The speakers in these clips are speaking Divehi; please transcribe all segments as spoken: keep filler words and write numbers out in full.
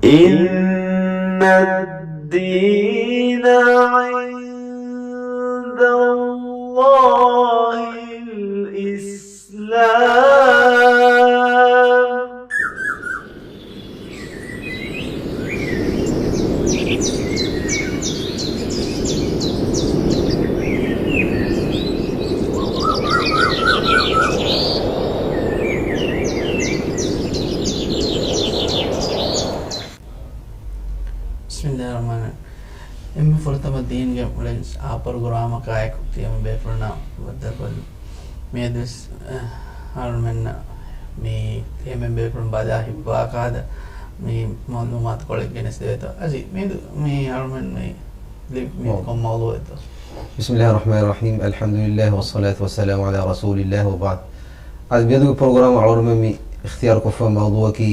إن الدين عند الله الإسلام. ބިސްމިއްލާހި ރަޙްމާނި ރަޙީމް. އެންމެ ފުރަތަމަ ދީންގެ މުޅިން އާ ޕްރޮގްރާމަކާއެކު ތިޔަމެން ބޭފުޅުންނާ ބައްދަލުކޮށްލި. މިއަދުވެސް، އަ، އަޅުމެންނަށް މި ތިޔަމެން ބޭފުޅުން ބަލާ ހިތްވާ ކަހަލަ މި މަޢުލޫމާތު ކޮޅެއް ގެނެސްދެވޭތޯ. އަޒީ، މިއަދު މި އަޅުމެން މި ލިބި މި ކޮން މައުޟޫޢެއްތޯ؟ بسم الله الرحمن الرحيم. الحمد لله والصلاة والسلام على رسول الله وبعد. އަދި މިއަދުގެ ޕްރޮގްރާމް އަޅުގަނޑުމެން މި އިޚްތިޔާރުކޮށްފަ މައުޟޫޢަކީ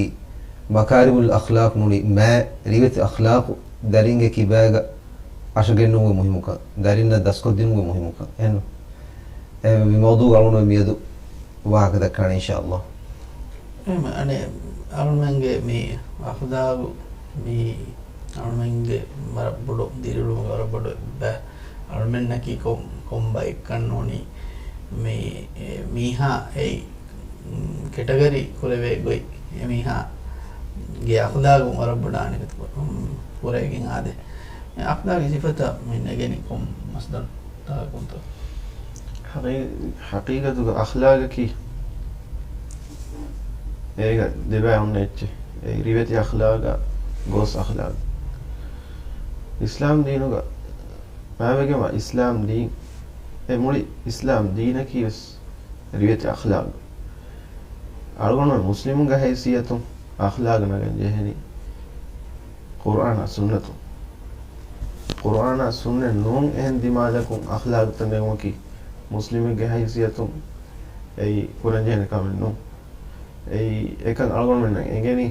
މަކާރިމުލް އަޚްލާޤް ނޫނީ މާތް ރިވެތި އަޚްލާޤު ދަރިންގެ ކިބާގަ އަށަގެންނުމުގެ މުހިއްމުކަން، ދަރިންނަށް ދަސްކޮށްދިނުމުގެ މުހިއްމުކަން. އެހެން، އެ، މި މައުޟޫޢު އަޅުގަނޑުމެން މިއަދު ވާހަކަ ދައްކާނެ އިންޝާﷲ. އެހެން، އަނެއް އަޅުމެންގެ މި އަޚްލާޤު މި އަޅުމެންގެ ވަރަށް ބޮޑު ދިރިއުޅުމުގެ ވަރަށް ބޮޑު އެއްބަ-، އަޅުމެންނަކީ ކޮން، ކޮން ބައެއްކަން ނޫނީ މި، އެ، މީހާ އެއީ، މް، ކެޓަގަރީ ކުރެވޭ ގޮތް އެ މީހާގެ އަޚްލާޤު ވަރަށް ބޮޑަށް އަނެކަތަކު، މް، ކުރެވިގެން އާދޭ. އެ އަޚްލާޤީ ސިފަތައް މި ނެގެނީ ކޮން މަސްދަރުތަކުންތޯ؟ ޙަޤީ-، ޙަޤީޤަތުގަ އަޚްލާޤަކީ އޭގަ ދެބައި އޮންނަ އެއްޗެއް. އެއީ ރިވެތި އަޚްލާޤާ ގޯސް އަޚްލާޤު. އިސްލާމް ދީނުގަ މާވެގެންވާ އިސްލާމް ދީން، އެ މުޅި އިސްލާމް ދީނަކީ ވެސް ރިވެތި އަޚްލާޤު. އަޅުގަނޑުމެން މުސްލިމުންގެ ހައިސިއްޔަތުން އަޚްލާޤު ނަގަން ޖެހެނީ ޤުރްއާނާ ސުންނަތުން. ޤުރްއާނާ ސުންނަތް ނޫން އެހެން ދިމާލަކުން އަޚްލާޤުތައް ނެގުމަކީ މުސްލިމެއްގެ ހައިސިއްޔަތުން އެއީ ކުރަން ޖެހޭނެ ކަމެއް ނޫން. އެއީ އެކަން އަޅުގަނޑުމެންނަށް އެނގެނީ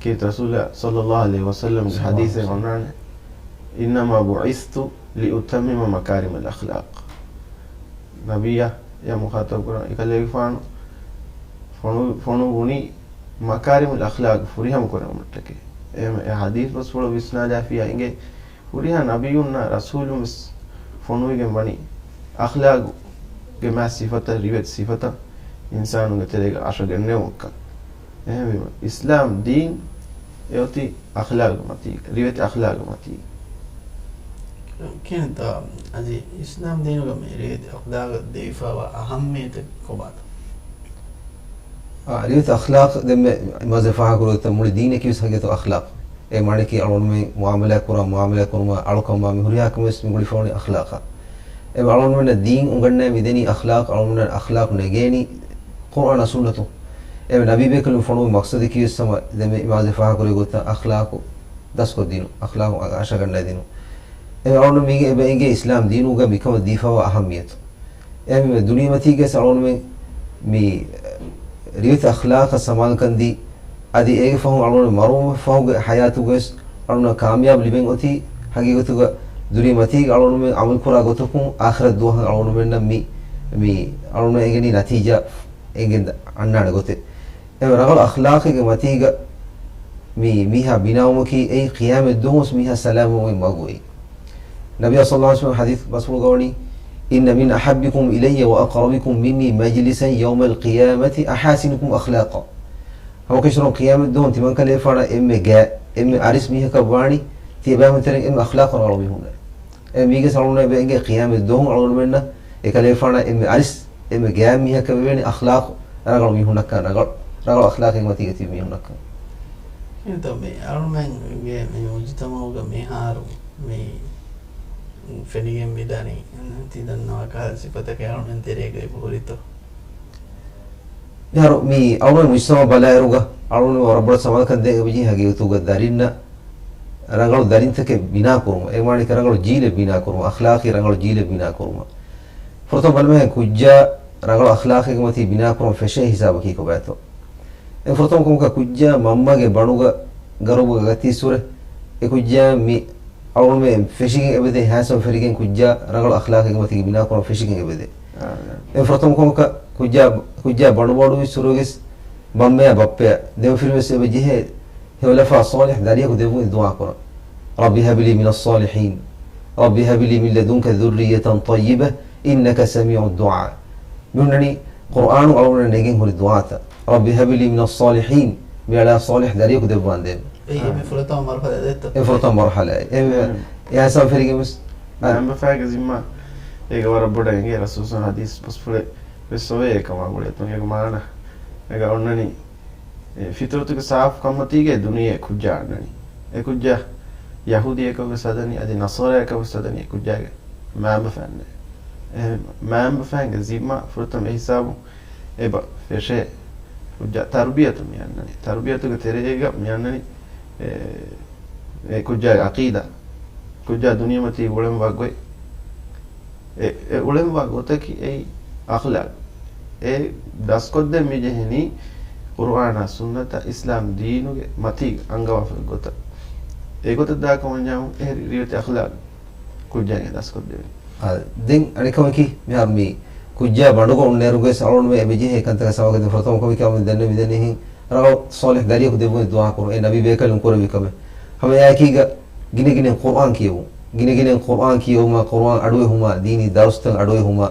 ކީރިތި ރަސޫލާ ޞައްލައްލާހު ޢަލައިހި ވަސައްލަމްގެ ޙަދީޘެއް އޮންނާނެ، إنما بعثت لأتمم مكارم الأخلاق. ނަބިއްޔާ އެ މުޚާޠަބު ކުރާ އެކަލޭގެފާނު ފޮނު-، ފޮނުވުނީ މަކާރިމުލް އަޚްލާޤު ފުރިހަމަ ކުރެވުމަށްޓަކައި. އެހެން އެ ޙަދީޘް ބަސްފުޅު ވިސްނާލާފިޔާ އިނގޭ، ހުރިހާ ނަބިއްޔުންނާ ރަސޫލުން ވެސް ފޮނުވިގެން ވަނީ އަޚްލާޤުގެ މާތް ސިފަތައް، ރިވެތި ސިފަތައް އިންސާނުންގެ ތެރޭގަ އަށަގެންނެވުމަށްކަން. އެހެންވީމަ، އިސްލާމް ދީން އެއޮތީ އަޚްލާޤުގެ މަތީގަ، ރިވެތި އަޚްލާޤުގެ މަތީގަ. ކިހިނެއްތަ އަދި އިސްލާމް ދީނުގަ މި ރިވެތި އަޚްލާޤަށް ދެވިފައިވާ އަހައްމިއްޔަތެއް ކޮބާތަ؟ އާ، ރިވެތި އަޚްލާޤް ދެންމެ މާޒެ ފާހަގަކުރި ގޮތަށް މުޅި ދީނަކީ ވެސް ހަގީގަތު އަޚްލާޤް. އެ މާނައަކީ އަޅުގަނޑުމެން މުޢާމަލާތް ކުރާ، މުޢާމަލާތް ކުރުމާ، އަޅުކަންވާ މި ހުރިހާ ކަމެއް ވެސް މި ގުޅިފަ ވަނީ އަޚްލާޤަށް. އެ އަޅުގަނޑުމެންނަށް ދީން އުނގަންނައި މިދެނީ އަޚްލާޤް، އަޅުގަނޑުމެންނަށް އަޚްލާޤް ނެގޭނީ ޤުރްއާނާ ސުންނަތުން. އެ ނަބީ ބޭކަލުން ފޮނުވި މަޤްޞަދަކީ ވެސް ހަމަ ދެންމެ މާޒެ ފާހަގަކުރި ގޮތަށް އަޚްލާޤު ދަސްކޮށްދިނުން، އަޚްލާޤު އަށަގަންނައިދިނުން. އެ އަޅުގަނޑު މީގެ އެބަ އެނގޭ އިސްލާމް ދީނުގަ މިކަމަށް ދީފައިވާ އަހައްމިއްޔަތު. އެހެންވީމަ ދުނިޔެމަތީގަސް އަޅުގަނޑުމެން މި ރިވެތި އަޚްލާޤަށް ސަމާލުކަން ދީ، އަދި އޭގެ ފަހުން އަޅުގަނޑު މަރުވުމަށް ފަހުގެ ޙަޔާތުގަސް އަޅުގަނޑަށް ކާމިޔާބު ލިބެން އޮތީ، ހަގީގަތުގަ ދުނިޔެމަތީގަ އަޅުގަނޑުމެން ޢަމަލުކުރާ ގޮތަކުން އާޚިރަތް ދުވަހަށް އަޅުގަނޑުމެންނަށް މި، މި އަޅުގަނޑުމެން އެނގެނީ ނަތީޖާ އެނގެން އަންނާނެ ގޮތެއް. އެ ރަނގަޅު އަޚްލާޤެއްގެ މަތީގަ މި މީހާ ބިނާވުމަކީ އެއީ ޤިޔާމަތް ދުވަހުވެސް މީހާ ސަލާމަތްވުމުގެ މަގު އެއީ. ނަބިއްޔާ ޞައްލައްލާހު ޢަލައިހި ވަސައްލަމަ ޙަދީޘް ބަސްފުޅުގަ ވަނީ، إن من أحبكم إلي وأقربكم مني مجلسا يوم القيامة أحاسنكم أخلاقا. ހަމަކަށަވަރުން ޤިޔާމަތް ދުވަހު ތިމަންކަލޭގެފާނަށް އެންމެ ގާތް، އެންމެ އަރިސް މީހަކަށް ވާނީ، ތިޔަބައިމީހުން ތެރެއިން އެންމެ އަޚްލާޤު ރަނގަޅު މީހުންނޭ. އެ މީގެ ސަޅުން އެބަ އެނގޭ ޤިޔާމަތް ދުވަހު އަޅުގަނޑުމެންނަށް އެކަލޭގެފާނަށް އެންމެ އަރިސް، އެންމެ ގާތް މީހަކަށް ވެވޭނެ އަޚްލާޤު ރަނގަޅު މީހުންނަށްކަން، ރަނގަޅު، ރަނގަޅު އަޚްލާޤެއްގެ މަތީގަ ތިބި މީހުންނަށްކަން. އެހެންތޯ މި އަޅުމެންގެ މި މުޖުތަމަޢުގަ މިހާރު މި ފެނިގެން މިދަނީ ތި ދަންނަވާ ކަހަލަ ސިފަތަކެއް އަޅުމެން ތެރޭގައި ހުރިތޯ؟ މިހާރު މި އަޅުމެން މުޖުތަމަޢު ބަލާއިރުގަ އަޅުމެން ވަރަށް ބޮޑަށް ސަމާލުކަން ދޭން އެބަޖެހޭ ހަގީގަތުގަ ދަރިންނަށް ރަނގަޅު ދަރިންތަކެއް ބިނާކުރުމަށް، އެ މާނައަކީ ރަނގަޅު ޖީލެއް ބިނާކުރުމަށް، އަޚްލާޤީ ރަނގަޅު ޖީލެއް ބިނާކުރުމަށް. ފުރަތަމަ ބަލަމެހެން ކުއްޖާ ރަނގަޅު އަޚްލާޤެއްގެ މަތީ ބިނާކުރަން ފެށޭ ހިސާބަކީ ކޮބާތޯ؟ އެ ފުރަތަމަ ކަމަކަށް ކުއްޖާ މަންމަގެ ބަނޑުގަ ގަރުބުގަ ގަތީއްސުރެ، އެ ކުއްޖާ މި އަޅުގަނޑުމެން ފެށިގެން އެބަދޭ ހޭންޑްސަމް ފެށިގެން ކުއްޖާ ރަނގަޅު އަޚްލާޤެއްގެ މަތީގަ ބިނާކުރަން ފެށިގެން އެބަދޭ. އާ، އެ ފުރަތަމަ ކަމަކަށް ކުއްޖާ، ކުއްޖާ ބަނޑުބަޑުވިއްސުރުވެސް މަންމަޔާ ބައްޕަޔާ ދެމަފިރިން ވެސް އެބަ ޖެހޭ ހެވަލަފާ ޞާލިޙް ދަރިޔަކު ދެއްވުން ދުޢާ ކުރަން. رب هب لي من الصالحين، رب هب لي من لدنك ذرية طيبة إنك سميع الدعاء. މި ހުންނަނީ ޤުރްއާނު އަޅުގަނޑަށް ނެގެން ހުރި ދުޢާތައް. رب هب لي من الصالحين، މި އަޅާ ޞާލިޙް ދަރިޔަކު ދެއްވާން ދޭ. އެއީ މި ފުރަތަމަ މަރުޙަލާ ދެއްތޯ؟ އެ ފުރަތަމަ މަރުޙަލާ. އެ، އެ ހަސަން ފެރިގެން ވެސް. މައިންބަފައިގެ ޒިންމާ އޭގެ ވަރަށް ބޮޑަށް އެނގޭ. ރަސޫލު ޙަދީޘް ބަސްފުޅެއް ވެސް އޮވޭ އެކަމާ ގުޅޭ. އެކަމާ އަޅުގަނޑަށް އޮންނަނީ އެ ފިތުރަތުގެ ސާފު ކަންމަތީގައި ދުނިޔެ ކުއްޖާ އަންނަނީ. އެ ކުއްޖާ ޔަހޫދީއަކަށް ވެސް ހަދަނީ، އަދި ނަޞާރާއަކަށް ވެސް ހަދަނީ އެ ކުއްޖާގެ މައިންބަފައިންނޭ. އެ މައިންބަފައިންގެ ޒިންމާ ފުރަތަމަ އެ ހިސާބުން އެބަ ފެށޭ. ކުއްޖާ ތަރުބިޔަތު މި އަންނަނީ. ތަރުބިޔަތުގެ ތެރޭގަ މި އަންނަނީ އެ، އެ ކުއްޖާގެ ޢަޤީދާ. ކުއްޖާ ދުނިޔެމަތީ އުޅެންވާ ގޮތް. އެ، އެ އުޅެންވާ ގޮތަކީ އެއީ އަޚްލާޤް. އެ ދަސްކޮށްދޭން މި ޖެހެނީ ޤުރްއާނާ ސުންނަތާ އިސްލާމް ދީނުގެ މަތީގަ އަންގަވާފައި ގޮތަށް. އެގޮތަށް ދާކަމަށް ވަންޏާ އެހެރީ ރިވެތި އަޚްލާޤް ކުއްޖާގެ ދަސްކޮށްދެވެނީ. އާ، ދެން އަނެއްކަމަކީ، މިހާރު މި ކުއްޖާ ބަނޑުގަ އޮންނައިރުގައި އަޅުގަނޑުމެން އެބަޖެހޭ ކަންތަކަށް ސަމާލުކޮށްދޭން ފުރަތަމަ ކަމަކީ އަޅުގަނޑުމެން ދެންނެވި ދެންނެވިހެން ރަނގަޅު ޞާލިޙް ދަރިޔަކު ދެއްވުން ދުޢާ ކުރުން. އެ ނަބީ ބޭކަލުން ކުރެއްވި ކަމެއް. ހަމަ އެއާއެކީގަ ގިނަގިނައިން ޤުރްއާން ކިޔެވުން. ގިނަގިނައިން ޤުރްއާން ކިޔެވުމާ، ޤުރްއާން އަޑުއެހުމާ، ދީނީ ދަރުސްތައް އަޑުއެހުމާ،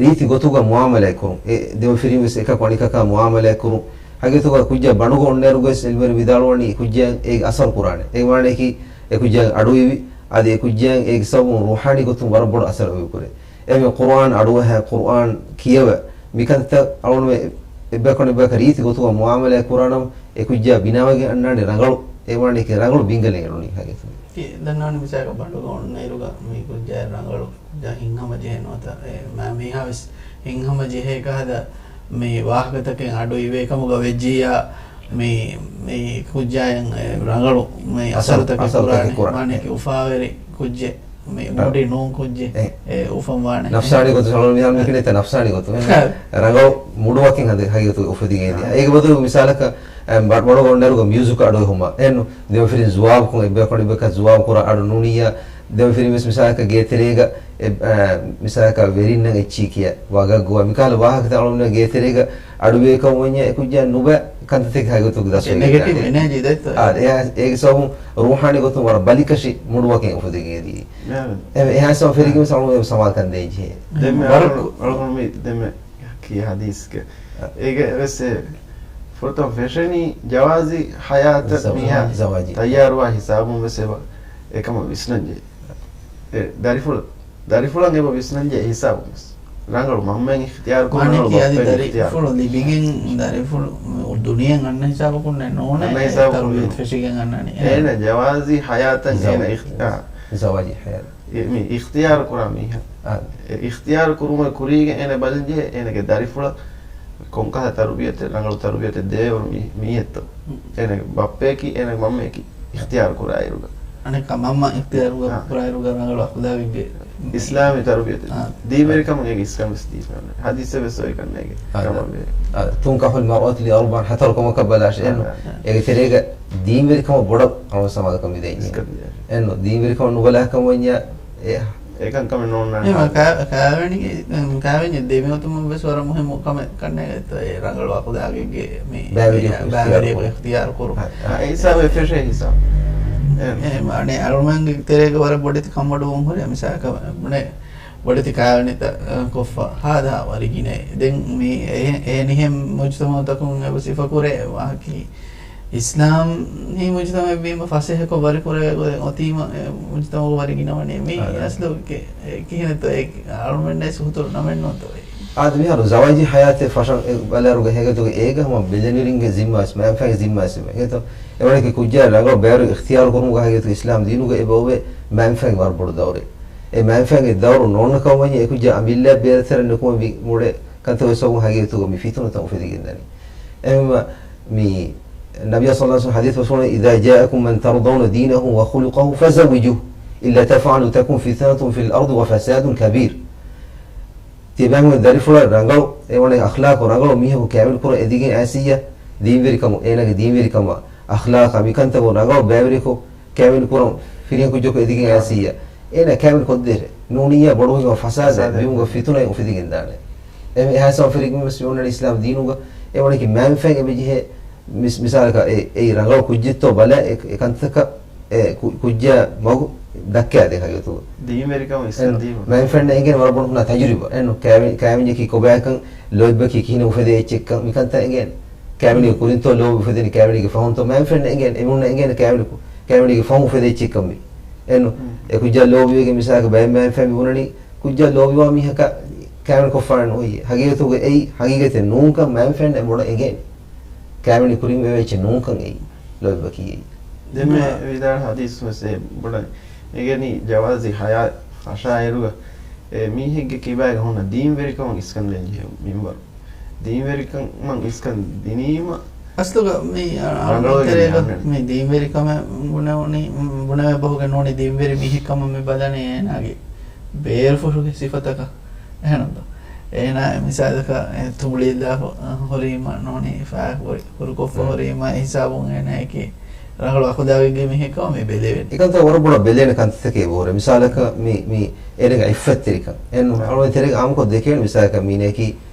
ރީތި ގޮތުގަ މުޢާމަލާތްކުރުން. އެ ދެމަފިރިން ވެސް އެކަކު އަނިކަކާ މުޢާމަލާތްކުރުން. ހަގީގަތުގަ ކުއްޖާ ބަނޑުގަ އޮންނައިރުގަވެސް ޢިލްމުވެރިން ވިދާޅުވަނީ ކުއްޖާއަށް އޭގެ އަސަރު ކުރާނެ. އޭގެ މާނައަކީ އެ ކުއްޖާއަށް އަޑުއިވި، އަދި އެ ކުއްޖާއަށް އޭގެ ސަބަބުން ރޫޙާނީ ގޮތުން ވަރަށް ބޮޑު އަސަރެއް އޮވިކުރޭ. އެހެންވެ ޤުރްއާން އަޑުއަހާ، ޤުރްއާން ކިޔަވާ، މިކަންތައް އަޅުގަނޑުމެން އެއްބަޔަކު އަނެއްބަޔަކަށް ރީތި ގޮތުގަ މުޢާމަލާތް ކުރާނަމަ، އެ ކުއްޖާ ބިނާވެގެން އަންނާނެ ރަނގަޅު، އެ ވާނީ ރަނގަޅު ބިންގަލެއް އެޅުނީ ހަގީގަތުގަ. ދަންނާނެ މިސާލަކަށް ބަނޑުގަ އޮންނައިރުގަ މި ކުއްޖާއަށް ރަނގަޅު ކުއްޖާ ހިތްހަމަ ޖެހޭ ނުވަތަ، އެ މާ-، މީހާ ވެސް ހިތްހަމަ ޖެހޭ ކަހަލަ މި ވާހަކަތަކެއް އަޑު އިވޭ ކަމުގަ ވެއްޖިއްޔާ، މި، މި ކުއްޖާއަށް އެ ރަނގަޅު މި އަސަރު، އަސަރުތަކެއް އަސަރުތަކެއް ކުރާނެ. ކުރާނެ. ވާނީ އެ. އުފާވެރި ކުއްޖެއް. މި އަ. މުޑި ނޫން ކުއްޖެއް. އެ. އެ އުފަންވާނެ. ނަފްސާނީ ގޮތުން ސަޅުން މިހާރު މި ކިނެތަ ނަފްސާނީ ގޮތުން. އެ. ރަނގަޅު މުޑު ވަކިން ހަދެ ހަގީގަތުގަ އުފެދިގެން އާ. އޭގެ ބަދަލު މިސާލަކަށް، އެ، ބަ-، ބަނޑުގަ އޮންނައިރުގަ މިއުޒިކް އަޑުއެހުމާ. އެހެން ދެމަފިރިން ޒުވާބުކޮށް އެއްބަޔަކު އަނެއްބަޔަކަށް ޒުވާބު ކުރާ އަޑު ނޫނިއްޔާ. ދެމަފިރިން ވެސް މިސާލަކަށް ގޭތެރޭގަ އެ، އެ، މިސާލަކަށް ވެރިންނަށް އެއްޗިހި ކިޔާ ވަގަށް ގޮވާ. މިކަހަލަ ވާހަކަތައް އަޅުގަނޑުމެން ގޭތެރޭގަ އަޑުއިވޭ ކަމަށް ވަންޏާ އެ ކުއްޖާ ނުބައި ކަންތައްތަކެއް ހަގީގަތުގަ ދަސްވެގެން ނެގެޓިވް ދާނެ. އެނާޖީ ދެއްތޯ؟ އާ، އެ، އޭގެ ސަބަބުން ރޫޙާނީ ގޮތުން ވަރަށް ބަލިކަށި މުޑު ވަކިން އުފެދިގެން އެދި. އެ، އެހާ ސަބަބުން ފެރިގެން ވެސް އަޅުގަނޑު ސަމާލުކަން ދޭން ޖެހޭ. ދެން މި ވަރަށް އަޅުގަނޑު، އަޅުގަނޑު މި ދެން މި ކިޔާ ޙަދީޘްގެ. އާ. އޭގެ ވެސް އެ ފުރަތަމަ ފެށެނީ ޖަވާޒީ ޙަޔާތަށް ޒަވާޖީ، މީހާ ޒަވާޖީ. ތައްޔާރުވާ ހިސާބުން ވެސް އެބަ އެކަމަށް ވިސްނަންޖެހޭ. އެ ދަރިފުޅު، ދަރިފުޅަށް އެބަ ވިސްނަންޖެހޭ ހިސާބުން ވެސް. ރަނގަޅު މަންމައެއް އިޚްތިޔާރު ކުރުން، ރަނގަޅު މާނައަކީ އަދި ބައްޕައެއް އިޚްތިޔާރު ދަރިފުޅު ލިބިގެން ދަރިފުޅު ދުނިޔެއަށް އަންނަ ހިސާބަކުން ނޫނޭ. އަންނަ ހިސާބަކުން ތަރުބިޔަތު ނޫނޭ. ފެށިގެން އަންނަނީ. އޭނަ ޖަވާޒީ ޙަޔާތަށް އޭނަ ޒަވާޖީ. އިޚްތިޔާ-، އާ. ޒަވާޖީ ޙަޔާތް. އެ މި އިޚްތިޔާރު ކުރާ މީހާ. އާ. އެ އިޚްތިޔާރު ކުރުމުގެ ކުރީގަ އޭނަ ބަލަންޖެހޭ އޭނަގެ ދަރިފުޅަށް ކޮންކަހަލަ ތަރުބިޔަތެއް، ރަނގަޅު ތަރުބިޔަތެއް ދެވޭވަރު މީ-، މީހެއްތޯ. އޭނަގެ ބައްޕަޔަކީ އޭނަގެ މަންމަޔަކީ އިޚްތިޔާރު ކުރާއިރުގަ. އަނެއްކާ މަންމަ އިޚްތިޔާރު އާ. ކުރާއިރުގަ ރަނގަޅު އަޚްލާގެއްގެ އިސްލާމީ ތަރުބިޔަތެއް. އާ. ދީންވެރިކަމުން އޭގެ އިސްކަން ވެސް ދީފައި އޮންނާނެ. ޙަދީޘެއް ވެސް އޮތް ކަންނޭގެ. އާ. ކަމަށް ވޭ. އާ، تنكح المرأة لأربع، ހަތަރު ކަމަކަށް ބަލާށޭ. އާ، އާ. އޭގެ ތެރޭގަ ދީންވެރިކަމަށް ބޮޑަށް އަޅުގަނޑު ސަމާލުކަމެއް ދޭން. އިސްކަން ދޭ. އެންނު، ދީންވެރިކަމަށް ނުބަލާ ކަމަށް ވަންޏާ އެ އެކަން ކަމެއް ނޯންނާނެ. އެ، ކާ-، ކާވެނިގެ، އެ، ކާވެނި ދެމިއޮތުމަށް ވެސް ވަރަށް މުހިއްމު ކަމެއް ކަންނޭގެ އެ ރަނގަޅު އަޚުލާގެއްގެ މި ބައިވެރިޔަކު ބައިވެރިޔަކު އިޚްތިޔާރު ކުރުން. އެ، އެ ހިސާބެއް ފެށޭ ހިސާބު. އެ، އެ، އަނެއް އަޅުމެންގެ ތެރޭގަ ވަރަށް ބޮޑެތި ކަންބޮޑުވުން ހުރޭ މިސާލަކަށް ބުނެ ބޮޑެތި ކާވެނިތައް، އެ، ކޮށްފަ ހާދަ ވަރިގިނައޭ. ދެން މި އެ-، އެހެނިހެން މުޖުތަމަޢުތަކުން އެބަ ސިފަކުރޭ ވާހަކައީ އިސްލާމީ މުޖުތަމަޢެއްވީމަ ފަސޭހަކޮށް ވަރިކުރެވޭ ގޮތެއް އޮތީމަ، އެ މުޖުތަމަޢުގަ ވަރި ގިނަވަނީ. މީ އާ. އަސްލު ކެ-، އެ ކިހިނެއްތޯ އެ އަޅުމެންނަށް ހުތުރު ނަމެއްނޫންތޯ އެ؟ އާދެ، މިހާރު ޒަވާޖީ ޙަޔާތެއް ފަށަން އެ ބަލާއިރުގަ ހެގެތުގެ އޭގަ ހަމަ ބެލެނިވެރިންގެ ޒިންމާވެސް، މައިންބަފައިންގެ ޒިންމާވެސް އެބަ ހެގެތޯ. އެވަނަކީ ކުއްޖާ ރަނގަޅު ބައިވެރި އިޚްތިޔާރު ކުރުމުގަ ހަގީގަތުގަ އިސްލާމް ދީނުގަ އެބަ އޮވޭ މައިންބަފައިން ވަރަށް ބޮޑު ދައުރެއް. އެ މައިންބަފައިންގެ ދައުރު ނޯންނަ ކަމަށް ވަންޏާ އެ ކުއްޖާ އަމިއްލައަށް ބޭރަށް ތެރެއަށް ނުކުމެ މި މުޅޭ ކަންތައް ވެސް ހަގީގަތުގަ މި ފިތުނަތައް އުފެދިގެންދަނީ. އެހެންވީމަ މި ނަބިއްޔާ ޞައްލައްލާހު ޢަލައިހި ވަސައްލަމަ ޙަދީޘް ފަށުވަނީ، إذا جاءكم من ترضون دينه وخلقه فزوجوه إلا تفعلوا تكن فتنة في الأرض وفساد كبير. ތިޔަބައިމީހުން ދަރިފުޅަށް ރަނގަޅު، އެވަނީ އަޚްލާޤު ރަނގަޅު މީހަކު ކައިވެނި ކުރަން އެދިގެން އައިސިއްޔާ، ދީންވެރިކަމު، އޭނާގެ ދީންވެރިކަމާ، އަޚްލާޤާ މިކަންތަކުން ރަނގަޅު ބައިވެރިޔަކު ކައިވެނި ކުރަން ފިރިހެން ކުއްޖަކު އެދިގެން އައިސިއްޔާ، އޭނާ ކައިވެނި ކޮށްދޭށޭ. ނޫނިއްޔާ ބޮޑުވީމަ ފަސާދަ، ފަސާދަ. މީހުންގެ ފިތުނައެއް އުފެދިގެންދާނެ. އެ-، އެހާ ސަބަބުން ފެށިގެން ވެސް މި އޮންނަނީ އިސްލާމް ދީނުގަ އެވަނަކީ މައިންބަފައިން އެބަޖެހޭ މިސް-، މިސާލަކަށް އެ-، އެއީ ރަނގަޅު ކުއްޖެއްތޯ ބަލާ އެ-، އެ ކަންތަކަށް އެ ކު-، ކުއްޖާ މަގު ދައްކާދޭ ހަގީގަތުގަ. ދީންވެރިކަމަށް އިސްކަން ދީމަ. މައިންފްރެންޑް އެނގޭނެ ވަރަށް ބޮޑު ހުންނަ ތަޖުރިބާ. އެންނު ކައިވެނި-، ކައިވެނިއަކީ ކޮބާކަން، ލޯތްބަކީ ކިހިނެއް އުފެދޭ އެއްޗެއްކަން، މިކަންތައް އެނގޭނެ. ކައިވެނީގެ ކުރިންތޯ ލޯބި އުފެދެނީ ކައިވެނީގެ ފަހުންތޯ، މައިންފްރެންޑް އެނގޭނެ، އެމީހުންނަށް އެނގޭނެ ކައިވެނި ކު-، ކައިވެނީގެ ފަހުން އުފެދޭ އެއްޗެއްކަން މި. އެންނު އެ ކުއްޖާ ލޯބިވެގެން މިސާލަކަށް ބައެއް މައިންފްރެންޑް މި ބުނަނީ ކުއްޖާ ލޯބިވާ މީހަކަށް ކައިވެނި ކޮށްފާނެ ނޫން. ހަގީގަތުގަ އެއީ ހަގީގަތެއް ނޫންކަން މައިންފްރެންޑް އެ ބޮޑަށް އެނގޭނެ. ކައިވެނި ކުރިން ވެވޭ އެއްޗެއް ނޫންކަން އެއީ ލޯތްބަކީ އެއީ. ދެންމެ ވިދާޅު ހަދީސް ވެސް އެ ބޮޑަށް އެނގެނީ ޖަވާޒީ ހަޔާ ފަށާއިރުގަ އެ މީހެއްގެ ކިބާގަ ހުންނަ ދީންވެރިކަމަށް އިސްކަން ދޭން ޖެހޭ މިންވަރު. ދީންވެރިކަމަށް އިސްކަން ދިނީމަ އަސްލުގަ މި އަޅުގަނޑު ރަނގަޅުވެގެން ތެރޭގަ އަންނަނީ. މި ދީންވެރިކަމެއް ބުނެވުނީ، ބުނެވޭ ބަހުގެ ނޫނީ ދީންވެރި މީހެއް ކަމަށް މި ބަލަނީ އޭނާގެ ބޭރުފުށުގެ ސިފަތަކަށް. އެހެންތޯ؟ އޭނާ މިސާލަކަށް އެ ތުނބުޅި އެއްލާފަ ހުރީމަ ނޫނީ ފާ ހުރި-، ހުރުކޮށްފަ ހުރީމަ އެ ހިސާބުން އޭނާއަކީ ރަނގަޅު އަޚުލާގެއްގެ މީހެއް ކަމަށް މި ބެލެވެނީ. އެކަންތައް ވަރަށް ބޮޑަށް ބެލޭނެ ކަންތައްތަކެއް އެބަހުރޭ. މިސާލަކަށް މި، މި އޭނާގެ އިއްފަތްތެރިކަން. އެން އަޅުގަނޑު ތެރޭގަ އާއްމުކޮށް ދެކެވެނީ މިސާލަކަށް މީނައަކީ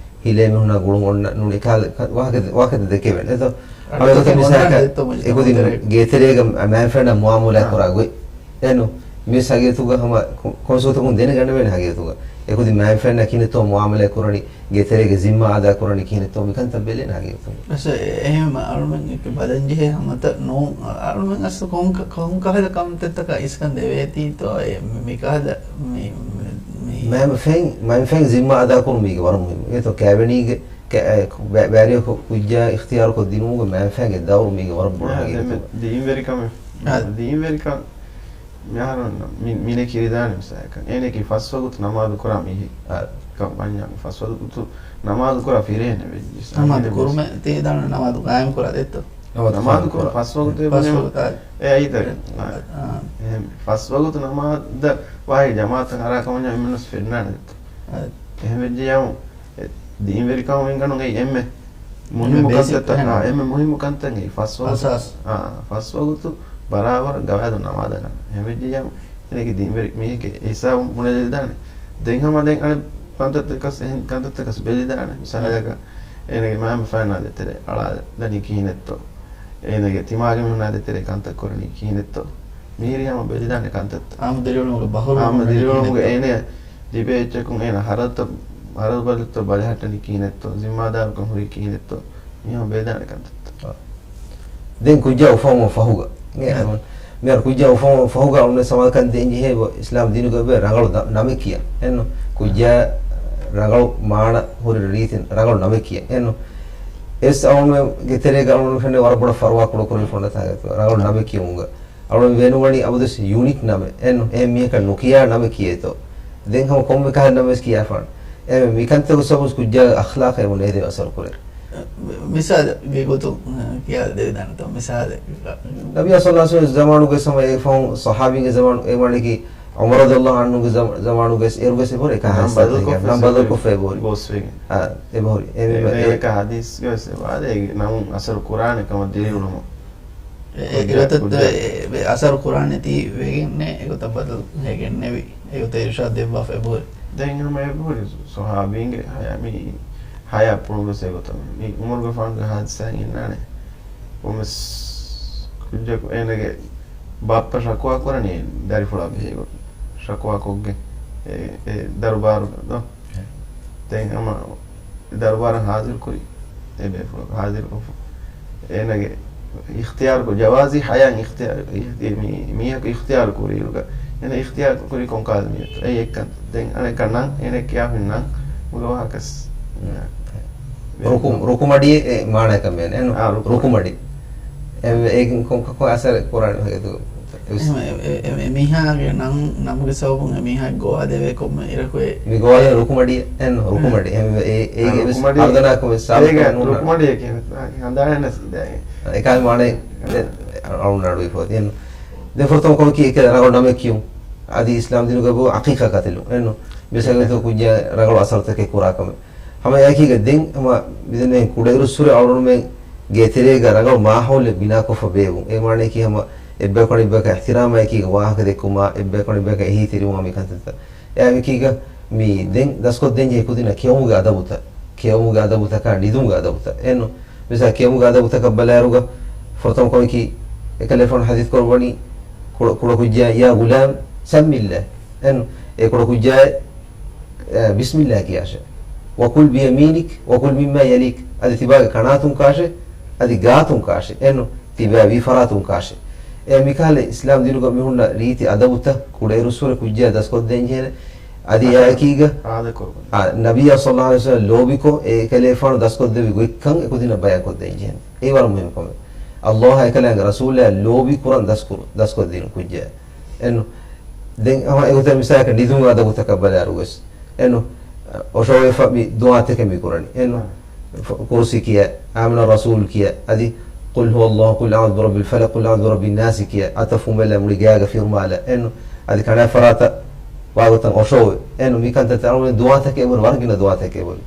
ހިލޭ މި ހުންނަ ގުޅުން އޮންނަ ނޫނީ ކަހަލަ ކަ-، ވާހަކަ، ވާހަކަ ދެކެވެން. އެތޯ؟ އަޅުގަނޑު މިސާލަކަށް އެކުދިން ގޭތެރޭގަ މައިންފްރެންޑާ މުއާމަލާތް ކުރާ ގޮތް. އެންނު މި ހަގީގަތުގަ ހަމަ ކޮ-، ކޮންސުވަތަކުން ދެނެގަނެވޭނެ ހަގީގަތުގަ. އެކުދިން މައިންފްރެންޑާ ކިހިނެއްތޯ މުއާމަލާތް ކުރަނީ، ގޭތެރޭގެ ޒިންމާ އަދާ ކުރަނީ ކިހިނެއްތޯ މިކަންތައް ބެލޭނެ ހަގީގަތުގަ. އެ، އެހެން އަޅުމެން ބަލަންޖެހޭ ހަމަތައް ނޫން. އަޅުމެން އަސްލު ކޮން ކަ-، ކޮން ކަހަލަ ކަންތައްތަކަށް އިސްކަން ދެވޭތީތޯ އެ މި-، މިކަހަލަ މި-، މި-، މައިންފްރެން، މައިންފްރެން ޒިންމާ އަދާކުރުން މީގެ ވަރަށް މުހިއްމު. އެތޯ ކައިވެނީގެ ކަ-، އެ، ބަ-، ބައިވެރިޔަކު ކުއްޖާ އިޚްތިޔާރުކޮށް ދިނުމުގެ މައިންފްރެންގެ ދައުރު މީގެ ވަރަށް ބޮޑު ހަގީގަތުގަ. ދީންވެރިކަމެއް. އާ. ދީންވެރިކަން މިހާރު މި-، މިނެ ކިރިދާނެ މިސާލަކަށް. އޭނައަކީ ފަސްވަގުތު ނަމާދު ކުރާ މީހެއް. އާ. ކަން ވަންޏާ ފަސްވަގުތު ނަމާދު ކުރާ ފިރިހެނެއް ވެއްޖެ. ނަމާދު ކުރުމެއް ތި ދާނެ ނަމާދު ގާއިމް ކުރާ ދެއްތޯ؟ ނަމާދު ނަމާދު ކުރު ފަސްވަގުތު ފަސްވަގުތާ. އެ އައިތަ. އާ. އެހެން ފަސްވަގުތު ނަމާދަށް ވާހި ޖަމާއަތަށް އަރާ ކަމަންޏާ އެމެންވެސް ފެންނާނެ ދެއްތޯ. އާ. އެހެން ވެއްޖެޔާމު އެ ދީންވެރިކަމު އެނގަނު އެއީ އެންމެ މުހިއްމު ބޭސިކް ކަންތައްތައް، އެހެން. އާ، އެންމެ މުހިއްމު ކަންތައް އެއީ ފަސްވަގުތު، އަސާސް. އާ، ފަސްވަގުތު ބަރާބަރަށް ގަވާއިދު ނަމާދަށް އަންނަ. އެހެން ވެއްޖެޔާމު އޭނަގެ ދީންވެރި މީހެއްގެ ހިސާބުން ބުނެލިދާނެ. ދެން ހަމަ ދެން އަނެއް ކަންތައްތަކަސް، އެހެން ކަންތައްތަކަސް ބެލިދާނެ. މިސާލަކަށް އޭނަގެ މައިންބަފައިންނާ ދޭތެރޭ އަޅާލަނީ ކިހިނެއްތޯ؟ އޭނަގެ ތިމާގެ މީހުންނާ ދޭތެރޭ ކަންތައް ކުރަނީ ކިހިނެއްތޯ؟ މިހިރީ ހަމަ ބެލިދާނެ ކަންތައްތައް. އާއްމު ދިރިއުޅުމުގެ ބަހުރުވަމުން އާއްމު ދިރިއުޅުމުގެ ކިހިނެއްތޯ؟ އޭނަ ލިބޭ އެއްޗަކުން އޭނަ ހަރަދުތައް، ހަރަދު ބަލިތައް ބަލަހައްޓަނީ ކިހިނެއްތޯ؟ ޒިންމާދާރުކަން ހުރީ ކިހިނެއްތޯ؟ މީހުން ބެލިދާނެ ކަންތައްތައް. ދެން ކުއްޖާ އުފަންވުމަށް ފަހުގަ. އެ، މިހާރު ކުއްޖާ އުފަންވުމަށް ފަހުގަ އަޅުގަނޑު ސަމާލުކަން ދޭން ޖެހޭ އިސްލާމް ދީނުގަ އެބަ ރަނގަޅު ދަ-، ނަމެއް ކިޔަން. އެންނު ކުއްޖާ ރަނގަޅު މާނަ ހުރި ރީތިން ރަނގަޅު ނަމެއް ކިޔަން. އެންނު އެސް އަޅުގަނޑުގެ ތެރޭގަ އަޅުގަނޑު ފެންނަ ވަރަށް ބޮޑަށް ފަރުވާ ކުޑަކުރެވިފަ އޮންނަ ތާގަތު ރަނގަޅު ނަމެއް ކިޔުމުގަ. އަޅުގަނޑު ބޭނުންވަނީ އަބަދުވެސް ޔުނީކް ނަމެއް. އެން، އެހެން މީހަކަށް ނުކިޔާ ނަމެއް ކިޔޭތޯ. ދެން ހަމަ ކޮންމެ ކަހަލަ ނަމެއް ކިޔާފާނެ. އެ މިކަންތަކު ސަބަބުން ކުއްޖާގެ އަޚްލާޤަށް އެބަ ނޭދެ އަސަރު ކުރޭ. މިސާލެއްގެ ގޮތުން ކިޔާ ދެވިދާނެތޯ؟ މިސާލެއް. ނަބިއްޔާ ޞައްލައްލާހު ޢަލައިހި ވަސައްލަމް ޒަމާނުގެ ސަމަ އެ ފަހުން ޞަޙާބީންގެ ޒަމާނު އެ ވަނީކީ ޢުމަރު ރަޟިޔަﷲ ޢަންހުގެ ޒަމާ-، ޒަމާނުގެ އޭރުގެ އެބަހުރި އެކާ ހާސް ބަދަލުކޮށްފަ އެބަހުރި. އާ، އެބަހުރި. އެ މި-، އެ އެ އެކަ ޙަދީޘްގެ ވެސް އެބަ އާދޭ ނަމުން އަސަރު ކުރާނެ ކަމަށް ދިރިއުޅުމުން. އެ، ކުއްޖާ، އެގޮތަށް ކުއްޖާ. އެ، އެ، އަސަރު ކުރާނެތީ ވެގެންނޭ، އެގޮތަށް ބަދަލު ހެގެންނެވި. އެގޮތަށް އިރުޝާދު ދެއްވާފަ އެބަހުރި. ދެން ހަމަ އެބަހުރި ޞަޙާބީންގެ ހަޔާ، މި ހަޔާ ޕުޅުން ވެސް އެގޮތަށް. މި ޢުމަރުގެފާނުގެ ޙާދިސާއިން އިންނާނެ. ކޮންމެސް ކުއްޖަކު އޭނަގެ ބައްޕަ ޝަކުވާ ކުރަނީ ދަރިފުޅާ ބެހޭ ގޮތުން. ޝަކުވާ ކޮށްގެން އެ، އެ ދަރުބާރުގަ ދޯ. ދެން ހަމަ ދަރުބާރަށް ޙާޟިރު ކުރި. އެ ބޭފުޅަކު ޙާޟިރުކޮށްފަ. އޭނަގެ އިޚްތިޔާރުކޮށް، ޖަވާޒީ ޙަޔާތް އިޚްތިޔާރު، އި-، މި-، މީހަކު އިޚްތިޔާރު ކުރިއިރުގަ، އޭނަ އިޚްތިޔާރު ކުރީ ކޮން ކަހަލަ މީހެއްތޯ؟ އެއީ އެއްކަން. ދެން އަނެއްކާ ނަން، އޭނަ ކިޔާފިން ނަން، މުގަ ވާހަކަސް. ރުކު-، ރުކުމަޑި އެ މާނައަކަށް މޭނެ. އެން އާ، ރުކުމަޑި. ރުކުމަޑި. އެ-، އޭގެން ކޮން ކަކު އަސަރެއް ކުރާނެ ހެދު. އެހެން އެ-، އެ-، އެ-، އެމީހާގެ ނަން، ނަމުގެ ސަބަބުން އެމީހާ ގޮވާދެވޭ ކޮންމެ އިރަކު އެ-، މި ގޮވާލެ ރުކުމަޑި އެން ރުކުމަޑި. އެ-، އެ-، އޭގެ ވެސް ރުކުމަޑި. ހަރުދަނާކަމެއް ސާބިތު ނޫން. ރުކުމަޑި ކިޔަން ހަނދާނެ ނަސް ދާއި. އެކާ މާނަ އަޅުން އަޑު އިފޯތި އެން. ދެ ފުރަތަމަ ކޮން ކީ އެކެ ރަނގަޅު ނަމެއް ކިޔުން. އަދި އިސްލާމް ދީނުގަ ބޯ އަޤީޤާ ކަތިލު. އެން މިސަގަތު ކުއްޖާ ރަނގަޅު އަސަރުތަކެއް ކުރާ ކަމެއް. ހަމަ އެއާއެކީގަ ދެން ހަމަ މިދެންނެވި ކުޑައިރުއްސުރެ އަޅުގަނޑުމެން ގޭތެރޭގަ ރަނގަޅު މާހައުލެއް ބިނާކޮށްފަ ބޭއްވުން. އެ މާނައަކީ ހަމަ އެއްބަޔަކު އަނެއްބަޔަކަށް އިޙްތިރާމާއެކީގަ ވާހަކަ ދެއްކުމާ، އެއްބަޔަކު އަނެއްބަޔަކަށް އެހީތެރިވުމާ މި ކަންތައްތައް. އެއާއެކީގަ މި ދެން ދަސްކޮށްދޭންޖެހޭ ކުދިންނަށް ކެއުމުގެ އަދަބުތައް، ކެއުމުގެ އަދަބުތަކާ ނިދުމުގެ އަދަބުތައް. އެން މިސާ ކިޔަމުގެ އަދަބުތަކަށް ބަލާއިރުގަ ފުރަތަމަ ކަމަކީ އެކަލޭފާނު ޙަދީޘް ކުރައްވަނީ ކުޑަ، ކުޑަ ކުއްޖާ، "يا غلام سم الله." އެން، އޭ ކުޑަ ކުއްޖާ، އެ، ބިސްމިއްލާ ކިޔާށޭ. "وكل بيمينك وكل مما يليك." އަދި ތިބާގެ ކަނާތުން ކާށޭ، އަދި ގާތުން ކާށޭ، އެން، ތިބާ ވީ ފަރާތުން ކާށޭ. އެ މިކަހަލަ އިސްލާމް ދީނުގަ މި ހުންނަ ރީތި އަދަބުތައް ކުޑައިރުއްސުރެ ކުއްޖާ ދަސްކޮށްދޭން ޖެހޭނެ. އަދި އެއާއެކީގަ އާދަކުރު. އާ، ނަބިއްޔާ ޞައްލައްލާހު ޢަލައިހި ވަސައްލަމަ ލޯބިކޮށް އެ ކަލޭފާނު ދަސްކޮށްދެއްވި ގޮތްކަން އެކުދިންނަށް ބަޔާންކޮށްދޭން ޖެހޭނެ. އެއީ ވަރަށް މުހިންމު ކަމެއް. އައްލާހާ އެކަލާނގެ ރަސޫލާ ލޯބި ކުރަން ދަސްކުރު، ދަސްކޮށްދިނުން ކުއްޖާ. އެން ދެން ހަމަ އެގޮތަށް މިސާލަކަށް ނިދުމުގެ އަދަބުތަކަށް ބަލާއިރުވެސް. އެން އޮށޯވެފަ މި ދުޢާތަކެއް މި ކުރަނީ. އެން ކުރުސީ ކިޔާ، އާމަނަ ރަސޫލް ކިޔާ، އަދި قل هو الله، قل أعوذ برب الفلق، قل أعوذ برب الناس ކިޔާ، އަތަށް ފުނބެލާ މުޅި ގާގަ ފިރުމާލާ. އެން އަދި ކަނާތް ފަރާތަށް ވާގޮތަށް އޮށޯވެ. އެން މިކަންތައް ތަރުމެ ދުޢާތަކެއް އެބުރި، ވަރަށް ގިނަ ދުޢާތަކެއް އެބުރި.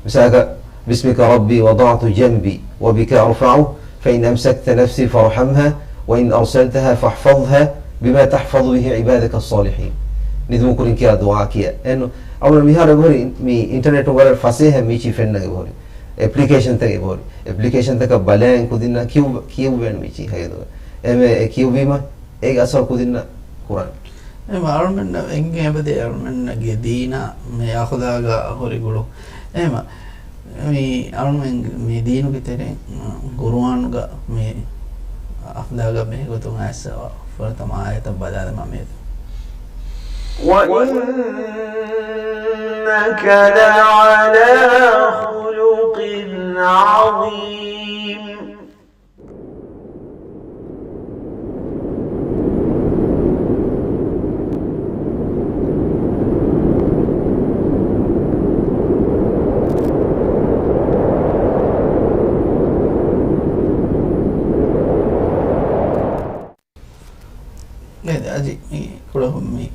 މިސާލަކަށް، بسمك ربي وضعت جنبي وبك أرفعه، فإن أمسكت نفسي فارحمها، وإن أرسلتها فاحفظها بما تحفظ به عبادك الصالحين. ނިދުމު ކުރިން ކިޔާ ދުޢާ ކިޔާ. އެން އަޅުގަނޑު މިހާރު އެބަހުރި މި އިންޓަރނެޓު ވަރަށް ފަސޭހަ މީޗި ފެންނަން އެބަހުރި. އެޕްލިކޭޝަންތައް އެބަހުރި. އެޕްލިކޭޝަންތަކަށް ބަލައިން ކުދިންނަށް ކިޔު-، ކިޔެވޭނެ މީޗި ހަގީގަތުގަ. އެމެ އެ ކިޔެވީމަ އޭގެ އަސަރު ކުދިންނަށް ކުރާނެ. އެމަ އަޅުމެންނަށް އެނގޭ އެބަދޭ އަޅުމެންނަށް ގެ ދީނާ މި އަޚުލާގާ ހުރި ގުޅު. އެމަ މި އަޅުމެން މި ދީނުގެ ތެރެއިން، އަ، ގުރުއާނުގަ މި އަޚްލާގަށް ބެހޭ ގޮތުން އައިސް ފުރަތަމަ އާޔަތަށް ބަލާލަމާ މިއަދު. وَإِنَّكَ لَعَلَىٰ خُلُقٍ عَظِيمٍ. އަދި މި ކުޅަހުން މި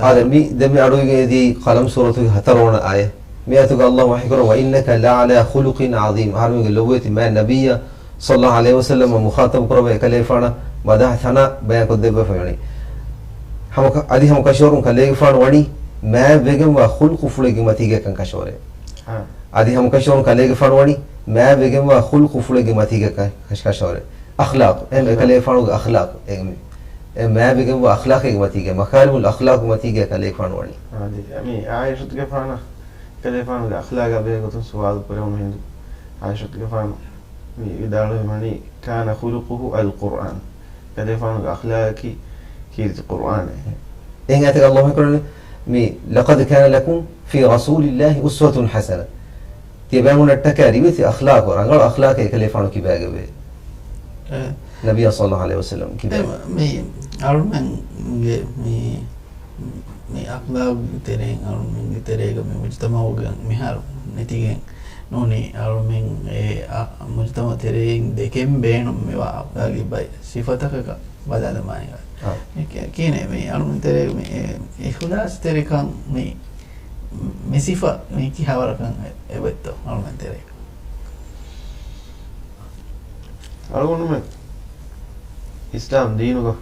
އާދެ، މި ދެން މި އަޑުއިވި އެދީ ޤަލަމް ސޫރަތުގެ ހަތަރުވަނަ އާޔަތް. މި އާޔަތުގަ އައްލާހު ވަޙީކުރަން، وَإِنَّكَ لَعَلَىٰ خُلُقٍ عَظِيمٍ. އަހަރުމެންގެ ލޮބުވެތި މާތް ނަބިއްޔާ ޞައްލައްލާހު ޢަލައިހި ވަސައްލަމަ މުޚާޠަބު ކުރައްވާ އެކަލޭގެފާނަށް މަދަޙަ ތަނާ ބަޔާންކޮށްދެއްވާފައިވަނީ. ހަމަ ކަ-، އަދި ހަމަ ކަށަވަރުން ކަލޭގެފާނު ވަނީ މާތްވެގެންވާ ޚުލްޤުފުޅެއްގެ މަތީގަ ކަން ކަށަވަރޭ. އާ. އަދި ހަމަ ކަށަވަރުން ކަލޭގެފާނު ވަނީ މާތްވެގެންވާ ޚުލްޤުފުޅެއްގެ މަތީގަ ކަ-، ކަށަ-، ކަށަވަރޭ. އަޚްލާޤު. އެ އަޚްލާޤު. އެކަލޭގެފާނުގެ އަޚްލާޤު. އެ މި-، އެ މާތްވެގެންވާ އަޚްލާޤެއްގެ މަތީގަ، މަކާރިމުލް އަޚްލާޤުގެ މަތީގަ ކަލޭގެފާނު ވަނީ. އާދެ، މި ޢާއިޝަތުގެފާނަށް ކަލޭގެފާނުގެ އަޚްލާޤާ ބެހޭ ގޮތުން ސުވާލު ކުރެވުނު ހިނދު، ޢާއިޝަތުގެފާނު މި ވިދާޅުވެވަނީ، كَانَ خُلُقُهُ الْقُرْآنُ. ކަލޭގެފާނުގެ އަޚްލާޤަކީ ކީރިތި ޤުރްއާނޭ. އެހެން އާޔަތެއް އައްލާހު ވަޙީކުރަނީ، މި، لَقَدْ كَانَ لَكُمْ فِي رَسُولِ اللَّهِ أُسْوَةٌ حَسَنَةٌ. ތިޔަބައިމީހުންނަށްޓަކާ ރިވެތި އަޚްލާޤު، ރަނގަޅު އަޚްލާޤެއް އެކަލޭގެފާނު ކިބާގައެވެ. އެ. ނަބިއްޔާ ޞައްލައްލާހު ޢަލައިހި ވަސައްލަމަ ކިބާގައެވެ. އެ، މި އަޅުމެންގެ މި، މި އަޚްލާޤުގެ ތެރެއިން އަޅުމެންގެ ތެރޭގަ މި މުޖްތަމަޢުގަ މިހާރު ނެތިގެން ނޫނީ އަޅުމެން އެ، އަ، މުޖްތަމަޢު ތެރެއިން ދެކެން ބޭނުން މިވާ އަޚްލާޤީ ބައެއް ސިފަތަކަކަށް ބަލާލަމާއި. އާ. މި ކި-، ކިހިނެއް މި އަޅުމެން ތެރޭ މި އިޚްލާޞްތެރިކަން މި، މި ސިފަ މި ކިހާވަރަކަށް އެ-، އެބައޮތްތޯ އަޅުމެން ތެރޭ؟ އަޅުގަނޑުމެން އިސްލާމް ދީނުގަ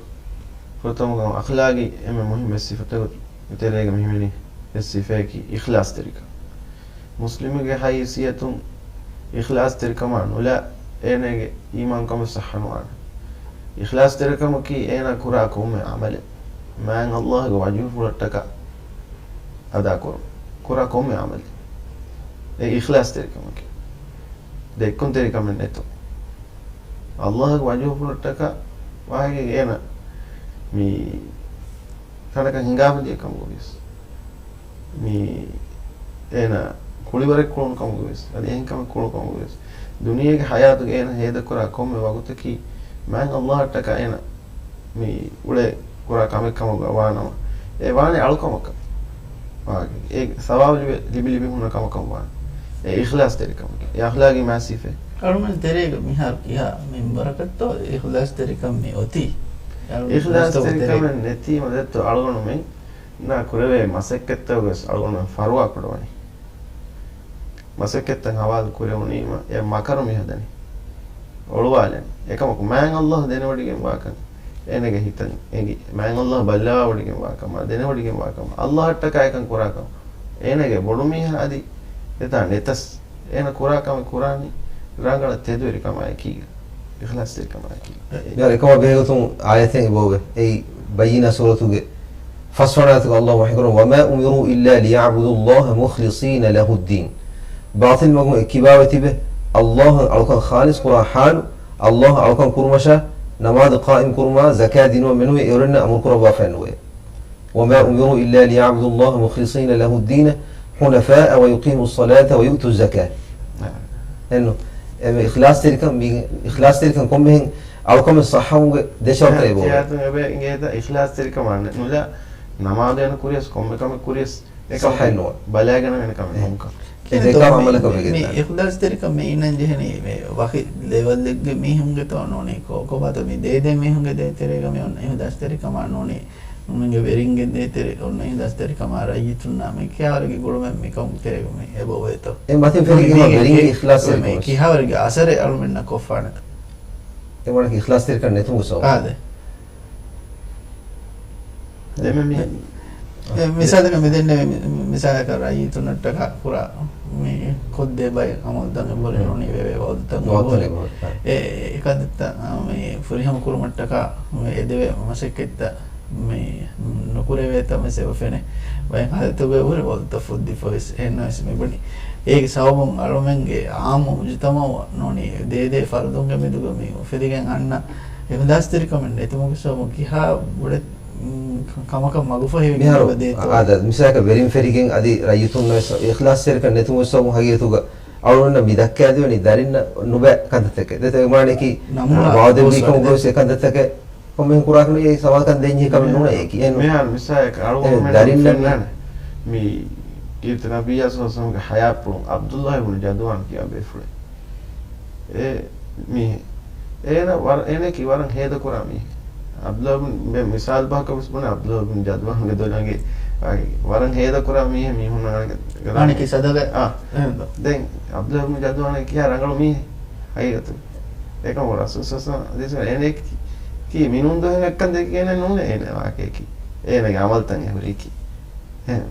ފުރަތަމަ އަޚްލާޤީ އެންމެ މުހިއްމު ސިފަތަކުގެ ތެރޭގަ މި ހިމެނި އެއް ސިފައަކީ އިޚްލާޞްތެރިކަން. މުސްލިމެއްގެ ހައިސިއްޔަތުން އިޚްލާޞްތެރިކަމާ ނުލާ އޭނާގެ އީމާންކަމެއް ޞައްޙަ ނުވާނެ. އިޚްލާޞްތެރިކަމަކީ އޭނާ ކުރާ ކޮންމެ ޢަމަލެއް މާތް އައްލާހުގެ ވަޖުހުފުޅަށްޓަކާ އަދާކުރުން. ކުރާ ކޮންމެ ޢަމަލެއް. އެ އިޚްލާޞްތެރިކަމަކީ. ދެއްކުންތެރިކަމެއް ނެތުން. އައްލާހުގެ ވަޖުހުފުޅަށްޓަކާ ވާހަކައިގެ އޭނާ މި ތަނަކަށް ހިނގާފަ ދިޔަ ކަމުގަވިޔަސް، މި އޭނާ ކުޅިވަރެއް ކުޅުނު ކަމުގަވިޔަސް، އަދި އެހެން ކަމެއް ކުޅުނު ކަމުގަވިޔަސް، ދުނިޔޭގެ ޙަޔާތުގަ އޭނާ ހޭދަކުރާ ކޮންމެ ވަގުތަކީ މާތް އައްލާހަށްޓަކާ އޭނާ މި އުޅޭ ކުރާ ކަމެއް ކަމުގަ ވާނަމަ، އެ ވާނެ އަޅުކަމަކަށް. އާ، އެ ސަވާބު ލިބި، ލިބި ލިބި ހުންނަ ކަމަކަށް ވާނެ. އެ އިޚްލާޞްތެރިކަމަކީ. އެ އަޚްލާޤީ މާތް ސިފައެއް. އަޅުމެން ތެރޭގަ މިހާރު ކިހާ މިންވަރަކަށްތޯ އިޚްލާޞްތެރިކަން މި އޮތީ؟ އަޅުމެން އިޚްލާޞްތެރިކަމެއް ތެރޭ. ނެތީމަ ދެއްތޯ އަޅުގަނޑުމެން ނާ ކުރެވޭ މަސައްކަތްތަކުގަވެސް އަޅުގަނޑުމެން ފަރުވާ ކުރަވަނީ. މަސައްކަތްތައް ހަވާލު ކުރެވުނީމަ އެ މަކަރު މި ހަދަނީ. އޮޅުވާލަނީ. އެކަމަކު މާތް އައްލާހު ދެނެވޮޑިގެން ވާކަން އޭނަގެ ހިތަށް އެނގި. މާތް އައްލާހު ބައްލަވާވޮޑިގެން ވާކަމާ ދެނެވޮޑިގެން ވާކަމާ އައްލާހަށްޓަކާ އެކަން ކުރާކަމަށް އޭނަގެ ބޮޑުމީހާ އަދި އެތާ ނެތަސް އޭނަ ކުރާ ކަމެއް ކުރާނީ ރަނގަޅަށް ތެދުވެރިކަމާއެކީގަ، އިޚްލާޞްތެރިކަމާއެކީ. މިހާރު އެކަމާ ބެހޭގޮތުން އާޔަތެއް އެބައޮވޭ. އެއީ ބައްޔިނާ ސޫރަތުގެ ފަސްވަނަ އާޔަތުގަ ﷲ ވަޙީކުރަން، "وما أمروا إلا ليعبدوا الله مخلصين له الدين." ބާޠިލް މަގުން އެ ކިބާވެ ތިބެ، ﷲ އަށް އަޅުކަން ޚާލިޞް ކުރާ ޙާލު، ﷲ އަށް އަޅުކަން ކުރުމަށާ، ނަމާދު ޤާއިމް ކުރުމާ، ޒަކާތް ދިނުމަށް މެނުވީ އެއުރެންނަށް އަމުރު ކުރައްވާފައެއް ނުވޭ. "وما أمروا إلا ليعبدوا الله مخلصين له الدين حنفاء ويقيموا الصلاة ويؤتوا الزكاة." އެންނު، އެމެ އިޚްލާޞްތެރިކަން، މި އިޚްލާޞްތެރިކަން ކޮންމެހެން އަޅުކަމެއް ޞައްޙަވުމުގެ ދެ ޝަރުޠަށް އެބައޮވޭ. އެހެން އެބަ އިނގޭތަ އިޚްލާޞްތެރިކަމާ ނުލާ ނަމާދު އޭނަ ކުރިޔަސް ކޮންމެ ކަމެއް ކުރިޔަސް އެކަމަކު ޞައްޙައެއް ނުވާ. ބަލައިގަނެވޭނެ ކަމެއް ނޫންކަން. އެ ދެ ކަމަށް އަމަލަކަށް ވެގެން މި ދާނެ. އިޚްލާޞްތެރިކަން މި އިންނަން ޖެހެނީ މި ވަކި ލެވަލްއެއްގެ މީހުންގެތޯ ނޫނީ ކޯ-، ކޮބާތޯ މި ދޭދޭ މީހުންގެ ދޭތެރޭގަ މި އޮންނަ އިޚްލާޞްތެރިކަމާ ނޫނީ މީހުންގެ ވެރިންގެ ދޭތެރޭ އޮންނަ އިޚްލާޞްތެރިކަމާ ރައްޔިތުންނާ މި ކިހާވަރެއްގެ ގުޅުމެއް މިކަމުގެ ތެރޭގަ މި އެބައޮވޭތޯ؟ އެ މަތިން ފެނިގެން މީގެ ވެރިންގެ އެ-، އިޚްލާޞްތެރިކަމަށް. މި ކިހާވަރެއްގެ އަސަރެއް އަޅުމެންނަށް ކޮށްފާނެތޯ؟ އެ ވަނަކީ އިޚްލާޞްތެރިކަން ނެތުމުގެ ސަބަބުން. އާދެ. ދެން މި، އެ، މިސާލަކަށް މި ދެންނެވި މި-، މި-، މިސާލަކަށް ރައްޔިތުންނަށްޓަކާ ކުރާ މި ކޮށްދޭ ބައެއް އަމަލުތައް އެބަހުރި ނޫނީ ވެވޭ ވައުދުތައް އެބަހުރި. އެ، އެކަންތައްތައް މި ފުރިހަމަ ކުރުމަށްޓަކާ މި އެދެވޭ މަސައްކަތްތައް މި ނުކުރެވޭތަން ވެސް އެބަ ފެނޭ. ބައެއް ހާލަތުގަ އެބަހުރި ވައުދުތައް ފުއްދިފަ ވެސް. އެހެންނަމަވެސް މިބުނީ އޭގެ ސަބަބުން އަޅުމެންގެ އާއްމު މުޖުތަމަޢު ނޫނީ ދޭދޭ ފަރުދުންގެ މެދުގަ މި އުފެދިގެން އަންނަ އިޚްލާޞްތެރިކަމެއް ނެތުމުގެ ސަބަބުން ކިހާ ބޮޑެތި، މް، ކަ-، ކަމަކަށް މަގުފަހިވެގެން މިހާރު އެބަދޭތޯ؟ އާދަ، މިސާލަކަށް ވެރިން ފެރިގެން އަދި ރައްޔިތުންނަށް ވެސް އިޚްލާޞްތެރިކަން ނެތުމުގެ ސަބަބުން ހަގީގަތުގަ އަޅުގަނޑަށް މި ދައްކާދެވެނީ ދަރިންނަށް ނުބައި ކަންތައްތަކެއް. ދެތަ އެމާނަކީ ނަމޫނާ ވާދަ ގޯސް ވީކަމުގަ ވަޑެއް. ވެސް އެ ކަންތައްތަކެއް ކޮންމެހެން ކުރާކަމެއް އެ ސަމާލުކަން ދޭންޖެހޭ ކަމެއް ނޫނޭ އެކީ. އެހެން މިހާރު މިސާލަކަށް އަޅުގަނޑުމެން ދަރިންނަށް ފެންނާނެ. މި ކީރިތި ނަބިއްޔާ ޞައްލަﷲ ޢަލައިހި ވަސައްލަމްގެ ޙަޔާތްޕުޅުން ޢަބްދުﷲ އިބްނު ޖަދުޢާން ކިޔާ ބޭފުޅެއް. އެ މީހެއް. އޭނަ ވަރަށް، އޭނައަކީ ވަރަށް ހޭދަކުރާ މީހެއް. ޢަބްދުﷲ ބިން، މި މިސާލު ބަހަކަށް ވެސް ބުނެ، ޢަބްދުﷲ ބިން ޖަދުޢާންގެ ދޮލަށް އަނގި، ވަރަށް ހޭދަކުރާ މީހެއް މީހުންނަށް އަނެކެ އަނެކެ ސަދަގަ. އާ. އެހެން. ދެން ޢަބްދުﷲ ބިން ޖަދުޢާން ކިހާ ރަނގަޅު މީހެއް ހަގީގަތު. އެކަމު ރަސޫލު ޞައްލަﷲ ޢަލައިހި ވަސައްލަމް އޭނަ ކީ މިނޫން ދުވަހެއް އެއްކަން ދެކިގެން ނޫނޭ އޭނަ ވާހަކައަކީ. އޭނަގެ ޢަމަލުތައް އެހުރީކީ. އެހެން،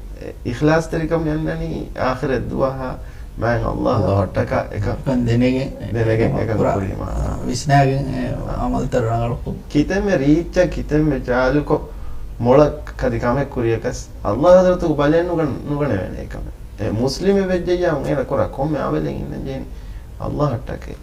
އިޚްލާޞްތެރިކަމެއް އަންނަނީ އާޚިރަތް ދުވަހަށް މާތް ﷲ އަށްޓަކާ އެކަން ދެނެގެން، ދެނެގެން އެކަން ކުރީމާ. ވިސްނާގެން އެ ޢަމަލުތައް ރަނގަޅުކޮށް. ކިތަންމެ ރީއްޗަށް، ކިތަންމެ ޖާލުކޮށް، މޮޅަށް ކަދި ކަމެއް ކުރިޔަކަސް، ﷲ ޙަޟްރަތުގަ ބަލައެއް ނުގަން-، ނުގަނެވޭނެ އެކަމެއް. އެ މުސްލިމެއް ވެއްޖެއްޔާ އޭނަ ކުރާ ކޮންމެ ޢަމަލެއް އިންނަން ޖެހެނީ ﷲ އަށްޓަކައި.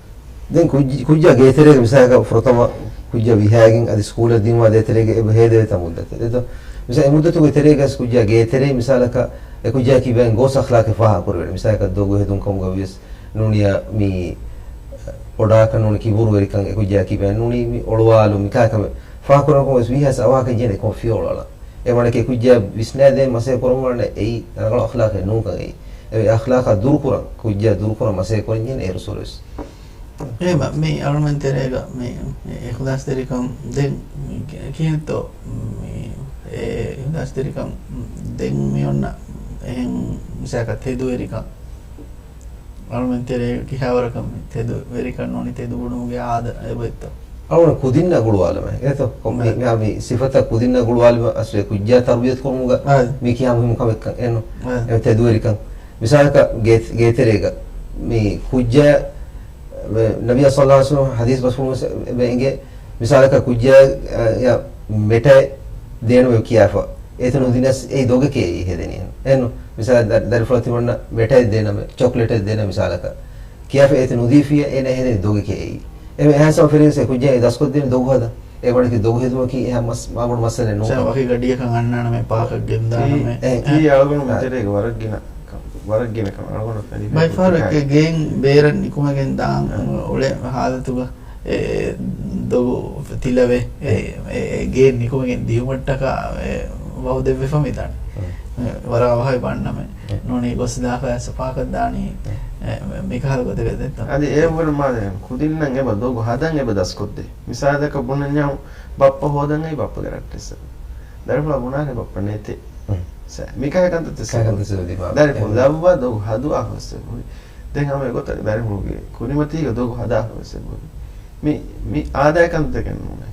ދެން ކުއްޖި-، ކުއްޖާ ގޭތެރޭގަ މިސާލަކަށް ފުރަތަމަ ކުއްޖާ ވިހާގެން އަދި ސްކޫލަށް ދިނުމާ ދޭތެރޭގަ އެބަ ހޭދަވޭތާ މުއްދަތެއް. އެދޯ، މިސާ އެ މުއްދަތުގެ ތެރޭގަސް ކުއްޖާ ގޭތެރޭ މިސާލަކަށް އެ ކުއްޖާއަކީ ބައެއް ގޯސް އަޚްލާޤެއް ފާހަގަކުރެވޭނެ. މިސާލަކަށް ދޮގު ހެދުން ކަމުގަ ވިޔަސް ނޫނިޔާ މި އޮޑާކަށް ނޫނީ ކިބުރުވެރިކަން އެ ކުއްޖާއަކީ ބައެއް ނޫނީ މި އޮޅުވާލު މިކާ ކަމެއް ފާހަގަކުރަން ކަމަށް ވެސް ވީހާސް އަވަހަކަށް ޖެހޭނެ ކޮން ފިޔަވަޅު އަޅާ. އެ ވަނަކީ ކުއްޖާ ވިސްނާދޭން މަސައްކަތް ކުރަމުން ވަނީ އެއީ ރަނގަޅު އަޚްލާޤެއް ނޫންކަން އެއީ. އެ އަޚްލާޤާ ދުރުކުރަން، ކުއްޖާ ދުރުކުރަން މަސައްކަތް ކުރަން ޖެހޭނެ އޭރު ސުރެސް. އެހެމަ މި އަޅުމެން ތެރޭގަ މި އިޚްލާޞްތެރިކަން ދެން ކި-، ކިހިނެއްތޯ މި އެ އިޚްލާޞްތެރިކަން ދެން މި އޮންނަ އެހެން މިސާލަކަށް ތެދުވެރިކަން. އަޅުމެން ތެރޭ ކިހާވަރަކަށް މި ތެދު ވެރިކަން ނޫނީ ތެދު ބުނުމުގެ އާދަ އެބައޮތްތޯ؟ އަޅުގަނޑު ކުދިންނާ ގުޅުވާލަމޭ. އެތޯ؟ ކޮ-، މި، އަ. މި، މި ސިފަތައް ކުދިންނާ ގުޅުވާލުމަށް އަސްލު އެ ކުއްޖާ ތަރުބިޔަތު ކުރުމުގަ އަ. މި ކިހާ މުހިއްމު ކަމެއްކަން އެންނު. އަ. އެ ތެދުވެރިކަން. މިސާލަކަށް ގޭ-، ގޭތެރޭގަ މި ކުއްޖާ، ނަބިއްޔާ ޞައްލަﷲ ޢަލައިހި ވަސައްލަމް ޙަދީޘް ބަސްފުޅުން ވެސް އެބަ އެނގޭ. މިސާލަކަށް ކުއްޖާ، އަ، ޔާ މެޓައެއް ދޭނަމޭ ކިޔާފަ. އޭތި ނުދިނަސް އެއީ ދޮގެކޭ އެއީ ހެދެނީ. އެންނު. މިސާލަށް ދަ-، ދަރިފުޅަށް ތިމަންނަ މެޓައެއް ދޭނަމޭ، ޗޮކްލެޓެއް ދޭނަމޭ މިސާލަކަށް. ކިޔާފަ އޭތި ނުދީފިޔާ އޭނަ ހެދެނީ ދޮގެކޭ އެއީ. އެމެ އެހާސަމަ ފެރިވެސް އެ ކުއްޖާ އެ ދަސްކޮށްދޭނެ ދޮގު ހަދަން. އެ ވަނަކީ ދޮގު ހެދުމަކީ އެހާ މަސް-، މާބޮޑު މައްސަލައެއް ނޫން. ވަކި ގަޑިއަކަށް އަންނާނަމޭ ޕާކަށް ގެންދާނަމޭ. އެ، އެ، އެ އަޅުގަނޑު އަ. މިތެރޭގަ ވަރަށް ގިނަ ކަމެއް، ވަރަށް ގިނަ ކަމެއް އަޅުގަނޑު ފެނި ބައެއް ފަހަރު އެކެ ގޭން ބޭރަށް ނިކުމެގެން ދާން އަ. އުޅޭ ހާލަތުގަ އެ ދޮގު ތިލަވެ، އެ، އެ، އެ ގޭން ނިކުމެގެން ދިޔުމަށްޓަކާ އެ ވައުދެއްވެފަ މިދާނެ. އެ، ވަރަށް އަވަހަށް ބަންނަމެ. ނޫނީ ގޮސް ދާފަ އައިސް ޕާކަށް ދާނީ، އެ، މިކަހަލަ ގޮތެއް ވެދެއްތޯ؟ އަދި އެ ވަރު މާ ކުދިންނަށް އެބަ ދޮގު ހަދަން އެބަ ދަސްކޮށްދޭ. މިސާލަކަށް ބުނަންޏާ ބައްޕަ ހޯދަން އައީ ބައްޕަގެ ރައްޓެއްސަ. ދަރިފުޅާ ބުނާނެ ބައްޕަ ނެތޭ. ސަ، މިކަހަލަ ކަންތައް ތެއްސެ. ދަރިފުޅު ލައްވާ ދޮގު ހަދުވާފަ ވެސް އެބަހުރި. ދެން ހަމަ އެގޮތަށް ދަރިފުޅުގެ ކުރިމަތީގަ ދޮގު ހަދާފަ ވެސް އެބަހުރި. މި، މި އާދައިގެ ކަންތަކެއް ނޫނޭ.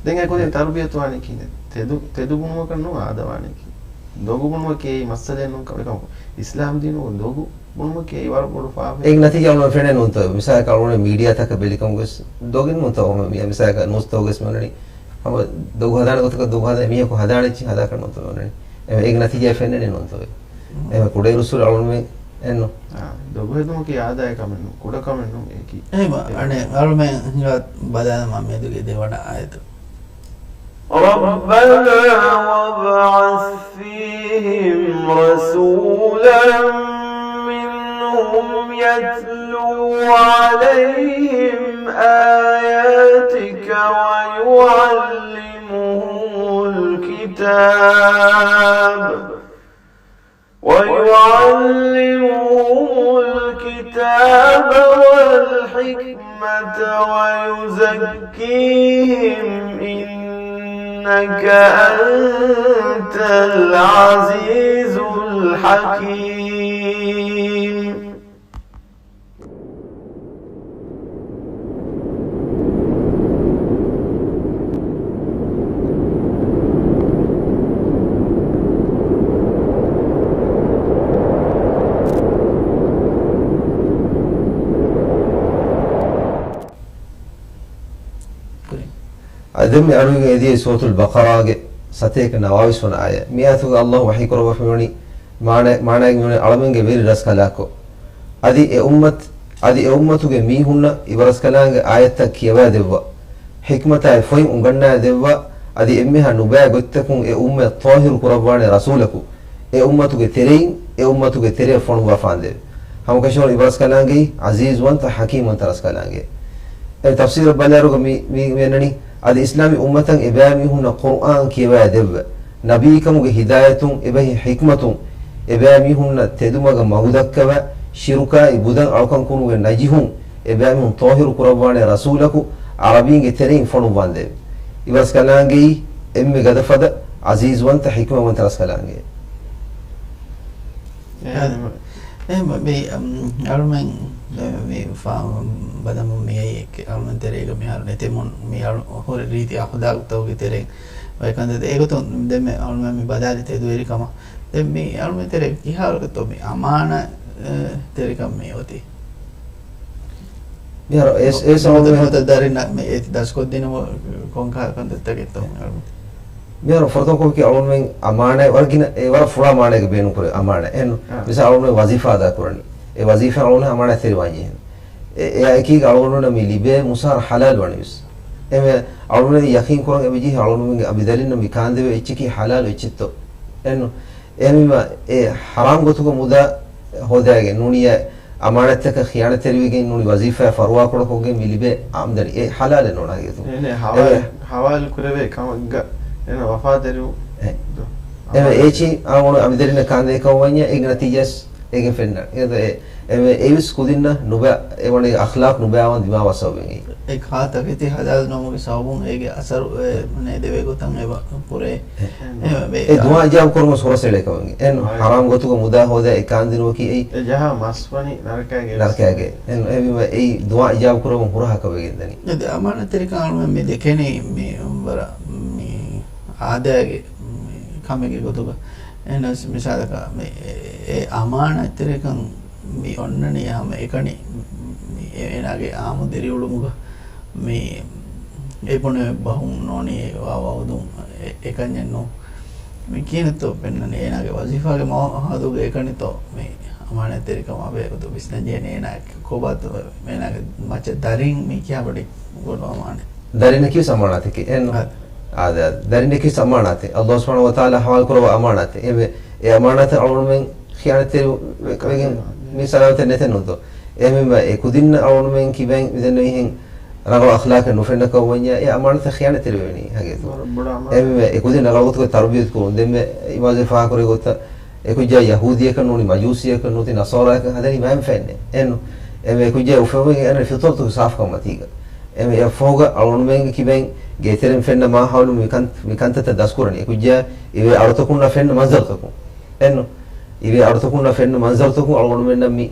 ދެން އެ ކުދިން ތަރުބިޔަތު ވާނީ ކިހިނެއް؟ ތެދު، ތެދު ބުނުމަކަށް ނޫން އާދަ ވާނީ ކިހިނެއް؟ ދޮގު ބުނުމަކީ އެއީ މައްސަލައެއް ނޫން ކަމަކަށް. އިސްލާމް ދީނުގަ ދޮގު ބުނުމަކީ ވަރަށް ބޮޑު ފާފައެއް. އޭގެ ނަތީޖާ އަޅުގަނޑު ފެނޭ ނޫންތޯ؟ މިސާލަކަށް އަޅުގަނޑު މީޑިއާތަކަށް ބެލިކަމުގަސް ދޮގެއް ނޫންތޯ؟ މި-، މިސާލަކަށް ނޫސްތަކުގަސް މި އޮންނަނީ ހަމަ ދޮގު ހަދާނެ ގޮތަކަށް ދޮގު ހަދާ، މީހަކު ހަދާނެ އެއްޗެއް ހަދާކަށް ނޫންތޯ މި އޮންނަނީ؟ އެ-، އޭގެ ނަތީޖާ ފެންނަނީ ނޫންތޯ؟ އެހެން ކުޑައިރުއްސުރެ އަޅުގަނޑުމެން އެއްނު. އާ، ދޮގު ހެދުމަކީ އާދައިގެ ކަމެއް ނޫން، ކުޑަ ކަމެއް ނޫން އެކީ. އެހެން އަނެއް އަޅުމެން ހިނގާ ބަލާލަމާ މިއަދުގެ ދެވަނަ އާޔަތު. رَبَّنَا وَابْعَثْ فِيهِمْ رَسُولًا مِّنْهُمْ يَتْلُو عَلَيْهِمْ آيَاتِكَ وَيُعَلِّمُهُمُ الْكِتَابَ وَيُعَلِّمُهُمُ الْكِتَابَ وَالْحِكْمَةَ وَيُزَكِّيهِمْ إِنَّكَ أَنتَ الْعَزِيزُ الْحَكِيمُ. އަދި ދެން މި އަޑުއިވިގެން އެދިޔައީ ސޫރަތުލް ބަޤަރާގެ ސަތޭކަ ނަވާވީސް ވަނަ އާޔަތް. މި އާޔަތުގަ ﷲ ވަޙީކުރައްވާފަ މިވަނީ މާނަ-، މާނައިގެ މިވަނީ އަޅަމެންގެ ވެރި ރަސްކަލާކޮ. އަދި އެ އުއްމަތް-، އަދި އެ އުއްމަތުގެ މީހުންނަށް އިބަރަސްކަލާނގެ އާޔަތްތައް ކިޔަވައިދެއްވާ، ޙިކްމަތާއި ފޮތް އުނގަންނައިދެއްވާ، އަދި އެންމެހާ ނުބައި ގޮތްތަކުން އެ އުއްމަތް ޠާހިރު ކުރައްވާނެ ރަސޫލަކު، އެ އުއްމަތުގެ ތެރެއިން އެ އުއްމަތުގެ ތެރެއަށް ފޮނުއްވާފާނދޭވެ. ހަމަކަށަވަރު އިބަރަސްކަލާނގެއީ ޢަޒީޒުވަންތަ ޙަކީމްވަންތަ ރަސްކަލާނގެ. އެ ތަފްސީރަށް ބަލާއިރުގަ މި-، މި-، މި އަންނަނީ، އަދި އިސްލާމީ އުއްމަތަށް އެބައިމީހުންނަށް ޤުރުއާން ކިޔަވައިދެއްވަ، ނަބީކަމުގެ ހިދާޔަތުން އެބަހީ ޙިކްމަތުން އެބައިމީހުންނަށް ތެދުމަގަށް މަގުދައްކަވަ، ޝިރުކާއި ބުދަށް އަޅުކަން ކުރުމުގެ ނަޖިހުން އެބައިމީހުން ޠާހިރު ކުރައްވާނެ ރަސޫލަކު ޢަރަބީންގެ ތެރެއިން ފޮނުއްވާނދޭވެ. އިބަރަސްކަލާނގެއީ އެންމެ ގަދަފަދަ ޢަޒީޒުވަންތަ ޙިކްމަތްވަންތަ ރަސްކަލާނގެ. އެހެން. އެހެން މި، އަމް، އަޅުމެން މި ފާ-، ބަލަމުން މިއައީ އެކެއް އަޅުމެން ތެރޭގަ މިހާރު ނެތެމުން މި އަޅު-، ހުރި ރީތި އަޚުލާގުތަކުގެ ތެރެއިން އޮތް ކަންތައްތައް. އެގޮތުން ދެންމެ އަޅުމެން މި ބަލާލި ތެދުވެރިކަމަށް. ދެން މި އަޅުމެން ތެރޭ ކިހާވަރުގެތޯ މި އަމާނަ، އެ، ތެރިކަން މި އޮތީ؟ މިހާރު އެ-، އެ ނުވަތަ، ސަބަބުން ނުވަތަ ދަރިންނަށް މި އޭތި ދަސްކޮށްދިނުމަށް ކޮންކަހަލަ ކަންތައްތަކެއްތޯ މި އަޅުމެން؟ މިހާރު ފުރަތަމަކޮށް އަޅުގަނޑުމެން އަމާނާތް ވަރަށް ގިނަ، އެ ވަރަށް ފުޅާ މާނައެއްގެ ބޭނުން ކުރޭ އަމާނާތް. އެހެން އާ. މިސާލް އަޅުގަނޑުމެން ވަޒީފާ އަދާ ކުރަނީ. އެ ވަޒީފާ އަޅުގަނޑު އަމާނާތްތެރި ވާންޖެހޭ. އެ، އެއާއެކީގަ އަޅުގަނޑުމެންނަށް މި ލިބޭ މުސާރަ ޙަލާލް ވަނީވެސް. އެމެ އަޅުގަނޑުމެން ޔަޤީން ކުރަން އެބަޖެހޭ އަޅުގަނޑުމެންގެ އަނބިދަރިންނަށް މި ކާންދެވޭ އެއްޗަކީ ޙަލާލު އެއްޗެއްތޯ. އެންނު. އެހެންވީމަ އެ ޙަރާމް ގޮތުގަ މުދާ ހޯދާގެން ނޫނީ އަމާނާތްތަކަށް ޚިޔާނަތްތެރިވެގެން ނޫނީ ވަޒީފާއާ ފަރުވާކުޑަކޮށްގެން މި ލިބޭ އާމްދަނީ އެ ޙަލާލެއް ނޫން ހަގީގަތުން. އޭނަ އެ ޙަވާލު، ޙަވާލު ކުރެވޭ ކަމަށްގަ އޭނަ ވަފާތެރިވު. އެ. ދޯ. އެ އާ. އޭޗި އާ އޮނު އަނބިދަރިންނަށް ކާންދޭ ކަމަށް ވަންޏާ އޭގެ ނަތީޖާސް އޭގެން ފެންނަ. އެ، އެ، އެވެސް ކުދިންނަށް ނުބަ އެވަނީ އަޚްލާޤް ނުބައިވާން ދިމާވާ ސަބަބެއް. އެ ކާ ތަކެތި ޙަލާލް ނުވުމުގެ ސަބަބުން އޭގެ އަސަރު އެ ނޭދެވޭ ގޮތަށް އެބަ ކުރޭ. އެ. އެ، އެ ދުޢާ އިޖާބަ ކުރުމަށް ހުރަސް އެޅޭ ކަމެއް. އެން އާ. ޙަރާމް ގޮތުގަ މުދާ ހޯދާ އެ ކާންދިނުމަކީ އެއީ. އެ ޖަހާ މަސް ވަނީ ނަރަކައިގެ. ނަރަކައިގެ. އެން އެހެންވީމަ އެއީ ދުޢާ އިޖާބަ ކުރަމުން ހުރަހަކަ ވެގެންދަނީ. އަދި އަމާނާތްތެރިކަން އަޅުމެން މި ދެކެނީ މި ވަރަށް މި އާދައިގެ މި ކަމެއްގެ ގޮތުގަ. އެހެނަސް މިސާލަކަށް މި އެ، އެ އަމާނާތްތެރިކަން މި އޮންނަނީ ހަމަ އެކަނި މި އޭނާގެ އާއްމު ދިރިއުޅުމުގަ މި އެ ބުނެ ބަހުން ނޫނީ ވާ ވައުދުން އެ، އެކަންޏެއް ނޫން. މި ކިހިނެއްތޯ ފެންނަނީ އޭނާގެ ވަޒީފާގެ މައުހަދުގެ އެކަނިތޯ މި އަމާނާތްތެރިކަމާ ބެހޭގޮތުން ވިސްނަންޖެހޭނެ އޭނާ ކޮބާތޯ އޭނާގެ މައްޗަށް ދަރިން މި ކިހާ ބޮޑެތި ބޮޑު އަމާނާތް. ދަރިންނަކީ އަމާނާތެކޭ. އެން އާދެ. އާދެ، އާދެ. ދަރިންނަކީ އަމާނާތެއް. ﷲ ސުބްޙާނަހޫ ވަތަޢާލާ ޙަވާލު ކުރައްވާ އަމާނާތެއް. އެ އެ އަމާނާތެއް އަޅުގަނޑުމެން ޚިޔާނަތްތެރި ވެ-، ވެގެން މި ސަލާމަތެއް ނެތެއް ނޫންތޯ؟ އެހެންވީމަ އެ ކުދިންނަށް އަޅުގަނޑުމެން ކިބައިން މިދެންނެވިހެން ރަނގަޅު އަޚްލާޤެއް ނުފެންނަ ކަމަށް ވަންޏާ އެ އަމާނާތަށް ޚިޔާނަތްތެރިވެވެނީ ހަގީގަތުން. ވަރަށް ބޮޑު އަމާނާތެއް. އެހެންވީމަ އެ ކުދިން ރަނގަޅު ގޮތުގަ ތަރުބިޔަތު ކުރުން. ދެންމެ އިމާމް ޒަރްޤާޝީ ކުރެއްވި ގޮތަށް އެކުއްޖާ ޔަހޫދީއަކަށް ނޫނީ މަޖޫސީއަކަށް ނުވަތަ ނަޞާރާއަކަށް ހަދަނީ މާތް ފެންނެ. އެން އެ އެކުއްޖާ އުފެއްވެގެން އަންނަ ފިޠުރަތުގެ ސާފުކަން މަތީގަ. އެ އެއަށްފަހުގަ އަޅުގަނޑުމެންގެ ކިބައިން ގޭތެރެއިން ފެންނަ މާހައުލު މި ކަން-، މި ކަންތައްތައް ދަސްކުރަނީ. އެކުއްޖާ އިވޭ އަޑުތަކުންނާ ފެންނަ މަންޒަރުތަކުން. އެން އިވޭ އަޑުތަކުންނާ ފެންނަ މަންޒަރުތަކުން އަޅުގަނޑުމެންނަށް މި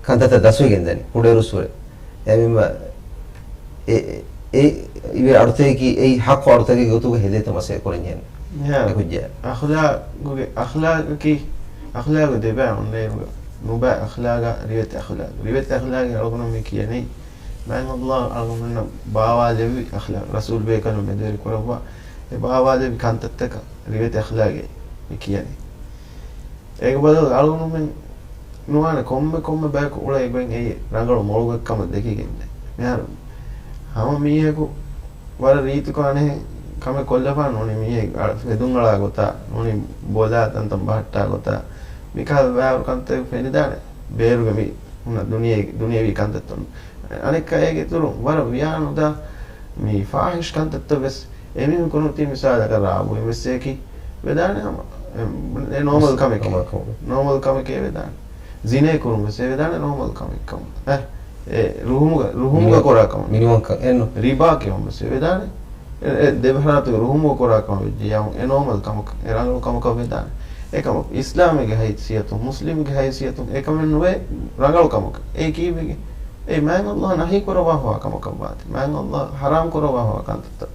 ކަންތައްތައް ދަސްވެގެންދަނީ ކުޑައިރުއްސުރެ. އެހެންވީމަ އެ، އެ، އެ އިވޭ އަޑުތަކަކީ އެއީ ޙައްޤު އަޑުތަކެއްގެ ގޮތުގަ ހެދޭތަ މަސައްކަތް ކުރަންޖެހޭނެ. އެކުއްޖާ. އަޚްލާގުގެ، އަޚްލާގަކީ، އަޚްލާގު ދެބައި އޮންނައިރުގަ ނުބައި އަޚްލާގާ ރިވެތި އަޚްލާގް. ރިވެތި އަޚްލާގެއް އަޅުގަނޑު މި ކިޔަނީ، މާތް ﷲ އަޅުގަނޑުންނަށް ބާވާލެއްވި އަޚްލާގް، ރަސޫލް ބޭކަލުން މެދުވެރި ކުރައްވާ، އެ ބާވާލެއްވި ކަންތައްތަކަށް ރިވެތި އަޚްލާގެއް މި ކިޔަނީ. އޭގެ ބަދަލު އަޅުގަނޑުމެން ނުވާނެ ކޮންމެ ކޮންމެ ބަޔަކު އުޅޭ ގޮތް އެއީ ރަނގަޅު މޮޅު ގޮތް ކަމަށް ދެކިގެންނޭ. މިހާރު ހަމަ މީހަކު ވަރަށް ރީތިކޮށް އަނެއް ކަމެއް ކޮށްލަފާ ނޫނީ މީހެއް އަ-، ފެދުން އަޅާ ގޮތާ، ނޫނީ ބޮލާ ތަންތަން ބަހައްޓާ ގޮތާ، މިކަހަލަ ވަރު ކަންތައް ފެނިދާނެ. ބޭރުގެ މި ހުންނަ ދުނިޔޭ-، ދުނިޔެވީ ކަންތައްތައް. އަނެއްކާ އޭގެ އިތުރުން ވަރަށް ވިޔާނުދާ މި ފާހިޝް ކަންތައްތައް ވެސް އެމީހުން ކުރުން ތީ މިސާލަކަށް ރާބުއިން ވެސް އެކި ވެދާނެ ހަމަ. އެ، އެ ނޯމަލް ކަމެކޭ. ނޯމަލް ކަމެކޭ. ނޯމަލް ކަމެކޭ ވެދާނެ. ޒިނޭ ކުރުން ވެސް އެ ވެދާނެ ނޯމަލް ކަމެއް ކަމަށް. އެ، އެ ރުހުމުގަ، ރުހުމުގަ މިނިވަން، ކުރާ ކަމަށް. މިނިވަންކަން އެއްނު. ރިބާ ކިޔަން ވެސް އެ ވެދާނެ. އެ، އެ ދެބަހަރާތުގެ ރުހުމުގަ ކުރާ ކަމަށް ވެއްޖެ ޔައު އެ ނޯމަލް ކަމަކަށް، އެ ރަނގަޅު ކަމަކަށް ވެދާނެ. އެކަމަކު އިސްލާމީގެ ހައިސިއްޔަތުން، މުސްލިމްގެ ހައިސިއްޔަތުން އެކަމެއް ނުވޭ ރަނގަޅު ކަމަކަށް. އެ ކީއްވެގެން؟ އެ މާތް ﷲ ނަހީ ކުރައްވާފަވާ ކަމަކަށް ވާތީ. މާތް ﷲ ޙަރާމް ކުރައްވާފަވާ ކަންތައްތައް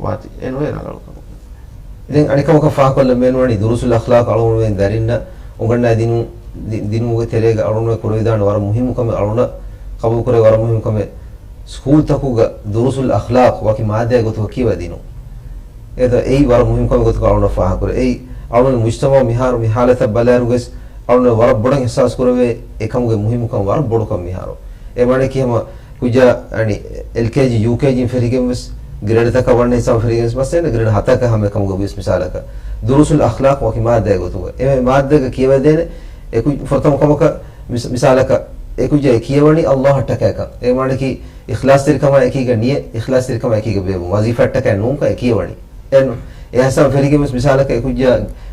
ވާތީ. އެ ނުވޭ ރަނގަޅު ކަމަކަށް. ދެން އަނެއްކަމަކަށް ފާހަގަކޮށްލަން ބޭނުންވަނީ ދުރޫސުލް އަޚްލާޤް އަޅުގަނޑުމެން ދަރިންނަށް އުނގަންނާ ދިނު-، ދި-، ދިނުމުގެ ތެރޭގަ އަޅުގަނޑުމެން ކުރެވިދާނެ ވަރަށް މުހިއްމު ކަމެއް، އަޅުގަނޑަށް ޤަބޫލުކުރެވޭ ވަރަށް މުހިއްމު ކަމެއް. ސްކޫލްތަކުގަ ދުރޫސުލް އަޚްލާޤް ވަކި މާއްދާއެއް ގޮތުގަ ކިޔަވައިދިނުން. އެ ދަ-، އެއީ ވަރަށް މުހިއްމު ކަމެއް ގޮތުގަ އަޅުގަނޑަށް ފާހަގަކުރޭ. އެއީ އަޅުގަނޑު މުޖްތަމަޢު މިހާރު މި ޙާލަތަށް ބަލާއިރުވެސް އަޅުގަނޑު ވަރަށް ބޮޑަށް އިޙްސާސް ކުރެވޭ އެކަމުގެ މުހިއްމުކަން ވަރަށް ބޮޑުކަން މިހާރު. އެ މާނައަކީ ހަމަ ކުއްޖާ އަނި އެލްކޭޖީ، ޔޫކޭޖީން ފެށިގެން ވެސް ގްރޭޑްތަކަށް ވަންނަ ހިސާބުން ފެށިގެން ވެސް މަސް އެން ގްރޭޑް ހަތަކަށް ހަމަ އެކަމުގަ ވިޔަސް މިސާލަކަށް ދުރޫސުލް އަޚްލާޤް ވަކި މާއްދާއެއް ގޮތުގަ އެ މާއްދާގަ ކިޔަވައިދޭނެ އެކު-، ފުރަތަމަ ކަމަކަށް މިސް-، މިސާލަކަށް އެކުއްޖާ އެ ކިޔަވަނީ ﷲ އަށްޓަކައިކަން. އެ މާނައަކީ އިޚްލާޞްތެރިކަމާ އެކީގަ ނިޔަތް، އިޚްލާޞްތެރިކަމާ އެކީގަ ބޭއްވުން، ވަޒީފާއަށްޓަކައި ނޫންކަން އެ ކިޔަވަނީ. އެން އެހާ ހިސާބުން ފެށިގެން ވެސް މިސާލަކަށް އެކުއްޖާ